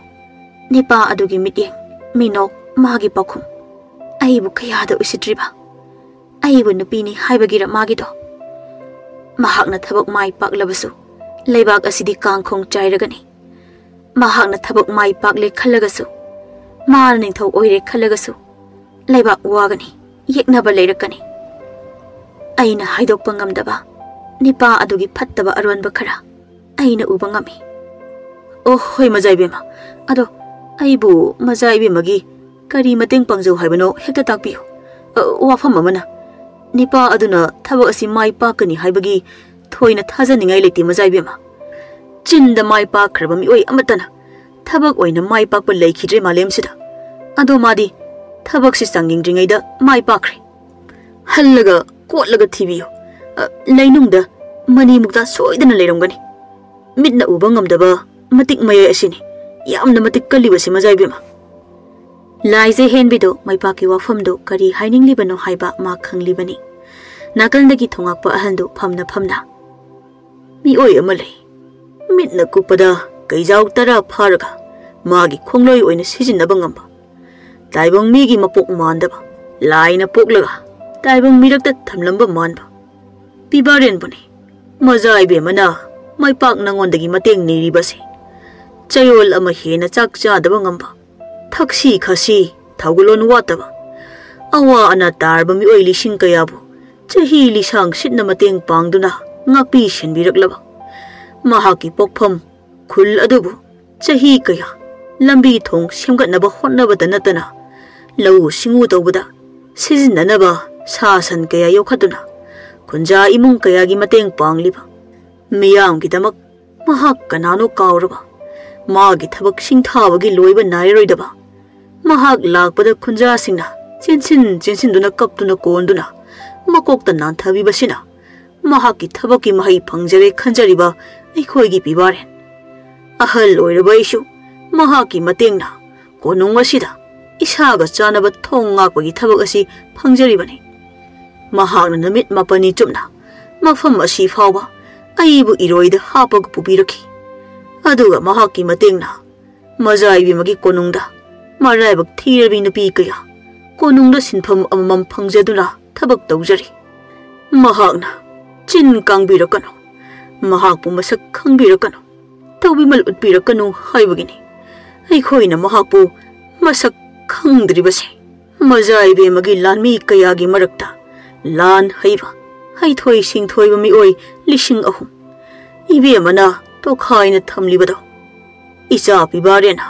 ꯅꯤꯄꯥ ꯑꯗꯨꯒꯤ ꯃꯤꯠꯌꯦꯡ, ꯃꯤꯅꯣꯛ, ꯃꯥꯒꯤ ꯄꯥꯎꯈꯨꯝ ꯑꯩꯕꯨ ꯀꯌꯥꯗ ꯎꯁꯤꯠꯇ꯭ꯔꯤꯕ! ꯑꯩꯕꯨ ꯅꯨꯄꯤꯅꯤ ꯍꯥꯏꯕꯒꯤꯔ ꯃꯥꯒꯤꯗꯣ? ꯃꯍꯥꯛꯅ ꯊꯕꯛ ꯃꯥꯏ ꯄꯥꯛꯂꯕꯁꯨ ꯂꯩꯕꯥꯛ ꯑꯁꯤꯗꯤ ꯀꯥꯡꯈꯣꯡ ꯆꯥꯏꯔꯒꯅꯤ꯫ ꯃꯍꯥꯛꯅ ꯊꯕꯛ ꯃꯥꯏ ꯄꯥꯛꯂꯦ ꯈꯜꯂꯒꯁꯨ, ꯃꯥꯅ ꯅꯤꯡꯊꯧ ꯑꯣꯏꯔꯦ ꯈꯜꯂꯒꯁꯨ ꯂꯩꯕꯥꯛ ꯋꯥꯒꯅꯤ, ꯌꯦꯛꯅꯕ ꯂꯩꯔꯛꯀꯅꯤ꯫ ꯑꯩꯅ ꯍꯥꯏꯗꯣꯛꯄ ꯉꯝꯗꯕ ꯅꯤꯄꯥ ꯑꯗꯨꯒꯤ ꯐꯠꯇꯕ ꯑꯔꯣꯟꯕ ꯈꯔ ꯑꯩꯅ ꯎꯕ ꯉꯝꯃꯤ꯫" "ꯑꯣ, ꯍꯣꯏ, ꯃꯖꯥ ꯏꯕꯦꯝꯃ꯫ ꯑꯗꯣ ꯑꯩꯕꯨ ꯃꯖꯥ ꯏꯕꯦꯝꯃꯒꯤ ꯀꯔꯤ ꯃꯇꯦꯡ ꯄꯥꯡꯖꯧ ꯍꯥꯏꯕꯅꯣ ꯍꯦꯛꯇ ꯇꯥꯛꯄꯤꯌꯨ꯫ ꯑ, ꯋꯥꯐꯝ ꯑꯃꯅ, ꯅꯤꯄꯥ ꯑꯗꯨꯅ ꯊꯕꯛ ꯑꯁꯤ ꯃꯥꯏ ꯄꯥꯛꯀꯅꯤ ꯍꯥꯏꯕꯒꯤ ꯊꯣꯏꯅ ꯊꯥꯖꯅꯤꯡꯉꯥꯏ ꯂꯩꯇꯦ ꯃꯖꯥ ꯏꯕꯦꯝꯃ꯫ ꯆꯤꯟꯗ ꯃꯥꯏ ꯄꯥꯛꯈ꯭ꯔꯕ ꯃꯤꯑꯣꯏ ꯑꯃꯠꯇꯅ ꯊꯕꯛ ꯑꯣꯏꯅ ꯃꯥꯏ ꯄꯥꯛꯄ ꯂꯩꯈꯤꯗ꯭ꯔꯦ ꯃꯥꯂꯦꯝꯁꯤꯗ꯫ ꯑꯗꯣ ꯃꯥꯗꯤ ꯊꯕꯛꯁꯤ ꯆꯥꯡꯌꯦꯡꯗ꯭ꯔꯤꯉꯩꯗ ꯃꯥꯏ ꯄꯥꯛꯈ꯭ꯔꯦ꯫ ꯍꯜꯂꯒ ꯀꯣꯠꯂꯒ ꯊꯤꯕꯤꯌꯨ꯫ ꯑ, ꯂꯩꯅꯨꯡꯗ ꯃꯅꯤ ꯃꯨꯛꯇꯥ ꯁꯣꯏꯗꯅ ꯂꯩꯔꯝꯒꯅꯤ꯫ ꯃꯤꯠꯅ ꯎꯕ ꯉꯝꯗꯕ ꯃꯇꯤꯛ ꯃꯌꯥꯏ ꯑꯁꯤꯅꯤ ꯌꯥꯝꯅ ꯃꯇꯤꯛ ꯀꯜꯂꯤꯕꯁꯤ ꯃꯖꯥ ꯏꯕꯦꯝꯃ꯫" ꯂꯥꯏꯖ ꯍꯦꯟꯕꯤꯗꯨ ꯃꯩꯄꯥꯛꯀꯤ ꯋꯥꯐꯝꯗꯨ ꯀꯔꯤ ꯍꯥꯏꯅꯤꯡꯂꯤꯕꯅꯣ ꯍꯥꯏꯕ ꯃꯥ ꯈꯪꯂꯤꯕꯅꯤ꯫ ꯅꯥꯀꯜꯗꯒꯤ ꯊꯣꯉꯛꯄ ꯑꯍꯜꯗꯨ ꯐꯝꯅ ꯐꯝꯅ, "ꯃꯤꯑꯣꯏ ꯑꯃ ꯂꯩ, ꯃꯤꯠꯅ ꯀꯨꯞꯄꯗ ꯀꯩꯖꯥꯎ ꯇꯔꯥ ꯐꯥꯔꯒ ꯃꯥꯒꯤ ꯈꯣꯡꯂꯣꯏ ꯑꯣꯏꯅ ꯁꯤꯖꯤꯟꯅꯕ ꯉꯝꯕ, ꯇꯥꯏꯕꯪ ꯃꯤꯒꯤ ꯃꯄꯣꯛ ꯃꯥꯟꯗꯕ, ꯂꯥꯏꯅ ꯄꯣꯛꯂꯒ ꯇꯥꯏꯕꯪ ꯃꯤꯔꯛꯇ ꯊꯝꯂꯝꯕ ꯃꯥꯟꯕ ꯄꯤꯕꯥꯔꯦꯟꯕꯨꯅꯤ ꯃꯖꯥ ꯏꯕꯦꯝꯃꯅ ꯃꯥꯏꯄꯥꯛ ꯅꯉꯣꯟꯗꯒꯤ ꯃꯇꯦꯡ ꯅꯤꯔꯤꯕꯁꯦ꯫ ꯆꯌꯣꯜ ꯑꯃ ꯍꯦꯟꯅ ꯆꯥꯛ ꯆꯥꯗꯕ ꯉꯝꯕ, ꯊꯛꯁꯤ ꯈꯥꯁꯤ ꯊꯧꯒꯜꯂꯣꯟ ꯋꯥꯠꯇꯕ, ꯑꯋꯥ ꯑꯅꯥ ꯇꯥꯔꯕ ꯃꯤꯑꯣꯏ ꯂꯤꯁꯤꯡ ꯀꯌꯥꯕꯨ ꯆꯍꯤ ꯂꯤꯁꯥꯡ ꯁꯤꯠꯅ ꯃꯇꯦꯡ ꯄꯥꯡꯗꯨꯅ ꯉꯥꯛꯄꯤ ꯁꯦꯟꯕꯤꯔꯛꯂꯕ ꯃꯍꯥꯛꯀꯤ ꯄꯣꯛꯐꯝ ꯈꯨꯜ ꯑꯗꯨꯕꯨ ꯆꯍꯤ ꯀꯌꯥ ꯂꯝꯕꯤ ꯊꯣꯡ ꯁꯦꯝꯒꯠꯅꯕ ꯍꯣꯠꯅꯕꯇ ꯅꯠꯇꯅ ꯂꯧꯎ ꯁꯤꯡꯎ ꯇꯧꯕꯗ ꯁꯤꯖꯤꯟꯅꯅꯕ ꯁꯥ ꯁꯟ ꯀꯌꯥ ꯌꯣꯛꯈꯠꯇꯨꯅ ꯈꯨꯟꯖꯥ ꯏꯃꯨꯡ ꯀꯌꯥꯒꯤ ꯃꯇꯦꯡ ꯄꯥꯡꯂꯤꯕ ꯃꯤꯌꯥꯝꯒꯤꯗꯃꯛ ꯃꯍꯥꯛ ꯀꯅꯥꯅꯣ ꯀꯥꯎꯔꯕ, ꯃꯥꯒꯤ ꯊꯕꯛ ꯁꯤꯡꯊꯥꯕꯒꯤ ꯂꯣꯏꯕ ꯅꯥꯏꯔꯔꯣꯏꯗꯕ꯫ ꯃꯍꯥꯛ ꯂꯥꯛꯄꯗ ꯈꯨꯟꯖꯥꯁꯤꯡꯅ ꯆꯦꯟꯁꯤꯟ ꯆꯦꯟꯁꯤꯟꯗꯨꯅ ꯀꯞꯇꯨꯅ ꯀꯣꯟꯗꯨꯅ ꯃꯀꯣꯛꯇ ꯅꯥꯟꯊꯕꯤꯕꯁꯤꯅ ꯃꯍꯥꯛꯀꯤ ꯊꯕꯛꯀꯤ ꯃꯍꯩ ꯐꯪꯖꯔꯦ ꯈꯟꯖꯔꯤꯕ ꯑꯩꯈꯣꯏꯒꯤ ꯄꯤꯕꯥꯔꯦꯟ꯫ ꯑꯍꯜ ꯑꯣꯏꯔꯕ ꯑꯩꯁꯨ ꯃꯍꯥꯛꯀꯤ ꯃꯇꯦꯡꯅ ꯀꯣꯅꯨꯡ ꯑꯁꯤꯗ ꯏꯁꯥꯒ ꯆꯥꯅꯕ ꯊꯣꯡ ꯉꯥꯛꯄꯒꯤ ꯊꯕꯛ ꯑꯁꯤ ꯐꯪꯖꯔꯤꯕꯅꯤ꯫ ꯃꯍꯥꯛꯅ ꯅꯨꯃꯤꯠ ꯃꯥꯄꯟꯅꯤ ꯆꯨꯞꯅ ꯃꯐꯝ ꯑꯁꯤ ꯐꯥꯎꯕ ꯑꯩꯕꯨ ꯏꯔꯣꯏꯗ ꯍꯥꯞꯄꯒ ꯄꯨꯕꯤꯔꯛꯈꯤ꯫ ꯑꯗꯨꯒ ꯃꯍꯥꯛꯀꯤ ꯃꯇꯦꯡꯅ ꯃꯖꯥ ꯏꯕꯦꯝꯃꯒꯤ ꯀꯣꯅꯨꯡꯗ ꯃꯔꯥꯏꯕꯛ ꯊꯤꯔꯕꯤ ꯅꯨꯄꯤ ꯀꯌꯥ ꯀꯣꯅꯨꯡꯗ ꯁꯤꯟꯐꯝ ꯑꯃꯃꯝ ꯐꯪꯖꯗꯨꯅ ꯊꯕꯛ ꯇꯧꯖꯔꯤ꯫ ꯃꯍꯥꯛꯅ ꯆꯤꯟ ꯀꯥꯡꯕꯤꯔꯛꯀꯅꯨ, ꯃꯍꯥꯛꯄꯨ ꯃꯁꯛ ꯈꯪꯕꯤꯔꯛꯀꯅꯨ, ꯇꯧꯕꯤꯃꯜ ꯎꯠꯄꯤꯔꯛꯀꯅꯨ ꯍꯥꯏꯕꯒꯤꯅꯤ ꯑꯩꯈꯣꯏꯅ ꯃꯍꯥꯛꯄꯨ ꯃꯁꯛ ꯈꯪꯗ꯭ꯔꯤꯕꯁꯦ꯫ ꯃꯖꯥ ꯏꯕꯦꯝꯃꯒꯤ ꯂꯥꯟꯃꯤ ꯀꯌꯥꯒꯤ ꯃꯔꯛꯇ ꯂꯥꯟ ꯍꯩꯕ, ꯍꯩꯊꯣꯏ ꯁꯤꯡꯊꯣꯏꯕ ꯃꯤꯑꯣꯏ ꯂꯤꯁꯤꯡ ꯑꯍꯨꯝ ꯏꯕꯦꯝꯃꯅ ꯇꯣꯈꯥꯏꯅ ꯊꯝꯂꯤꯕꯗꯣ ꯏꯆꯥ ꯄꯤꯕꯥꯔꯦꯅ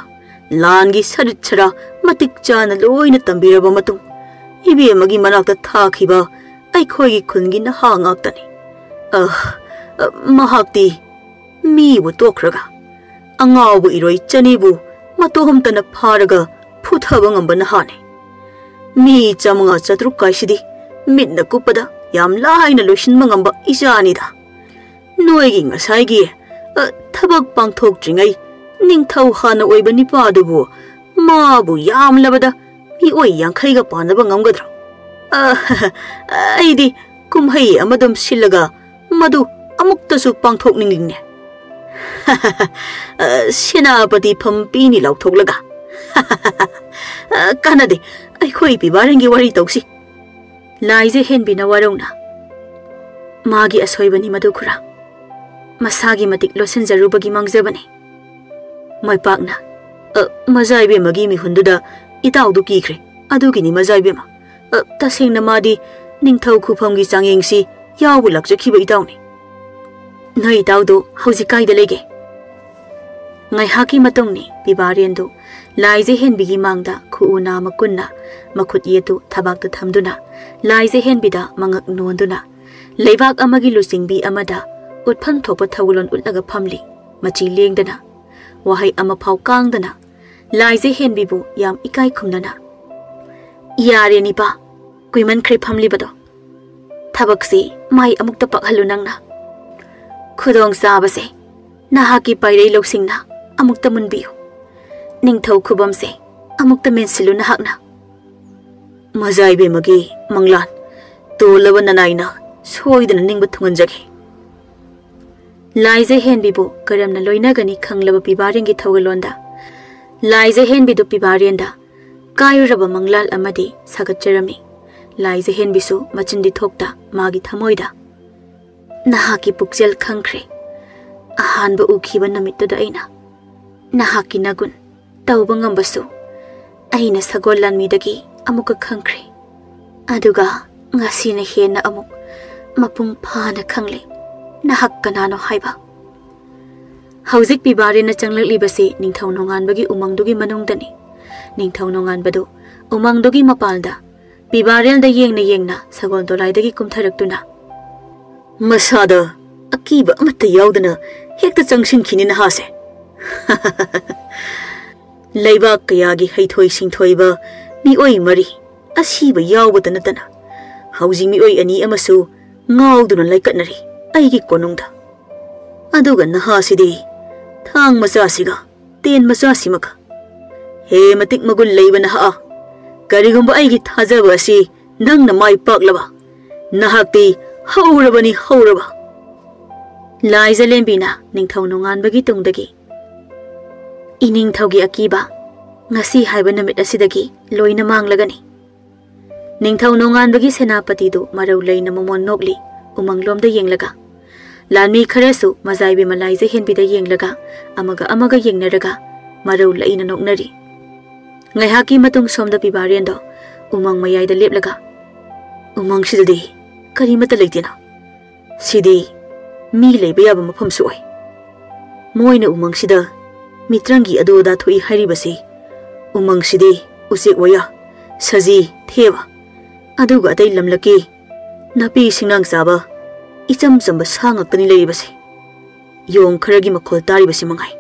ꯂꯥꯟꯒꯤ ꯁꯔꯤꯠ ꯁꯔꯥ ꯃꯇꯤꯛ ꯆꯥꯅ ꯂꯣꯏꯅ ꯇꯝꯕꯤꯔꯕ ꯃꯇꯨꯡ ꯏꯕꯦꯝꯃꯒꯤ ꯃꯅꯥꯛꯇ ꯊꯥꯈꯤꯕ ꯑꯩꯈꯣꯏꯒꯤ ꯈꯨꯟꯒꯤ ꯅꯍꯥ ꯉꯥꯛꯇꯅꯤ꯫ ꯑ, ꯑ, ꯃꯍꯥꯛꯇꯤ ꯃꯤꯕꯨ ꯇꯣꯛꯈ꯭ꯔꯒ ꯑꯉꯥꯎꯕ ꯏꯔꯣꯏ ꯆꯅꯤꯕꯨ ꯃꯇꯣꯝꯇꯅ ꯐꯥꯔꯒ ꯐꯨꯊꯕ ꯉꯝꯕ ꯅꯍꯥꯅꯤ꯫ ꯃꯤ ꯆꯥꯃꯉꯥ ꯆꯥꯇ꯭ꯔꯨꯛ ꯀꯥꯏꯁꯤꯗꯤ ꯃꯤꯠꯅ ꯀꯨꯞꯄꯗ ꯌꯥꯝ ꯂꯥꯏꯅ ꯂꯣꯏꯁꯤꯟꯕ ꯉꯝꯕ ꯏꯆꯥꯅꯤꯗ꯫ ꯅꯣꯏꯒꯤ ꯉꯁꯥꯏꯒꯤ, ꯑ, ꯊꯕꯛ ꯄꯥꯡꯊꯣꯛꯇ꯭ꯔꯤꯉꯩ ꯅꯤꯡꯊꯧ ꯍꯥꯟꯅ ꯑꯣꯏꯕ ꯅꯤꯄꯥꯗꯨꯕꯨ ꯃꯥꯕꯨ ꯌꯥꯝꯂꯕꯗ ꯃꯤꯑꯣꯏ ꯌꯥꯡꯈꯩꯒ ꯄꯥꯟꯅꯕ ꯉꯝꯒꯗ꯭ꯔꯣ? ꯑ, ꯑꯩꯗꯤ ꯀꯨꯝꯍꯩ ꯑꯃꯗꯨꯝ ꯁꯤꯜꯂꯒ ꯃꯗꯨ ꯑꯃꯨꯛꯇꯁꯨ ꯄꯥꯡꯊꯣꯛꯅꯤꯡꯂꯤꯅꯦ꯫ ꯑ, ꯁꯦꯅꯥꯄꯇꯤ ꯐꯝ ꯄꯤꯅꯤ ꯂꯥꯎꯊꯣꯛꯂꯒ꯫ ꯑ, ꯀꯥꯟꯅꯗꯦ꯫ ꯑꯩꯈꯣꯏ ꯄꯤꯕꯥꯔꯦꯟꯒꯤ ꯋꯥꯔꯤ ꯇꯧꯁꯤ꯫ ꯂꯥꯏꯖ ꯍꯦꯟꯕꯤꯅ ꯋꯥꯔꯧꯅ, "ꯃꯥꯒꯤ ꯑꯁꯣꯏꯕꯅꯤ ꯃꯗꯨ ꯈꯨꯔꯥ꯫ ꯃꯁꯥꯒꯤ ꯃꯇꯤꯛ ꯂꯣꯠꯁꯤꯟꯖꯔꯨꯕꯒꯤ ꯃꯥꯡꯖꯕꯅꯤ꯫ ꯃꯥꯏꯄꯥꯛꯅ, ꯑ, ꯃꯖꯥ ꯏꯕꯦꯝꯃꯒꯤ ꯃꯤꯍꯨꯟꯗꯨꯗ ꯏꯇꯥꯎꯗꯨ ꯀꯤꯈ꯭ꯔꯦ꯫ ꯑꯗꯨꯒꯤꯅꯤ ꯃꯖꯥ ꯏꯕꯦꯝꯃ꯫ ꯑ, ꯇꯁꯦꯡꯅ ꯃꯥꯗꯤ ꯅꯤꯡꯊꯧ ꯈꯨꯐꯝꯒꯤ ꯆꯥꯡꯌꯦꯡꯁꯤ ꯌꯥꯎꯕ ꯂꯥꯛꯆꯈꯤꯕ ꯏꯇꯥꯎꯅꯤ꯫ ꯅꯣꯏ ꯏꯇꯥꯎꯗꯨ ꯍꯧꯖꯤꯛ ꯀꯥꯏꯗ ꯂꯩꯒꯦ?" ꯉꯥꯏꯍꯥꯛꯀꯤ ꯃꯇꯨꯡꯅꯤ ꯄꯤꯕꯥꯔꯦꯟꯗꯨ ꯂꯥꯏꯖ ꯍꯦꯟꯕꯤꯒꯤ ꯃꯥꯡꯗ ꯈꯨꯎ ꯅꯥꯝꯃ ꯀꯨꯟꯅ ꯃꯈꯨꯠ ꯌꯦꯠꯇꯨ ꯊꯕꯥꯛꯇ ꯊꯝꯗꯨꯅ ꯂꯥꯏꯖ ꯍꯦꯟꯕꯤꯗ ꯃꯉꯛ ꯅꯣꯟꯗꯨꯅ ꯂꯩꯕꯥꯛ ꯑꯃꯒꯤ ꯂꯨꯆꯤꯡꯕꯤ ꯑꯃꯗ ꯎꯠꯐꯝ ꯊꯣꯛꯄ ꯊꯧꯒꯜꯂꯣꯟ ꯎꯠꯂꯒ ꯐꯝꯂꯤ꯫ ꯃꯆꯤ ꯂꯦꯡꯗꯅ, ꯋꯥꯍꯩ ꯑꯃꯐꯥꯎ ꯀꯥꯡꯗꯅ ꯂꯥꯏꯖ ꯍꯦꯟꯕꯤꯕꯨ ꯌꯥꯝ ꯏꯀꯥꯏ ꯈꯨꯝꯅꯅ, "ꯌꯥꯔꯦ ꯅꯤꯄꯥ, ꯀꯨꯏꯃꯟꯈ꯭ꯔꯦ ꯐꯝꯂꯤꯕꯗꯣ꯫ ꯊꯕꯛꯁꯤ ꯃꯥꯏ ꯑꯃꯨꯛꯇ ꯄꯥꯛꯍꯜꯂꯨ ꯅꯪꯅ꯫ ꯈꯨꯗꯣꯡ ꯆꯥꯕꯁꯦ ꯅꯍꯥꯛꯀꯤ ꯄꯥꯏꯔꯩ ꯂꯧꯁꯤꯡꯅ ꯑꯃꯨꯛꯇ ꯃꯨꯟꯕꯤꯌꯨ꯫ ꯅꯤꯡꯊꯧ ꯈꯨꯕꯝꯁꯦ ꯑꯃꯨꯛꯇ ꯃꯦꯟꯁꯤꯜꯂꯨ ꯅꯍꯥꯛꯅ꯫" ꯃꯖꯥ ꯏꯕꯦꯝꯃꯒꯤ ꯃꯪꯂꯥꯟ ꯇꯣꯜꯂꯕ ꯅꯅꯥꯏꯅ ꯁꯣꯏꯗꯅ ꯅꯤꯡꯕ ꯊꯨꯡꯍꯟꯖꯒꯦ꯫ ꯂꯥꯏꯖ ꯍꯦꯟꯕꯤꯕꯨ ꯀꯔꯝꯅ ꯂꯣꯏꯅꯒꯅꯤ ꯈꯪꯂꯕ ꯄꯤꯕꯥꯔꯦꯟꯒꯤ ꯊꯧꯒꯜꯂꯣꯟꯗ ꯂꯥꯏꯖ ꯍꯦꯟꯕꯤꯗꯨ ꯄꯤꯕꯥꯔꯦꯟꯗ ꯀꯥꯏꯔꯨꯔꯕ ꯃꯪꯂꯥꯜ ꯑꯃꯗꯤ ꯁꯥꯒꯠꯆꯔꯝꯃꯤ꯫ ꯂꯥꯏꯖ ꯍꯦꯟꯕꯤꯁꯨ ꯃꯆꯤꯟꯗꯤ ꯊꯣꯛꯇ ꯃꯥꯒꯤ ꯊꯃꯣꯏꯗ, "ꯅꯍꯥꯛꯀꯤ ꯄꯨꯛꯆꯦꯜ ꯈꯪꯈ꯭ꯔꯦ꯫ ꯑꯍꯥꯟꯕ ꯎꯈꯤꯕ ꯅꯨꯃꯤꯠꯇꯨꯗ ꯑꯩꯅ ꯅꯍꯥꯛꯀꯤ ꯅꯒꯨꯟ ꯇꯧꯕ ꯉꯝꯕꯁꯨ ꯑꯩꯅ ꯁꯒꯣꯜ ꯂꯥꯟꯃꯤꯗꯒꯤ ꯑꯃꯨꯛꯀ ꯈꯪꯈ꯭ꯔꯦ꯫ ꯑꯗꯨꯒ ꯉꯁꯤꯅ ꯍꯦꯟꯅ ꯑꯃꯨꯛ ꯃꯄꯨꯡ ꯐꯥꯅ ꯈꯪꯂꯦ ꯅꯍꯥꯛ ꯀꯅꯥꯅꯣ ꯍꯥꯏꯕ꯫" ꯍꯧꯖꯤꯛ ꯄꯤꯕꯥꯔꯦꯟꯅ ꯆꯪꯂꯛꯂꯤꯕꯁꯤ ꯅꯤꯡꯊꯧ ꯅꯣꯡꯉꯥꯟꯕꯒꯤ ꯎꯃꯪꯗꯨꯒꯤ ꯃꯅꯨꯡꯗꯅꯤ꯫ ꯅꯤꯡꯊꯧ ꯅꯣꯡꯉꯥꯟꯕꯗꯨ ꯎꯃꯪꯗꯨꯒꯤ ꯃꯄꯥꯜꯗ ꯄꯤꯕꯥꯔꯦꯜꯗ ꯌꯦꯡꯅ ꯌꯦꯡꯅ ꯁꯒꯣꯜ ꯗꯣꯂꯥꯏꯗꯒꯤ ꯀꯨꯝꯊꯔꯛꯇꯨꯅ, "ꯃꯁꯥꯗ ꯑꯀꯤꯕ ꯑꯃꯠꯇ ꯌꯥꯎꯗꯅ ꯍꯦꯛꯇ ꯆꯪꯁꯤꯟꯈꯤꯅꯤ ꯅꯍꯥꯁꯦ꯫" ꯂꯩꯕꯥꯛ ꯀꯌꯥꯒꯤ ꯍꯩꯊꯣꯏ ꯁꯤꯡꯊꯣꯏꯕ ꯃꯤꯑꯣꯏ ꯃꯔꯤ, ꯑꯁꯤꯕ ꯌꯥꯎꯕꯇ ꯅꯠꯇꯅ ꯍꯧꯖꯤꯛ ꯃꯤꯑꯣꯏ ꯑꯅꯤ ꯑꯃꯁꯨ ꯉꯥꯎꯗꯨꯅ ꯂꯩꯀꯠꯅꯔꯤ ꯑꯩꯒꯤ ꯀꯣꯅꯨꯡꯗ꯫ ꯑꯗꯨꯒ ꯅꯍꯥꯁꯤꯗꯤ ꯊꯥꯡ ꯃꯆꯥꯁꯤꯒ ꯇꯦꯟ ꯃꯆꯥꯁꯤꯃꯒ꯫ ꯍꯦ ꯃꯇꯤꯛ ꯃꯒꯨꯟ ꯂꯩꯕ ꯅꯍꯥ, ꯀꯔꯤꯒꯨꯝꯕ ꯑꯩꯒꯤ ꯊꯥꯖꯕ ꯑꯁꯤ ꯅꯪꯅ ꯃꯥꯏ ꯄꯥꯛꯂꯕ, ꯅꯍꯥꯛꯇꯤ ꯍꯧꯔꯕꯅꯤ, ꯍꯧꯔꯕ꯫ ꯂꯥꯏꯖꯂꯦꯝꯕꯤꯅ ꯅꯤꯡꯊꯧ ꯅꯣꯡꯉꯥꯟꯕꯒꯤ ꯇꯨꯡꯗꯒꯤ ꯏꯅꯤꯡꯊꯧꯒꯤ ꯑꯀꯤꯕ ꯉꯁꯤ ꯍꯥꯏꯕ ꯅꯨꯃꯤꯠ ꯑꯁꯤꯗꯒꯤ ꯂꯣꯏꯅ ꯃꯥꯡꯂꯒꯅꯤ꯫ ꯅꯤꯡꯊꯧ ꯅꯣꯡꯉꯥꯟꯕꯒꯤ ꯁꯦꯅꯥꯄꯇꯤꯗꯨ ꯃꯔꯧ ꯂꯩꯅ ꯃꯃꯣꯟ ꯅꯣꯛꯂꯤ, ꯎꯃꯪꯂꯣꯝꯗ ꯌꯦꯡꯂꯒ꯫ ꯂꯥꯟꯃꯤ ꯈꯔꯁꯨ ꯃꯖꯥꯏꯕꯤ ꯃꯂꯥꯏꯖ ꯍꯦꯟꯕꯤꯗ ꯌꯦꯡꯂꯒ, ꯑꯃꯒ ꯑꯃꯒ ꯌꯦꯡꯅꯔꯒ, ꯃꯔꯧ ꯂꯩꯅ ꯅꯣꯛꯅꯔꯤ꯫ ꯉꯥꯏꯍꯥꯛꯀꯤ ꯃꯇꯨꯡ ꯁꯣꯝꯗ ꯄꯤꯕꯥꯔꯦꯟꯗꯣ ꯎꯃꯪ ꯃꯌꯥꯏꯗ ꯂꯦꯞꯂꯒ, "ꯎꯃꯪꯁꯤꯗꯗꯤ ꯀꯔꯤꯃꯠꯇ ꯂꯩꯇꯦꯅ꯫ ꯁꯤꯗꯤ ꯃꯤ ꯂꯩꯕ ꯌꯥꯕ ꯃꯐꯝꯁꯨ ꯑꯣꯏ꯫ ꯃꯣꯏꯅ ꯎꯃꯪꯁꯤꯗ ꯃꯤꯇ꯭ꯔꯪꯒꯤ ꯑꯗꯨ ꯑꯗꯥ ꯊꯣꯛꯏ ꯍꯥꯏꯔꯤꯕꯁꯤ ꯎꯃꯪꯁꯤꯗꯤ ꯎꯆꯦꯛ ꯋꯥꯌꯥ, ꯁꯖꯤ, ꯊꯦꯕ, ꯑꯗꯨꯒ ꯑꯇꯩ ꯂꯝꯂꯛꯀꯤ ꯅꯥꯄꯤ ꯁꯤꯡꯅꯥꯡ ꯆꯥꯕ ꯏꯆꯝ ꯆꯝꯕ ꯁꯥ ꯉꯥꯛꯇꯅꯤ ꯂꯩꯔꯤꯕꯁꯦ꯫ ꯌꯣꯡ ꯈꯔꯒꯤ ꯃꯈꯣꯜ ꯇꯥꯔꯤꯕꯁꯤ ꯃꯉꯥꯏ꯫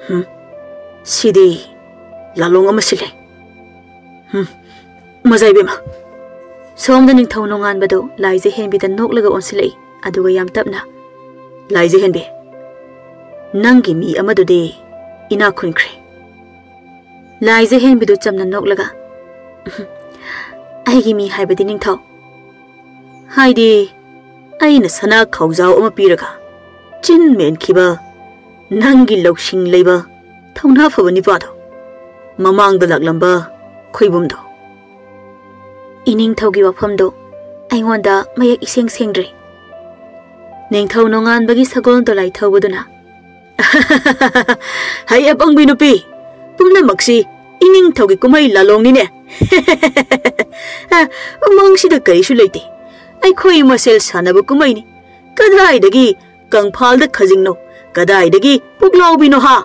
ꯍꯝ, ꯁꯤꯗꯤ ꯂꯥꯂꯣꯡ ꯑꯃ ꯁꯤꯜꯂꯦ꯫ ꯍꯝ, ꯃꯖꯥ ꯏꯕꯦꯝꯃ!" ꯁꯣꯝꯗ ꯅꯤꯡꯊꯧ ꯅꯣꯡꯉꯥꯟꯕꯗꯨ ꯂꯥꯏꯖ ꯍꯦꯟꯕꯤꯗ ꯅꯣꯛꯂꯒ ꯑꯣꯟꯁꯤꯜꯂꯛꯏ, ꯑꯗꯨꯒ ꯌꯥꯝ ꯇꯞꯅ, "ꯂꯥꯏꯖ ꯍꯦꯟꯕꯤ, ꯅꯪꯒꯤ ꯃꯤ ꯑꯃꯗꯨꯗꯤ ꯏꯅꯥꯛ ꯈꯨꯟꯈ꯭ꯔꯦ?" ꯂꯥꯏꯖ ꯍꯦꯟꯕꯤꯗꯨ ꯆꯝꯅ ꯅꯣꯛꯂꯒ, "ꯑꯩꯒꯤ ꯃꯤ ꯍꯥꯏꯕꯗꯤ ꯅꯤꯡꯊꯧ, ꯍꯥꯏꯗꯤ ꯑꯩꯅ ꯁꯅꯥ ꯈꯥꯎꯖꯥꯎ ꯑꯃ ꯄꯤꯔꯒ ꯆꯤꯟ ꯃꯦꯟꯈꯤꯕ ꯅꯪꯒꯤ ꯂꯧꯁꯤꯡ ꯂꯩꯕ ꯊꯧꯅꯥ ꯐꯕ ꯅꯤꯄꯥꯗꯣ, ꯃꯃꯥꯡꯗ ꯂꯥꯛꯂꯝꯕ ꯈꯣꯏꯕꯨꯝꯗꯣ꯫" ꯏꯅꯤꯡꯊꯧꯒꯤ ꯋꯥꯐꯝꯗꯣ ꯑꯩꯉꯣꯟꯗ ꯃꯌꯦꯛ ꯏꯁꯦꯡ ꯁꯦꯡꯗ꯭ꯔꯦ꯫ ꯅꯤꯡꯊꯧ ꯅꯣꯡꯉꯥꯟꯕꯒꯤ ꯁꯒꯣꯜ ꯗꯣꯂꯥꯏ ꯊꯧꯕꯗꯨꯅ, "ꯍꯩ ꯑꯄꯪꯕꯤ ꯅꯨꯄꯤ, ꯄꯨꯝꯅꯃꯛꯁꯤ ꯏꯅꯤꯡꯊꯧꯒꯤ ꯀꯨꯝꯍꯩ ꯂꯥꯂꯣꯡꯅꯤꯅꯦ꯫ ꯎꯃꯪꯁꯤꯗ ꯀꯔꯤꯁꯨ ꯂꯩꯇꯦ꯫ ꯑꯩꯈꯣꯏ ꯃꯁꯦꯜ ꯁꯥꯟꯅꯕ ꯀꯨꯝꯍꯩꯅꯤ꯫ ꯀꯗꯥꯏꯗꯒꯤ ꯀꯪꯐꯥꯜꯗ ꯈꯖꯤꯡꯅꯣ? ꯀꯗꯥꯏꯗꯒꯤ ꯄꯨꯛꯂꯥꯎꯕꯤꯅꯣ ꯍꯥ?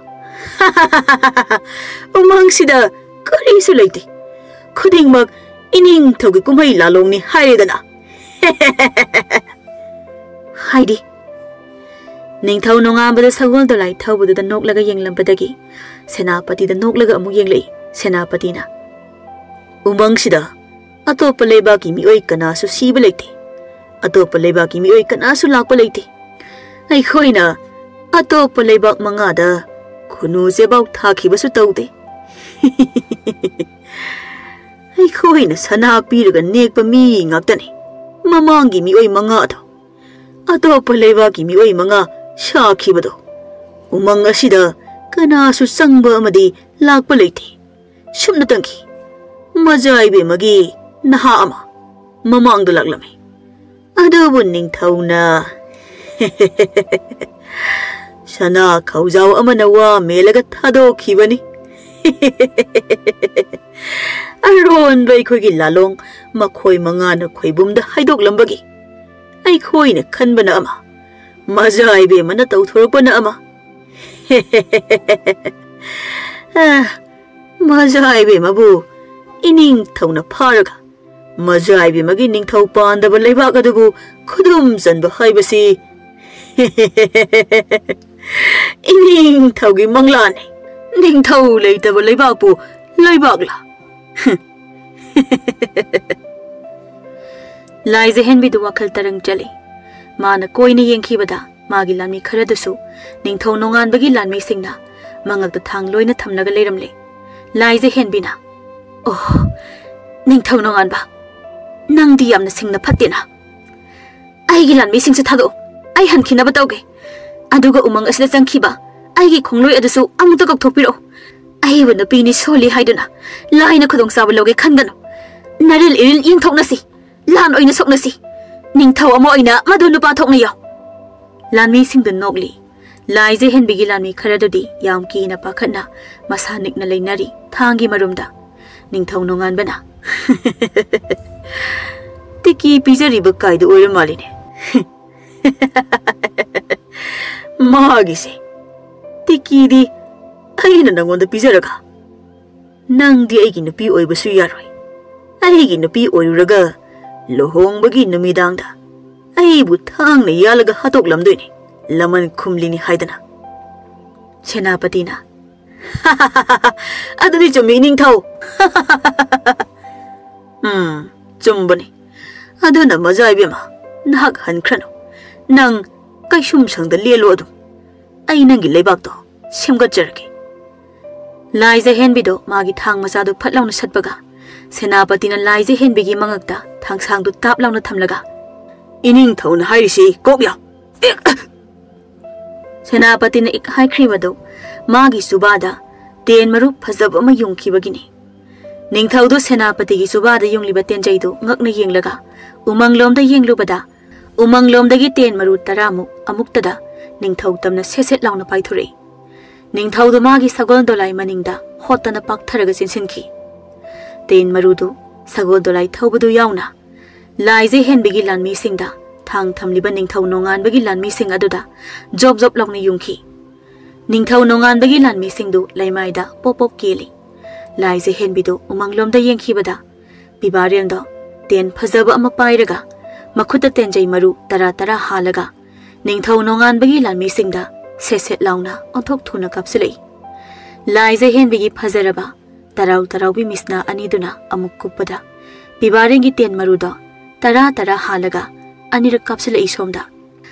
ꯎꯃꯪꯁꯤꯗ ꯀꯔꯤꯁꯨ ꯂꯩꯇꯦ꯫ ꯈꯨꯗꯤꯡꯃꯛ ꯏꯅꯤꯡꯊꯧꯒꯤ ꯀꯨꯝꯍꯩ ꯂꯥꯂꯣꯡꯅꯤ ꯍꯥꯏꯔꯦꯗꯅ꯫" ꯍꯥꯏꯗꯤ, ꯅꯤꯡꯊꯧ ꯅꯣꯡꯉꯥꯟꯕꯗ ꯁꯒꯣꯜ ꯗꯣꯂꯥꯏ ꯊꯧꯕꯗꯨꯗ ꯅꯣꯛꯂꯒ ꯌꯦꯡꯂꯝꯕꯗꯒꯤ ꯁꯦꯅꯥꯄꯇꯤꯗ ꯅꯣꯛꯂꯒ ꯑꯃꯨꯛ ꯌꯦꯡꯂꯛꯏ꯫ ꯁꯦꯅꯥꯄꯇꯤꯅ, "ꯎꯃꯪꯁꯤꯗ ꯑꯇꯣꯞꯄ ꯂꯩꯕꯥꯛꯀꯤ ꯃꯤꯑꯣꯏ ꯀꯅꯥꯁꯨ ꯁꯤꯕ ꯂꯩꯇꯦ꯫ ꯑꯇꯣꯞꯄ ꯂꯩꯕꯥꯛꯀꯤ ꯃꯤꯑꯣꯏ ꯀꯅꯥꯁꯨ ꯂꯥꯛꯄ ꯂꯩꯇꯦ꯫ ꯑꯩꯈꯣꯏꯅ ꯑꯇꯣꯞꯄ ꯂꯩꯕꯥꯛ ꯃꯉꯥꯗ ꯈꯨꯅꯨ ꯆꯦꯕꯥꯎ ꯊꯥꯈꯤꯕꯁꯨ ꯇꯧꯗꯦ꯫ ꯑꯩꯈꯣꯏꯅ ꯁꯅꯥ ꯄꯤꯔꯒ ꯅꯦꯛꯄ ꯃꯤ ꯉꯥꯛꯇꯅꯤ ꯃꯃꯥꯡꯒꯤ ꯃꯤꯑꯣꯏ ꯃꯉꯥꯗꯣ꯫ ꯑꯇꯣꯞꯄ ꯂꯩꯕꯥꯛꯀꯤ ꯃꯤꯑꯣꯏ ꯃꯉꯥ ꯁꯥꯈꯤꯕꯗꯣ ꯎꯃꯪ ꯑꯁꯤꯗ ꯀꯅꯥꯁꯨ ꯆꯪꯕ ꯑꯃꯗꯤ ꯂꯥꯛꯄ ꯂꯩꯇꯦ꯫ ꯁꯨꯞꯅꯇꯪꯒꯤ ꯃꯖꯥ ꯏꯕꯦꯝꯃꯒꯤ ꯅꯍꯥ ꯑꯃ ꯃꯃꯥꯡꯗ ꯂꯥꯛꯂꯝꯃꯤ꯫ ꯑꯗꯨꯕꯨ ꯅꯤꯡꯊꯧꯅ ꯁꯅꯥ ꯈꯧꯖꯥꯎ ꯑꯃꯅ ꯋꯥ ꯃꯦꯜꯂꯒ ꯊꯥꯗꯣꯛꯈꯤꯕꯅꯤ꯫ ꯑꯔꯣꯟꯕ ꯑꯩꯈꯣꯏꯒꯤ ꯂꯥꯂꯣꯡ ꯃꯈꯣꯏ ꯃꯉꯥꯅ ꯈꯣꯏꯕꯨꯝꯗ ꯍꯥꯏꯗꯣꯛꯂꯝꯕꯒꯤ ꯑꯩꯈꯣꯏꯅ ꯈꯟꯕꯅ ꯑꯃ, ꯃꯖꯥ ꯏꯕꯦꯝꯃꯅ ꯇꯧꯊꯣꯔꯛꯄꯅ ꯑꯃ꯫ ꯑ, ꯃꯖꯥ ꯏꯕꯦꯝꯃꯕꯨ ꯏꯅꯤꯡꯊꯧꯅ ꯐꯥꯔꯒ ꯃꯖꯥ ꯏꯕꯦꯝꯃꯒꯤ ꯅꯤꯡꯊꯧ ꯄꯥꯟꯗꯕ ꯂꯩꯕꯥꯛ ꯑꯗꯨꯕꯨ ꯈꯨꯗꯨꯝ ꯆꯟꯕ ꯍꯥꯏꯕꯁꯤ ꯏꯅꯤꯡꯊꯧꯒꯤ ꯃꯪꯂꯥꯟꯅꯤ꯫ ꯅꯤꯡꯊꯧ ꯂꯩꯇꯕ ꯂꯩꯕꯥꯛꯄꯨ ꯂꯩꯕꯥꯛꯂ? ꯂꯥꯏꯖꯍꯦꯟꯕꯤꯗꯨ ꯋꯥꯈꯜ ꯇꯔꯪ ꯆꯠꯂꯤ꯫ ꯃꯥꯅ ꯀꯣꯏꯅ ꯌꯦꯡꯈꯤꯕꯗ ꯃꯥꯒꯤ ꯂꯥꯟꯃꯤ ꯈꯔꯗꯨꯁꯨ ꯅꯤꯡꯊꯧ ꯅꯣꯡꯉꯥꯟꯕꯒꯤ ꯂꯥꯟꯃꯤꯁꯤꯡꯅ ꯃꯉꯛꯇ ꯊꯥꯡ ꯂꯣꯏꯅ ꯊꯝꯂꯒ ꯂꯩꯔꯝꯂꯦ꯫ ꯂꯥꯏꯖꯍꯦꯟꯕꯤꯅ, "ꯑꯣ, ꯅꯤꯡꯊꯧ ꯅꯣꯡꯉꯥꯟꯕ, ꯅꯪꯗꯤ ꯌꯥꯝꯅ ꯁꯤꯡꯅ ꯐꯠꯇꯦꯅ꯫ ꯑꯩꯒꯤ ꯂꯥꯟꯃꯤꯁꯤꯡꯁꯨ ꯊꯥꯗꯣꯛꯎ꯫ ꯑꯩ ꯍꯟꯈꯤꯅꯕ ꯇꯧꯒꯦ꯫ ꯑꯗꯨꯒ ꯎꯃꯪ ꯑꯁꯤꯗ ꯆꯪꯈꯤꯕ ꯑꯩꯒꯤ ꯈꯣꯡꯂꯣꯏ ꯑꯗꯨꯁꯨ ꯑꯃꯨꯛꯇ ꯀꯧꯊꯣꯛꯄꯤꯔꯛꯎ꯫ ꯑꯩꯕꯨ ꯅꯨꯄꯤꯅꯤ ꯁꯣꯜꯂꯤ ꯍꯥꯏꯗꯨꯅ ꯂꯥꯏꯅ ꯈꯨꯗꯣꯡꯆꯥꯕ ꯂꯧꯒꯦ ꯈꯟꯒꯅꯨ꯫ ꯅꯔꯤꯜ ꯏꯔꯤꯜ ꯌꯦꯡꯊꯣꯛꯅꯁꯤ꯫ ꯂꯥꯟ ꯑꯣꯏꯅ ꯁꯣꯛꯅꯁꯤ꯫ ꯅꯤꯡꯊꯧ ꯑꯃ ꯑꯣꯏꯅ ꯃꯗꯨ ꯅꯨꯄꯥ ꯊꯣꯛꯅ ꯌꯥꯎ꯫" ꯂꯥꯟꯃꯤꯁꯤꯡꯗꯨ ꯅꯣꯛꯂꯤ꯫ ꯂꯥꯏꯖꯍꯦꯟꯕꯤꯒꯤ ꯂꯥꯟꯃꯤ ꯈꯔꯗꯨꯗꯤ ꯌꯥꯝ ꯀꯤꯅ ꯄꯥꯈꯠꯅ ꯃꯁꯥ ꯅꯤꯛꯅ ꯂꯩꯅꯔꯤ꯫ ꯊꯥꯡꯒꯤ ꯃꯔꯨꯝꯗ ꯅꯤꯡꯊꯧ ꯅꯣꯡꯉꯥꯟꯕꯅ, "ꯇꯤꯀꯤ ꯄꯤꯖꯔꯤꯕ ꯀꯥꯏꯗꯨ ꯑꯣꯏꯔ ꯃꯥꯜꯂꯤꯅꯦ꯫ ꯃꯥꯒꯤꯁꯦ, ꯇꯤꯀꯤꯗꯤ ꯑꯩꯅ ꯅꯪꯉꯣꯟꯗ ꯄꯤꯖꯔꯒ ꯅꯪꯗꯤ ꯑꯩꯒꯤ ꯅꯨꯄꯤ ꯑꯣꯏꯕꯁꯨ ꯌꯥꯔꯣꯏ꯫ ꯑꯩꯒꯤ ꯅꯨꯄꯤ ꯑꯣꯏꯔꯨꯔꯒ ꯂꯨꯍꯣꯡꯕꯒꯤ ꯅꯨꯃꯤꯗꯥꯡꯗ ꯑꯩꯕꯨ ꯊꯥꯡꯅ ꯌꯥꯜꯂꯒ ꯍꯥꯠꯇꯣꯛꯂꯝꯗꯣꯏꯅꯤ, ꯂꯃꯟ ꯈꯨꯝꯂꯤꯅꯤ ꯍꯥꯏꯗꯅ꯫" ꯁꯦꯅꯥꯄꯇꯤꯅ, "ꯑꯗꯨꯗꯤ ꯆꯨꯝꯃꯤ, ꯅꯤꯡꯊꯧ꯫" "ꯎꯝ, ꯆꯨꯝꯕꯅꯤ꯫ ꯑꯗꯨꯅ ꯃꯖꯥ ꯏꯕꯦꯝꯃ, ꯅꯍꯥꯛ ꯍꯟꯈ꯭ꯔꯅꯨ꯫ ꯅꯪ ꯀꯩꯁꯨꯝꯁꯪꯗ ꯂꯦꯜꯂꯣ ꯑꯗꯨꯝ꯫ ꯑꯩ ꯅꯪꯒꯤ ꯂꯩꯕꯥꯛꯇꯣ ꯁꯦꯝꯒꯠꯆꯔꯒꯦ꯫" ꯂꯥꯏꯖꯍꯦꯟꯕꯤꯗꯣ ꯃꯥꯒꯤ ꯊꯥꯡ ꯃꯆꯥꯗꯨ ꯐꯠ ꯂꯥꯎꯅ ꯁꯠꯄꯒ ꯁꯦꯅꯥꯄꯇꯤꯅ ꯂꯥꯏꯖꯍꯦꯟꯕꯤꯒꯤ ꯃꯉꯛꯇ ꯊꯥꯡꯁꯥꯡꯗꯨ ꯇꯥꯞ ꯂꯥꯎꯅ ꯊꯝꯂꯒ, "ꯏꯅꯤꯡꯊꯧꯅ ꯍꯥꯏꯔꯤꯁꯤ ꯀꯣꯛ ꯌꯥꯎ꯫ ꯏꯛ!" ꯁꯦꯅꯥꯄꯇꯤꯅ ꯏꯛ ꯍꯥꯏꯈ꯭ꯔꯤꯕꯗꯨ ꯃꯥꯒꯤ ꯆꯨꯕꯥꯗ ꯇꯦꯟ ꯃꯔꯨ ꯐꯖꯕ ꯑꯃ ꯌꯨꯡꯈꯤꯕꯒꯤꯅꯤ꯫ ꯅꯤꯡꯊꯧꯗꯨ ꯁꯦꯅꯥꯄꯇꯤꯒꯤ ꯆꯨꯕꯥꯗ ꯌꯨꯡꯂꯤꯕ ꯇꯦꯟꯖꯩꯗꯨ ꯉꯛꯅ ꯌꯦꯡꯂꯒ ꯎꯃꯪꯂꯣꯝꯗ ꯌꯦꯡꯂꯨꯕꯗ, ꯎꯃꯪꯂꯣꯝꯗꯒꯤ ꯇꯦꯟ ꯃꯔꯨ ꯇꯔꯥꯃꯨꯛ ꯑꯃꯨꯛꯇꯗ ꯅꯤꯡꯊꯧ ꯇꯝꯅ ꯁꯦꯠ ꯁꯦꯠ ꯂꯥꯎꯅ ꯄꯥꯏꯊꯣꯔꯛꯏ꯫ ꯅꯤꯡꯊꯧꯗꯨ ꯃꯥꯒꯤ ꯁꯒꯣꯜ ꯗꯣꯂꯥꯏ ꯃꯅꯤꯡꯗ ꯍꯣꯠꯇꯅ ꯄꯥꯛꯊꯔꯒ ꯆꯦꯟꯁꯤꯟꯈꯤ꯫ ꯇꯦꯟ ꯃꯔꯨꯗꯨ ꯁꯒꯣꯜ ꯗꯣꯂꯥꯏ ꯊꯧꯕꯗꯨ ꯌꯥꯎꯅ ꯂꯥꯏꯖ ꯍꯦꯟꯕꯤꯒꯤ ꯂꯥꯟꯃꯤꯁꯤꯡꯗ ꯊꯥꯡ ꯊꯝꯂꯤꯕ ꯅꯤꯡꯊꯧ ꯅꯣꯡꯉꯥꯟꯕꯒꯤ ꯂꯥꯟꯃꯤꯁꯤꯡ ꯑꯗꯨꯗ ꯖꯣꯞ ꯖꯣꯞ ꯂꯥꯎꯅ ꯌꯨꯡꯈꯤ꯫ ꯅꯤꯡꯊꯧ ꯅꯣꯡꯉꯥꯟꯕꯒꯤ ꯂꯥꯟꯃꯤꯁꯤꯡꯗꯨ ꯂꯩꯃꯥꯏꯗ ꯄꯣꯞ ꯄꯣꯞ ꯀꯦꯜꯂꯤ꯫ ꯂꯥꯏꯖ ꯍꯦꯟꯕꯤꯗꯨ ꯎꯃꯪꯂꯣꯝꯗ ꯌꯦꯡꯈꯤꯕꯗ, ꯄꯤꯕꯥꯔꯦꯟꯗꯣ ꯇꯦꯟ ꯐꯖꯕ ꯑꯃ ꯄꯥꯏꯔꯒ ꯃꯈꯨꯠꯇ ꯇꯦꯟꯖꯩ ꯃꯔꯨ ꯇꯔꯥ ꯇꯔꯥ ꯍꯥꯜꯂꯒ ꯅꯤꯡꯊꯧ ꯅꯣꯡꯉꯥꯟꯕꯒꯤ ꯂꯥꯟꯃꯤꯁꯤꯡꯗ ꯁꯦꯠ ꯁꯦꯠ ꯂꯥꯎꯅ ꯑꯣꯟꯊꯣꯛ ꯊꯨꯅ ꯀꯥꯞꯁꯤꯜꯂꯛꯏ꯫ ꯂꯥꯏꯖ ꯍꯦꯟꯕꯤꯒꯤ ꯐꯖꯔꯕ ꯇꯔꯥꯎ ꯇꯔꯥꯎꯕꯤ ꯃꯤꯁꯅꯥ ꯑꯅꯤꯗꯨꯅ ꯑꯃꯨꯛ ꯀꯨꯞꯄꯗ, ꯄꯤꯕꯥꯔꯦꯟꯒꯤ ꯇꯦꯟ ꯃꯔꯨꯗꯣ ꯇꯔꯥ ꯇꯔꯥ ꯍꯥꯜꯂꯒ ꯑꯅꯤꯔꯛ ꯀꯥꯞꯁꯤꯜꯂꯛꯏ ꯁꯣꯝꯗ꯫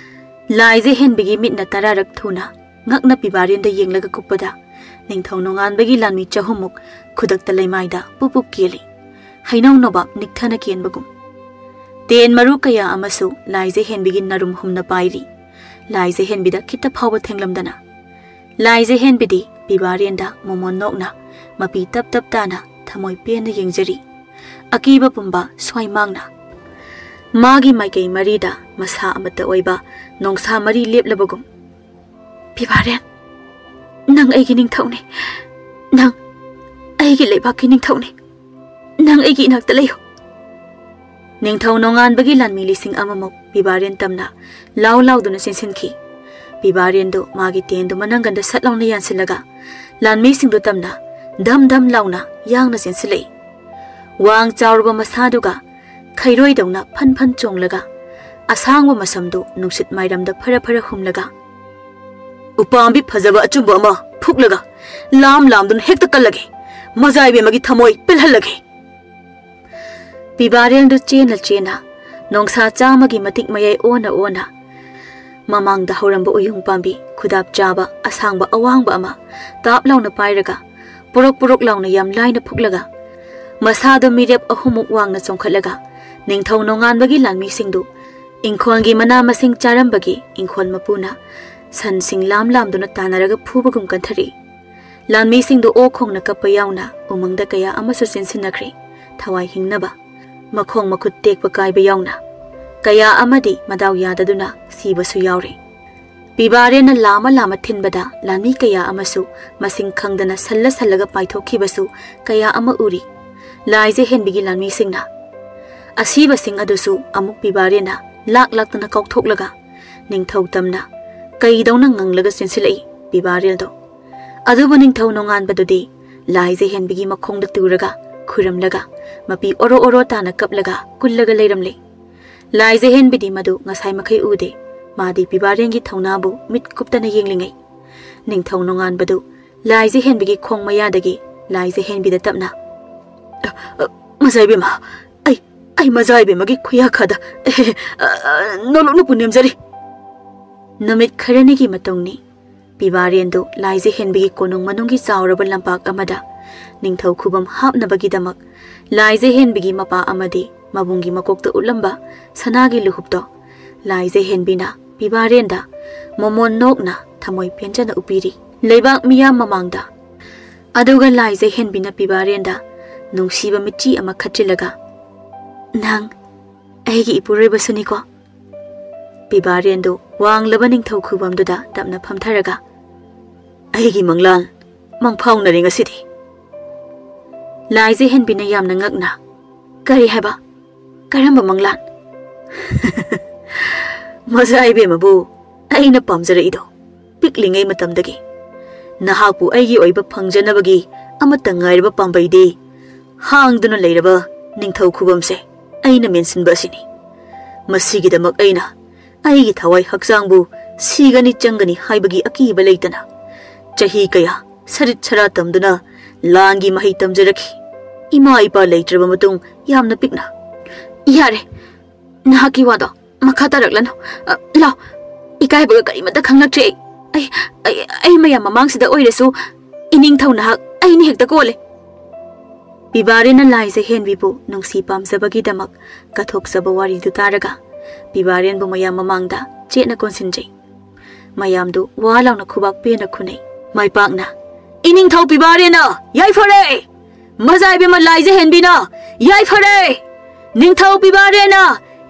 ꯂꯥꯏꯖ ꯍꯦꯟꯕꯤꯒꯤ ꯃꯤꯠꯅ ꯇꯔꯥꯔꯛ ꯊꯨꯅ ꯉꯛꯅ ꯄꯤꯕꯥꯔꯦꯟꯗ ꯌꯦꯡꯂꯒ ꯀꯨꯞꯄꯗ, ꯅꯤꯡꯊꯧ ꯅꯣꯡꯉꯥꯟꯕꯒꯤ ꯂꯥꯟꯃꯤ ꯆꯍꯨꯝꯃꯨꯛ ꯈꯨꯗꯛꯇ ꯂꯩꯃꯥꯏꯗ ꯄꯨꯞ ꯄꯨꯞ ꯀꯦꯜꯂꯤ, ꯍꯩꯅꯧ ꯅꯣꯕꯥꯞ ꯅꯤꯛꯊꯅ ꯀꯦꯟꯕꯒꯨꯝ꯫ ꯇꯦꯟ ꯃꯔꯨ ꯀꯌꯥ ꯑꯃꯁꯨ ꯂꯥꯏꯖ ꯍꯦꯟꯕꯤꯒꯤ ꯅꯔꯨꯝ ꯍꯨꯝꯅ ꯄꯥꯏꯔꯤ꯫ ꯂꯥꯏꯖ ꯍꯦꯟꯕꯤꯗ ꯈꯤꯠꯇ ꯐꯥꯎꯕ ꯊꯦꯡꯂꯝꯗꯅ, ꯂꯥꯏꯖ ꯍꯦꯟꯕꯤꯗꯤ ꯄꯤꯕꯥꯔꯦꯟꯗ ꯃꯣꯃꯣꯟ ꯅꯣꯛꯅ ꯃꯄꯤ ꯇꯞ ꯇꯞ ꯇꯥꯅ ꯊꯃꯣꯏ ꯄꯦꯟꯅ ꯌꯦꯡꯖꯔꯤ꯫ ꯑꯀꯤꯕ ꯄꯨꯝꯕ ꯁ꯭ꯋꯥꯏ ꯃꯥꯡꯅ ꯃꯥꯒꯤ ꯃꯥꯏꯀꯩ ꯃꯔꯤꯗ ꯃꯁꯥ ꯑꯃꯠꯇ ꯑꯣꯏꯕ ꯅꯣꯡꯁꯥ ꯃꯔꯤ ꯂꯦꯞꯂꯕꯒꯨꯝ꯫ "ꯄꯤꯕꯥꯔꯦꯟ, ꯅꯪ ꯑꯩꯒꯤ ꯅꯤꯡꯊꯧꯅꯤ꯫ ꯅꯪ ꯑꯩꯒꯤ ꯂꯩꯕꯥꯛꯀꯤ ꯅꯤꯡꯊꯧꯅꯤ꯫ ꯅꯪ ꯑꯩꯒꯤ ꯏꯅꯥꯛꯇ ꯂꯩꯌꯨ꯫" ꯅꯤꯡꯊꯧ ꯅꯣꯡꯉꯥꯟꯕꯒꯤ ꯂꯥꯟꯃꯤ ꯂꯤꯁꯤꯡ ꯑꯃꯃꯨꯛ ꯄꯤꯕꯥꯔꯦꯟ ꯇꯝꯅ ꯂꯥꯎ ꯂꯥꯎꯗꯨꯅ ꯆꯦꯟꯁꯤꯟꯈꯤ꯫ ꯄꯤꯕꯥꯔꯦꯟꯗꯨ ꯃꯥꯒꯤ ꯇꯦꯟꯗꯨ ꯃꯅꯪꯒꯟꯗ ꯁꯠ ꯂꯥꯎꯅ ꯌꯥꯟꯁꯤꯜꯂꯒ ꯂꯥꯟꯃꯤꯁꯤꯡꯗꯨ ꯇꯝꯅ ꯙꯝ ꯙꯝ ꯂꯥꯎꯅ ꯌꯥꯡꯅ ꯆꯦꯟꯁꯤꯜꯂꯛꯏ꯫ ꯋꯥꯡ ꯆꯥꯎꯔꯕ ꯃꯁꯥꯗꯨꯒ ꯈꯩꯔꯣꯏꯗꯧꯅ ꯐꯟ ꯐꯟ ꯆꯣꯡꯂꯒ, ꯑꯁꯥꯡꯕ ꯃꯁꯝꯗꯨ ꯅꯨꯡꯁꯤꯠ ꯃꯥꯏꯔꯝꯗ ꯐꯔ ꯐꯔ ꯍꯨꯝꯂꯒ, "ꯎꯄꯥꯝꯕꯤ ꯐꯖꯕ ꯑꯆꯨꯝꯕ ꯑꯃ ꯐꯨꯛꯂꯒ ꯂꯥꯝ ꯂꯥꯝꯗꯨꯅ ꯍꯦꯛꯇ ꯀꯜꯂꯒꯦ꯫ ꯃꯖꯥ ꯏꯕꯦꯝꯃꯒꯤ ꯊꯃꯣꯏ ꯄꯦꯜꯍꯜꯂꯒꯦ꯫" ꯄꯤꯕꯥꯔꯦꯜꯗꯨ ꯆꯦꯟꯅ ꯆꯦꯟꯅ ꯅꯣꯡꯁꯥ ꯆꯥꯝꯃꯒꯤ ꯃꯇꯤꯛ ꯃꯌꯥꯏ ꯑꯣꯟꯅ ꯑꯣꯟꯅ ꯃꯃꯥꯡꯗ ꯍꯧꯔꯝꯕ ꯎꯌꯨꯡ ꯄꯥꯝꯕꯤ ꯈꯨꯗꯥꯞ ꯆꯥꯕ ꯑꯁꯥꯡꯕ ꯑꯋꯥꯡꯕ ꯑꯃ ꯇꯥꯞ ꯂꯥꯎꯅ ꯄꯥꯏꯔꯒ, ꯄꯨꯔꯛ ꯄꯨꯔꯛ ꯂꯥꯎꯅ ꯌꯥꯝ ꯂꯥꯏꯅ ꯐꯨꯛꯂꯒ, ꯃꯁꯥꯗꯨ ꯃꯤꯔꯦꯞ ꯑꯍꯨꯝꯃꯨꯛ ꯋꯥꯡꯅ ꯆꯣꯡꯈꯠꯂꯒ, ꯅꯤꯡꯊꯧ ꯅꯣꯡꯉꯥꯟꯕꯒꯤ ꯂꯥꯟꯃꯤꯁꯤꯡꯗꯨ ꯏꯪꯈꯣꯜꯒꯤ ꯃꯅꯥ ꯃꯁꯤꯡ ꯆꯥꯔꯝꯕꯒꯤ ꯏꯪꯈꯣꯜ ꯃꯄꯨꯅ ꯁꯟꯁꯤꯡ ꯂꯥꯝ ꯂꯥꯝꯗꯨꯅ ꯇꯥꯟꯅꯔꯒ ꯐꯨꯕꯒꯨꯝ ꯀꯟꯊꯔꯛꯏ꯫ ꯂꯥꯟꯃꯤꯁꯤꯡꯗꯨ ꯑꯣ ꯈꯣꯡꯅ ꯀꯞꯄ ꯌꯥꯎꯅ ꯎꯃꯪꯗ ꯀꯌꯥ ꯑꯃꯁꯨ ꯆꯦꯟꯁꯤꯟꯅꯈ꯭ꯔꯦ꯫ ꯊꯋꯥꯏ ꯍꯤꯡꯅꯕ, ꯃꯈꯣꯡ ꯃꯈꯨꯠ ꯇꯦꯛꯄ ꯀꯥꯏꯕ ꯌꯥꯎꯅ ꯀꯌꯥ ꯑꯃꯗꯤ ꯃꯗꯥꯎ ꯌꯥꯗꯗꯨꯅ ꯁꯤꯕꯁꯨ ꯌꯥꯎꯔꯦ꯫ ꯄꯤꯕꯥꯔꯦꯟꯅ ꯂꯥꯝꯃ ꯂꯥꯝꯃ ꯊꯤꯟꯕꯗ ꯂꯥꯟꯃꯤ ꯀꯌꯥ ꯑꯃꯁꯨ ꯃꯁꯤꯡ ꯈꯪꯗꯅ ꯁꯜꯂ ꯁꯜꯂꯒ ꯄꯥꯏꯊꯣꯛꯈꯤꯕꯁꯨ ꯀꯌꯥ ꯑꯃ ꯎꯔꯤ꯫ ꯂꯥꯏꯖ ꯍꯦꯟꯕꯤꯒꯤ ꯂꯥꯟꯃꯤꯁꯤꯡꯅ ꯑꯁꯤꯕꯁꯤꯡ ꯑꯗꯨꯁꯨ ꯑꯃꯨꯛ ꯄꯤꯕꯥꯔꯦꯟꯅ ꯂꯥꯛ ꯂꯥꯛꯇꯅ ꯀꯥꯎꯊꯣꯛꯂꯒ ꯅꯤꯡꯊꯧ ꯇꯝꯅ ꯀꯩꯗꯧꯅ ꯉꯪꯂꯒ ꯆꯦꯟꯁꯤꯜꯂꯛꯏ ꯄꯤꯕꯥꯔꯦꯜꯗꯣ꯫ ꯑꯗꯨꯕꯨ ꯅꯤꯡꯊꯧ ꯅꯣꯡꯉꯥꯟꯕꯗꯨꯗꯤ ꯂꯥꯏꯖ ꯍꯦꯟꯕꯤꯒꯤ ꯃꯈꯣꯡꯗ ꯇꯨꯔꯒ ꯈꯨꯔꯝꯂꯒ ꯃꯄꯤ ꯑꯣꯔꯣ ꯑꯣꯔꯣ ꯇꯥꯅ ꯀꯞꯂꯒ ꯀꯨꯜꯂꯒ ꯂꯩꯔꯝꯂꯦ꯫ ꯂꯥꯏꯖ ꯍꯦꯟꯕꯤꯗꯤ ꯃꯗꯨ ꯉꯁꯥꯏ ꯃꯈꯩ ꯎꯗꯦ꯫ ꯃꯥꯗꯤ ꯄꯤꯕꯥꯔꯦꯟꯒꯤ ꯊꯧꯅꯥꯕꯨ ꯃꯤꯠ ꯀꯨꯞꯇꯅ ꯌꯦꯡꯂꯤꯉꯩ ꯅꯤꯡꯊꯧ ꯅꯣꯡꯉꯥꯟꯕꯗꯨ ꯂꯥꯏꯖ ꯍꯦꯟꯕꯤꯒꯤ ꯈꯣꯡ ꯃꯌꯥꯗꯒꯤ ꯂꯥꯏꯖ ꯍꯦꯟꯕꯤꯗ ꯇꯞꯅ, "ꯑ, ꯑ, ꯃꯖꯥ ꯏꯕꯦꯝꯃ, ꯑꯩ, ꯑꯩ ꯃꯖꯥ ꯏꯕꯦꯝꯃꯒꯤ ꯈꯨꯌꯥꯈꯥꯗ, ꯑꯦ, ꯑ, ꯑ, ꯅꯣꯂꯨꯛꯅ ꯄꯨꯅꯦꯝꯖꯔꯤ꯫" ꯅꯨꯃꯤꯠ ꯈꯔꯅꯤꯒꯤ ꯃꯇꯨꯡꯅꯤ꯫ ꯄꯤꯕꯥꯔꯦꯟꯗꯨ ꯂꯥꯏꯖ ꯍꯦꯟꯕꯤꯒꯤ ꯀꯣꯅꯨꯡ ꯃꯅꯨꯡꯒꯤ ꯆꯥꯎꯔꯕ ꯂꯝꯄꯥꯛ ꯑꯃꯗ ꯅꯤꯡꯊꯧ ꯈꯨꯕꯝ ꯍꯥꯞꯅꯕꯒꯤꯗꯃꯛ ꯂꯥꯏꯖ ꯍꯦꯟꯕꯤꯒꯤ ꯃꯄꯥ ꯑꯃꯗꯤ ꯃꯕꯨꯡꯒꯤ ꯃꯀꯣꯛꯇ ꯎꯠꯂꯝꯕ ꯁꯅꯥꯒꯤ ꯂꯨꯍꯨꯞꯇꯣ ꯂꯥꯏꯖ ꯍꯦꯟꯕꯤꯅ ꯄꯤꯕꯥꯔꯦꯟꯗ ꯃꯣꯃꯣꯟ ꯅꯣꯛꯅ ꯊꯃꯣꯏ ꯄꯦꯟꯖꯅ ꯎꯞꯄꯤꯔꯤ ꯂꯩꯕꯥꯛ ꯃꯤꯌꯥꯝ ꯃꯃꯥꯡꯗ꯫ ꯑꯗꯨꯒ ꯂꯥꯏꯖ ꯍꯦꯟꯕꯤꯅ ꯄꯤꯕꯥꯔꯦꯟꯗ ꯅꯨꯡꯁꯤꯕ ꯃꯤꯠꯆꯤ ꯑꯃ ꯈꯠꯆꯤꯜꯂꯒ, "ꯅꯪ ꯑꯩꯒꯤ ꯏꯄꯨꯔꯣꯏꯕꯁꯨꯅꯤꯀꯣ?" ꯄꯤꯕꯥꯔꯦꯟꯗꯨ ꯋꯥꯡꯂꯕ ꯅꯤꯡꯊꯧ ꯈꯨꯕꯝꯗꯨꯗ ꯇꯞꯅ ꯐꯝꯊꯔꯒ, "ꯑꯩꯒꯤ ꯃꯪꯂꯥꯟ ꯃꯪꯐꯥꯎꯅꯔꯦ ꯉꯁꯤꯗꯤ꯫" ꯂꯥꯏꯖ ꯍꯦꯟꯕꯤꯅ ꯌꯥꯝꯅ ꯉꯛꯅ, "ꯀꯔꯤ ꯍꯥꯏꯕ? ꯀꯔꯝꯕ ꯃꯪꯂꯥꯟ?" "ꯃꯖꯥ ꯏꯕꯦꯝꯃꯕꯨ ꯑꯩꯅ ꯄꯥꯝꯖꯔꯛꯏꯗꯣ ꯄꯤꯛꯂꯤꯉꯩ ꯃꯇꯝꯗꯒꯤ꯫ ꯅꯍꯥꯛꯄꯨ ꯑꯩꯒꯤ ꯑꯣꯏꯕ ꯐꯪꯖꯅꯕꯒꯤ ꯑꯃꯠꯇ ꯉꯥꯏꯔꯕ ꯄꯥꯝꯕꯩꯗꯤ ꯍꯥꯡꯗꯨꯅ ꯂꯩꯔꯕ ꯅꯤꯡꯊꯧ ꯈꯨꯕꯝꯁꯦ ꯑꯩꯅ ꯃꯦꯟꯁꯤꯟꯕ ꯑꯁꯤꯅꯤ꯫ ꯃꯁꯤꯒꯤꯗꯃꯛ ꯑꯩꯅ ꯑꯩꯒꯤ ꯊꯋꯥꯏ ꯍꯛꯆꯥꯡꯕꯨ ꯁꯤꯒꯅꯤ ꯆꯪꯒꯅꯤ ꯍꯥꯏꯕꯒꯤ ꯑꯀꯤꯕ ꯂꯩꯇꯅ ꯆꯍꯤ ꯀꯌꯥ ꯁꯔꯤꯠ ꯁꯔꯥ ꯇꯝꯗꯨꯅ ꯂꯥꯟꯒꯤ ꯃꯍꯩ ꯇꯝꯖꯔꯛꯈꯤ꯫ ꯏꯃꯥ ꯏꯄꯥ ꯂꯩꯇ꯭ꯔꯕ ꯃꯇꯨꯡ ꯌꯥꯝꯅ ꯄꯤꯛꯅ," "ꯌꯥꯔꯦ, ꯅꯍꯥꯛꯀꯤ ꯋꯥꯗꯣ ꯃꯈꯥ ꯇꯥꯔꯛꯂꯅꯨ꯫ ꯑ, ꯂꯥꯎ, ꯏꯀꯥꯏꯕꯒ ꯀꯔꯤꯃꯠꯇ ꯈꯪꯂꯛꯇ꯭ꯔꯦ ꯑꯩ꯫ ꯑꯩ, ꯑꯩ, ꯑꯩ ꯃꯌꯥꯝ ꯃꯃꯥꯡꯁꯤꯗ ꯑꯣꯏꯔꯁꯨ ꯏꯅꯤꯡꯊꯧ ꯅꯍꯥꯛ ꯑꯩꯅ ꯍꯦꯛꯇ ꯀꯣꯜꯂꯦ꯫" ꯄꯤꯕꯥꯔꯦꯟꯅ ꯂꯥꯏꯖ ꯍꯦꯟꯕꯤꯕꯨ ꯅꯨꯡꯁꯤ ꯄꯥꯝꯖꯕꯒꯤꯗꯃꯛ ꯀꯠꯊꯣꯛꯆꯕ ꯋꯥꯔꯤꯗꯨ ꯇꯥꯔꯒ ꯄꯤꯕꯥꯔꯦꯟꯕꯨ ꯃꯌꯥꯝ ꯃꯃꯥꯡꯗ ꯆꯦꯠꯅ ꯀꯣꯟꯁꯤꯟꯖꯩ꯫ ꯃꯌꯥꯝꯗꯨ ꯋꯥ ꯂꯥꯎꯅ ꯈꯨꯕꯥꯛ ꯄꯦꯟꯅ ꯈꯨꯅꯩ꯫ ꯃꯥꯏꯄꯥꯛꯅ, "ꯏꯅꯤꯡꯊꯧ ꯄꯤꯕꯥꯔꯦꯟꯅ ꯌꯥꯏꯐꯔꯦ! ꯃꯖꯥ ꯏꯕꯦꯝꯃ ꯂꯥꯏꯖ ꯍꯦꯟꯕꯤꯅ ꯌꯥꯏꯐꯔꯦ! ꯅꯤꯡꯊꯧ ꯄꯤꯕꯥꯔꯦꯟꯅ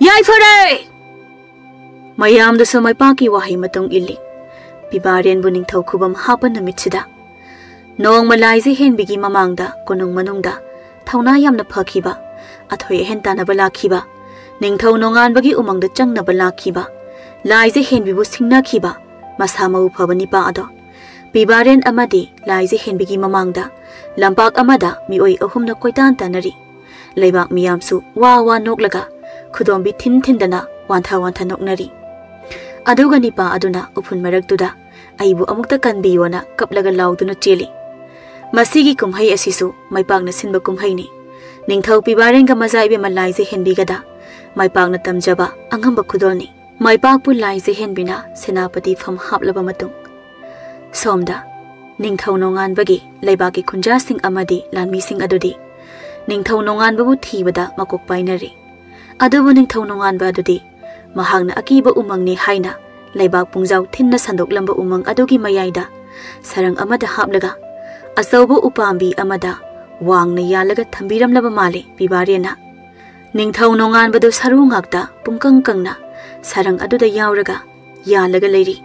ꯌꯥꯏꯐꯔꯦ!" ꯃꯌꯥꯝꯗꯨꯁꯨ ꯃꯥꯏꯄꯥꯛꯀꯤ ꯋꯥꯍꯩ ꯃꯇꯨꯡ ꯏꯜꯂꯤ꯫ ꯄꯤꯕꯥꯔꯦꯟꯕꯨ ꯅꯤꯡꯊꯧ ꯈꯨꯕꯝ ꯍꯥꯞꯄ ꯅꯨꯃꯤꯠꯁꯤꯗ ꯅꯣꯡꯃ ꯂꯥꯏꯖ ꯍꯦꯟꯕꯤꯒꯤ ꯃꯃꯥꯡꯗ ꯀꯣꯅꯨꯡ ꯃꯅꯨꯡꯗ ꯊꯧꯅꯥ ꯌꯥꯝꯅ ꯐꯈꯤꯕ, ꯑꯊꯣꯏ ꯑꯍꯦꯟ ꯇꯥꯟꯅꯕ ꯂꯥꯛꯈꯤꯕ, ꯅꯤꯡꯊꯧ ꯅꯣꯡꯉꯥꯟꯕꯒꯤ ꯎꯃꯪꯗ ꯆꯪꯅꯕ ꯂꯥꯛꯈꯤꯕ, ꯂꯥꯏꯖ ꯍꯦꯟꯕꯤꯕꯨ ꯁꯤꯡꯅꯈꯤꯕ ꯃꯁꯥ ꯃꯎ ꯐꯕ ꯅꯤꯄꯥ ꯑꯗꯣ, ꯄꯤꯕꯥꯔꯦꯟ ꯑꯃꯗꯤ ꯂꯥꯏꯖ ꯍꯦꯟꯕꯤꯒꯤ ꯃꯃꯥꯡꯗ ꯂꯝꯄꯥꯛ ꯑꯃꯗ ꯃꯤꯑꯣꯏ ꯑꯍꯨꯝꯅ ꯀꯣꯏꯇꯥꯟ ꯇꯥꯟꯅꯔꯤ꯫ ꯂꯩꯕꯥꯛ ꯃꯤꯌꯥꯝꯁꯨ ꯋꯥ ꯋꯥ ꯅꯣꯛꯂꯒ ꯈꯨꯗꯣꯝꯕꯤ ꯊꯤꯟ ꯊꯤꯟꯗꯅ ꯋꯥꯟꯊ ꯋꯥꯟꯊ ꯅꯣꯛꯅꯔꯤ꯫ ꯑꯗꯨꯒ ꯅꯤꯄꯥ ꯑꯗꯨꯅ ꯎꯐꯨꯟ ꯃꯔꯛꯇꯨꯗ "ꯑꯩꯕꯨ ꯑꯃꯨꯛꯇ ꯀꯟꯕꯤꯌꯣꯅ" ꯀꯞꯂꯒ ꯂꯥꯎꯗꯨꯅ ꯆꯦꯜꯂꯤ꯫ ꯃꯁꯤꯒꯤ ꯀꯨꯝꯍꯩ ꯑꯁꯤꯁꯨ ꯃꯥꯏꯄꯥꯛꯅ ꯁꯤꯟꯕ ꯀꯨꯝꯍꯩꯅꯤ꯫ ꯅꯤꯡꯊꯧ ꯄꯤꯕꯥꯔꯦꯟꯒ ꯃꯖꯥ ꯏꯕꯦꯝꯃ ꯂꯥꯏꯖ ꯍꯦꯟꯕꯤꯒꯗ ꯃꯥꯏꯄꯥꯛꯅ ꯇꯝꯖꯕ ꯑꯉꯝꯕ ꯈꯨꯗꯣꯜꯅꯤ꯫ ꯃꯥꯏꯄꯥꯛꯄꯨ ꯂꯥꯏꯖ ꯍꯦꯟꯕꯤꯅ ꯁꯦꯅꯥꯄꯇꯤ ꯐꯝ ꯍꯥꯞꯂꯕ ꯃꯇꯨꯡ, ꯁꯣꯝꯗ ꯅꯤꯡꯊꯧ ꯅꯣꯡꯉꯥꯟꯕꯒꯤ ꯂꯩꯕꯥꯛꯀꯤ ꯈꯨꯟꯖꯥꯁꯤꯡ ꯑꯃꯗꯤ ꯂꯥꯟꯃꯤꯁꯤꯡ ꯑꯗꯨꯗꯤ ꯅꯤꯡꯊꯧ ꯅꯣꯡꯉꯥꯟꯕꯕꯨ ꯊꯤꯕꯗ ꯃꯀꯣꯛ ꯄꯥꯏꯅꯔꯤ꯫ ꯑꯗꯨꯕꯨ ꯅꯤꯡꯊꯧ ꯅꯣꯡꯉꯥꯟꯕ ꯑꯗꯨꯗꯤ ꯃꯍꯥꯛꯅ ꯑꯀꯤꯕ ꯎꯃꯪꯅꯤ ꯍꯥꯏꯅ ꯂꯩꯕꯥꯛ ꯄꯨꯡꯖꯥꯎ ꯊꯤꯟꯅ ꯁꯟꯗꯣꯛꯂꯝꯕ ꯎꯃꯪ ꯑꯗꯨꯒꯤ ꯃꯌꯥꯏꯗ ꯁꯔꯪ ꯑꯃꯗ ꯍꯥꯞꯂꯒ ꯑꯆꯧꯕ ꯎꯄꯥꯝꯕꯤ ꯑꯃꯗ ꯋꯥꯡꯅ ꯌꯥꯜꯂꯒ ꯊꯝꯕꯤꯔꯝꯂꯕ ꯃꯥꯜꯂꯤ ꯄꯤꯕꯥꯔꯦꯟꯅ꯫ ꯅꯤꯡꯊꯧ ꯅꯣꯡꯉꯥꯟꯕꯗꯨ ꯁꯔꯨ ꯉꯥꯛꯇ ꯄꯨꯡꯀꯪ ꯀꯪꯅ ꯁꯔꯪ ꯑꯗꯨꯗ ꯌꯥꯎꯔꯒ ꯌꯥꯜꯂꯒ ꯂꯩꯔꯤ꯫